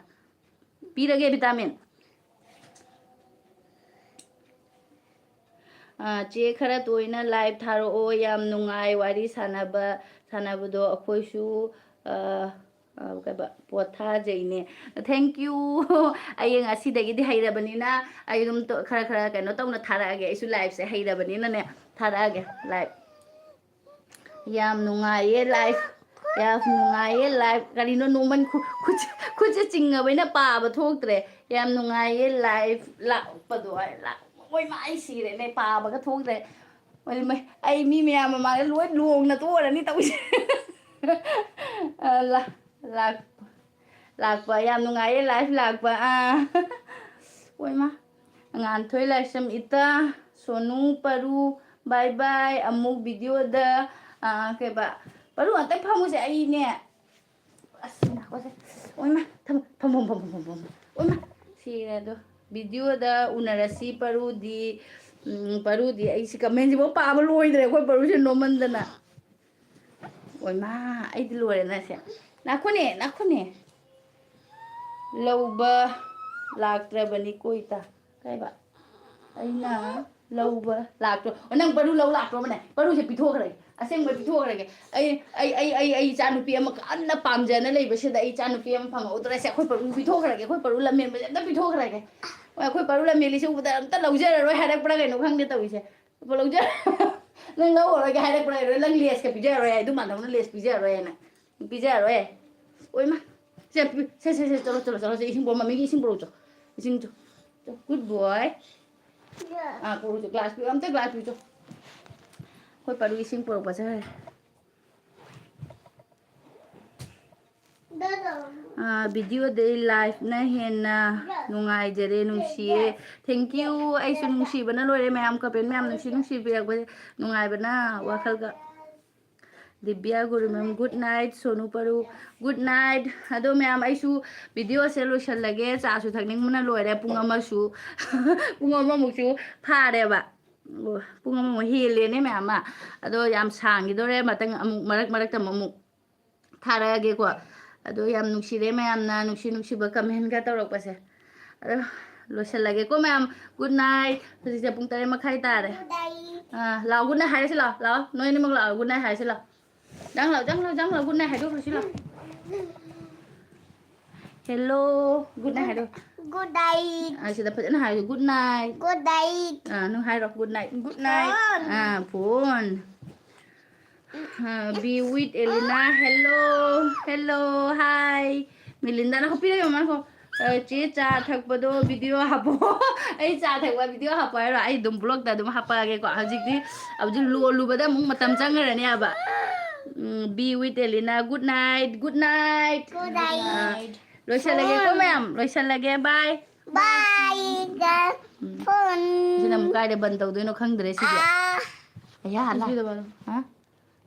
ꯄꯤꯔꯒꯦ vitamin꯫ ꯑꯥ, "ꯆꯦ, ꯈꯔ ꯇꯣꯏꯅ ꯂꯥꯏꯚ ꯊꯥꯔꯛꯑꯣ, ꯌꯥꯝ ꯅꯨꯡꯉꯥꯏ ꯋꯥꯔꯤ ꯁꯥꯟꯅꯕ, ꯁꯥꯟꯅꯕꯗꯣ ꯑꯩꯈꯣꯏꯁꯨ, ꯑꯥ, ꯑꯥ, ꯀꯩꯕ, ꯄꯣꯊꯥꯖꯩꯅꯦ"꯫ Thank you꯫ ꯑꯩ ꯉꯁꯤꯗꯒꯤꯗꯤ ꯍꯩꯔꯕꯅꯤꯅ ꯑꯩ ꯑꯗꯨꯝ ꯇꯣ-, ꯈꯔ ꯈꯔ ꯀꯩꯅꯣ ꯇꯧꯅ ꯊꯥꯔꯛꯑꯒꯦ꯫ ꯑꯩꯁꯨ ꯂꯥꯏꯚꯁꯦ ꯍꯩꯔꯕꯅꯤꯅꯅꯦ ꯊꯥꯔꯛꯑꯒꯦ ꯂꯥꯏꯚ꯫ ꯌꯥꯝ ꯅꯨꯡꯉꯥꯏꯌꯦ ꯂꯥꯏꯐ꯫ ꯌꯥꯝ ꯅꯨꯡꯉꯥꯏꯌꯦ ꯂꯥꯏꯐ꯫ ꯀꯔꯤꯅꯣ ꯅꯣꯡꯃꯟ ꯈꯨ-, ꯈꯨꯠꯁꯦ, ꯈꯨꯠꯁꯦ ꯆꯤꯡꯉꯕꯅꯤꯅ ꯄꯥꯕ ꯊꯣꯛꯇ꯭ꯔꯦ꯫ ꯌꯌꯥꯝ ꯅꯨꯡꯉꯥꯏꯌꯦ ꯂꯥꯏꯐ ꯂꯥꯛꯄꯗꯣ ꯍꯥꯏ꯫ ꯂꯥꯛ-, ꯃꯣꯏ ꯃꯥ ꯑꯩ ꯁꯤꯔꯦꯅꯦ ꯄꯥꯕꯒ ꯊꯣꯛꯇ꯭ꯔꯦ꯫ ꯃꯣꯏ, ꯃꯣꯏ, ꯑꯩ ꯃꯤ ꯃꯌꯥꯝ ꯃꯃꯥꯡꯗ ꯂꯣꯏ ꯂꯣꯡꯅ ꯇꯣꯛꯑꯔꯅꯤ ꯇꯧꯔꯤꯁꯦ꯫ ꯑ, ꯂꯥ-, ꯂꯥꯛ-, ꯂꯥꯛꯄ ꯌꯥꯝ ꯅꯨꯡꯉꯥꯏꯌꯦ ꯂꯥꯏꯐ ꯂꯥꯛꯄ꯫ ꯑꯥ꯫ ꯍꯣꯏ ꯃꯥ꯫ ꯉꯥꯟꯊꯣꯏ ꯂꯥꯏꯁ꯭ꯔꯝ ꯏꯇꯥ, ꯁꯣꯅꯨ ꯄꯔꯨ, bye bye꯫ ꯑꯃꯨꯛ ꯚꯤꯗꯤꯑꯣꯗ, ꯑꯥ, ꯀꯩꯕ, ꯄꯔꯨ ꯉꯥꯛꯇꯪ ꯐꯝꯃꯨꯁꯦ ꯑꯩꯅꯦ꯫ ꯑꯁ, ꯉꯥꯏꯈꯣꯁꯦ꯫ ꯑꯣꯏꯃꯥ, ꯊꯝꯃꯣ, ꯊꯝꯃꯣ, ꯊꯝꯃꯣ, ꯊꯝꯃꯣ, ꯊꯝꯃꯣ꯫ ꯑꯣꯏꯃꯥ, ꯁꯤꯔꯦ ꯑꯗꯣ꯫ ꯚꯤꯗꯤꯑꯣꯗ ꯎꯅꯔꯁꯤ ꯄꯔꯨꯗꯤ, ꯎꯝ, ꯄꯔꯨꯗꯤ ꯑꯩꯁꯤ ꯀꯃꯦꯟꯁꯤꯐꯥꯎ ꯄꯥꯕ ꯂꯣꯏꯗ꯭ꯔꯦ ꯑꯩꯈꯣꯏ ꯄꯔꯨꯁꯦ ꯅꯣꯝꯃꯟꯗꯅ꯫ ꯑꯣꯏꯃꯥ, ꯑꯩꯗꯤ ꯂꯣꯏꯔꯦꯅꯦ ꯁꯦ꯫ ꯅꯥꯈꯣꯅꯦ, ꯅꯥꯈꯣꯅꯦ꯫ ꯂꯧꯕ ꯂꯥꯛꯇ꯭ꯔꯕꯅꯤꯀꯣ ꯏꯇꯥ꯫ ꯀꯩꯕ? ꯑꯩꯅ ꯂꯧꯕ ꯂꯥꯛꯇ꯭ꯔꯣ? ꯑꯣ, ꯅꯪ ꯄꯔꯨ ꯂꯧ ꯂꯥꯛꯇ꯭ꯔꯣꯕꯅꯦ? ꯄꯔꯨꯁꯦ ꯄꯤꯊꯣꯛꯈ꯭ꯔꯒꯦ꯫ ꯑꯁꯦꯡꯕ ꯄꯤꯊꯣꯛꯈ꯭ꯔꯒꯦ꯫ ꯑꯩ, ꯑꯩ, ꯑꯩ, ꯑꯩ, ꯑꯩ ꯏꯆꯥꯅꯨꯄꯤ ꯑꯃ ꯀꯟꯅ ꯄꯥꯝꯖꯅ ꯂꯩꯕꯁꯤꯗ ꯑꯩ ꯏꯆꯥꯅꯨꯄꯤ ꯑꯃ ꯐꯪꯍꯧꯗ꯭ꯔꯦ꯫ ꯁꯦ, ꯑꯩꯈꯣꯏ ꯄꯔꯨ ꯄꯤꯊꯣꯛꯈ꯭ꯔꯒꯦ꯫ ꯑꯩꯈꯣꯏ ꯄꯔꯨ ꯂꯝꯍꯦꯟꯕꯁꯦ ꯑꯝꯇ ꯄꯤꯊꯣꯛꯈ꯭ꯔꯒꯦ꯫ ꯍꯣꯏ, ꯑꯩꯈꯣꯏ ꯄꯔꯨ ꯂꯝꯍꯦꯜꯂꯤꯁꯦ ꯎꯕꯗ ꯑꯝꯇ ꯂꯧꯖꯔꯔꯣꯏ ꯍꯥꯏꯔꯛꯄ꯭ꯔꯥ ꯀꯩꯅꯣ ꯈꯪꯗꯦ ꯇꯧꯔꯤꯁꯦ꯫ ꯂꯧꯖ-, ꯅꯪ ꯂꯧꯔꯔꯣꯏꯒꯦ ꯍꯥꯏꯔꯛꯄ꯭ꯔꯥ? ꯅꯪ ꯂꯦꯁꯀ ꯄꯤꯖꯔꯔꯣꯏ ꯍꯥꯏ, ꯑꯗꯨ ꯃꯥꯟꯅꯧꯅ ꯂꯦꯁ ꯄꯤꯖꯔꯔꯣꯏ ꯍꯥꯏꯅ꯫ ꯄꯤꯖꯔꯔꯣꯏ꯫ ꯑꯣꯏꯃꯥ꯫ ꯁꯦ, ꯄꯤ-, ꯁꯦ, ꯁꯦ, ꯁꯦ, ꯆꯠꯂꯣ, ꯆꯠꯂꯣ, ꯆꯠꯂꯣ, ꯁꯦ, ꯏꯁꯤꯡ ꯄꯨꯔꯛꯑꯣ, ꯃꯃꯤꯒꯤ ꯏꯁꯤꯡ ꯄꯨꯔꯛꯎꯆꯣ꯫ ꯏꯁꯤꯡ ꯆꯣ꯫ ꯆꯣ, good boy꯫ ꯑꯥ, ꯄꯨꯔꯛꯎꯆꯣ, glass ꯄꯤꯔꯛꯑꯣ, ꯑꯝꯇ glass ꯄꯤꯔꯨꯆꯣ꯫ ꯑꯩꯈꯣꯏ ꯄꯔꯨ ꯏꯁꯤꯡ ꯄꯨꯔꯛꯄ ꯆꯠꯈ꯭ꯔꯦ꯫ ꯑꯥ, ꯚꯤꯗꯤꯑꯣꯗꯩ ꯂꯥꯏꯐꯅ ꯍꯦꯟꯅ ꯅꯨꯡꯉꯥꯏꯖꯔꯦ, ꯅꯨꯡꯁꯤꯌꯦ꯫ Thank you꯫ ꯑꯩꯁꯨ ꯅꯨꯡꯁꯤꯕꯅ ꯂꯣꯏꯔꯦ ꯃꯌꯥꯝ, comment ꯃꯌꯥꯝ ꯅꯨꯡꯁꯤ ꯅꯨꯡꯁꯤꯕꯤꯔꯛꯄꯁꯦ ꯅꯨꯡꯉꯥꯏꯕꯅ ꯋꯥꯈꯜꯒ꯫ ꯗꯤꯕ꯭ꯌꯥ Gurumayum, good night꯫ Sonu ꯄꯔꯨ, good night꯫ ꯑꯗꯣ ꯃꯌꯥꯝ, ꯑꯩꯁꯨ ꯚꯤꯗꯤꯑꯣꯁꯦ ꯂꯣꯏꯁꯜꯂꯒꯦ, ꯆꯥꯁꯨ ꯊꯛꯅꯤꯡꯕꯅ ꯂꯣꯏꯔꯦ, ꯄꯨꯡ ꯑꯃꯁꯨ, ꯄꯨꯡ ꯑꯃꯃꯨꯛꯁꯨ ꯐꯥꯔꯦꯕ꯫ ꯑꯣ, ꯄꯨꯡ ꯑꯃꯃꯨꯛ ꯍꯦꯜꯂꯦꯅꯦ ꯃꯌꯥꯝ ꯑꯃ꯫ ꯑꯗꯣ ꯌꯥꯝ ꯁꯥꯡꯈꯤꯗꯣꯔꯦ, ꯃꯊꯪ ꯑꯃꯨꯛ ꯃꯔꯛ ꯃꯔꯛꯇ ꯑꯃꯨꯛ ꯊꯥꯔꯛꯑꯒꯦꯀꯣ꯫ ꯑꯗꯣ ꯌꯥꯝ ꯅꯨꯡꯁꯤꯔꯦ ꯃꯌꯥꯝꯅ ꯅꯨꯡꯁꯤ ꯅꯨꯡꯁꯤꯕ commentꯒ ꯇꯧꯔꯛꯄꯁꯦ꯫ ꯑꯗꯣ ꯂꯣꯏꯁꯜꯂꯒꯦꯀꯣ ꯃꯌꯥꯝ꯫ Good night. ꯍꯧꯖꯤꯛꯁꯦ ꯄꯨꯡ ꯇꯔꯦꯠ ꯃꯈꯥꯏ ꯇꯥꯔꯦ꯫ ꯑꯥ, ꯂꯥꯛꯑꯣ, good night ꯍꯥꯏꯔꯁꯤ ꯂꯥꯛꯑꯣ꯫ ꯂꯥꯛꯑꯣ, ꯅꯣꯏ ꯑꯅꯤꯃꯛ ꯂꯥꯛꯑꯣ, good night ꯍꯥꯏꯔꯁꯤ ꯂꯥꯛꯑꯣ꯫ ꯆꯪ ꯂꯥꯛꯑꯣ, ꯆꯪ ꯂꯥꯛꯑꯣ, ꯆꯪ ꯂꯥꯛꯑꯣ, good night ꯍꯥꯏꯗꯣꯛꯈ꯭ꯔꯁꯤ ꯂꯥꯛꯑꯣ꯫ Hello, good night ꯍꯥꯏꯔꯣ꯫ Good night. ꯑꯥ, ꯁꯤꯗ ꯐꯖꯅ ꯍꯥꯏꯔꯣ, good night꯫ Good night. ꯑꯥ, ꯅꯪ ꯍꯥꯏꯔꯣ, good night꯫ Good night. Phone. Ah, phone. Ah, be with Elena. Hello, hello, hi. ꯃꯤꯂꯤꯟꯗꯥꯅ ꯍꯣꯄꯤꯔ ꯌꯦꯡꯉꯣ, ꯉꯥꯏꯈꯣ꯫ ꯑꯥ, ꯆꯦ ꯆꯥ ꯊꯛꯄꯗꯣ video ꯍꯥꯞꯄꯣ꯫ ꯑꯩ ꯆꯥ ꯊꯛꯄ video ꯍꯥꯞꯄꯣ ꯍꯥꯏꯔꯣ? ꯑꯩ ꯑꯗꯨꯝ vlogꯇ ꯑꯗꯨꯝ ꯍꯥꯞꯄꯛꯑꯒꯦꯀꯣ꯫ ꯍꯧꯖꯤꯛꯇꯤ, ꯍꯧꯖꯤꯛ ꯂꯣꯜꯂꯨꯕꯗ ꯑꯃꯨꯛ ꯃꯇꯝ ꯆꯪꯈ꯭ꯔꯅꯦꯕ꯫ ꯎꯝ, be with Elena. Good night, good night. Good night. ꯑꯥ, ꯂꯣꯏꯁꯜꯂꯒꯦꯀꯣ ꯃꯌꯥꯝ, ꯂꯣꯏꯁꯜꯂꯒꯦ, bye. Bye. ꯎꯝ. Phone. ꯁꯤꯅ ꯑꯃꯨꯛ ꯀꯥꯏꯗ ꯕꯟ ꯇꯧꯗꯣꯏꯅꯣ ꯈꯪꯗ꯭ꯔꯦ ꯁꯤꯗꯤ꯫ ꯑꯥ꯫ ꯑꯌꯥ, ꯍꯜꯂ꯫ ꯁꯤꯗ ꯕꯟ꯫ ꯍꯥ?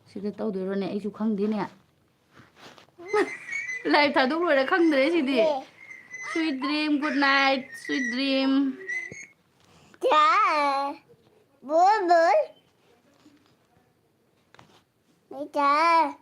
ꯁꯤꯗ ꯇꯧꯗꯣꯏꯔꯣꯅꯦ? ꯑꯩꯁꯨ ꯈꯪꯗꯦꯅꯦ꯫ Live ꯊꯥꯗꯣꯛ ꯂꯣꯏꯔꯦ, ꯈꯪꯗ꯭ꯔꯦ ꯁꯤꯗꯤ꯫ ꯑꯦ꯫ Sweet dream, good night, sweet dream. ꯆꯥ꯫ ꯕꯣꯜ, ꯕꯣꯜ꯫ ꯆꯥ꯫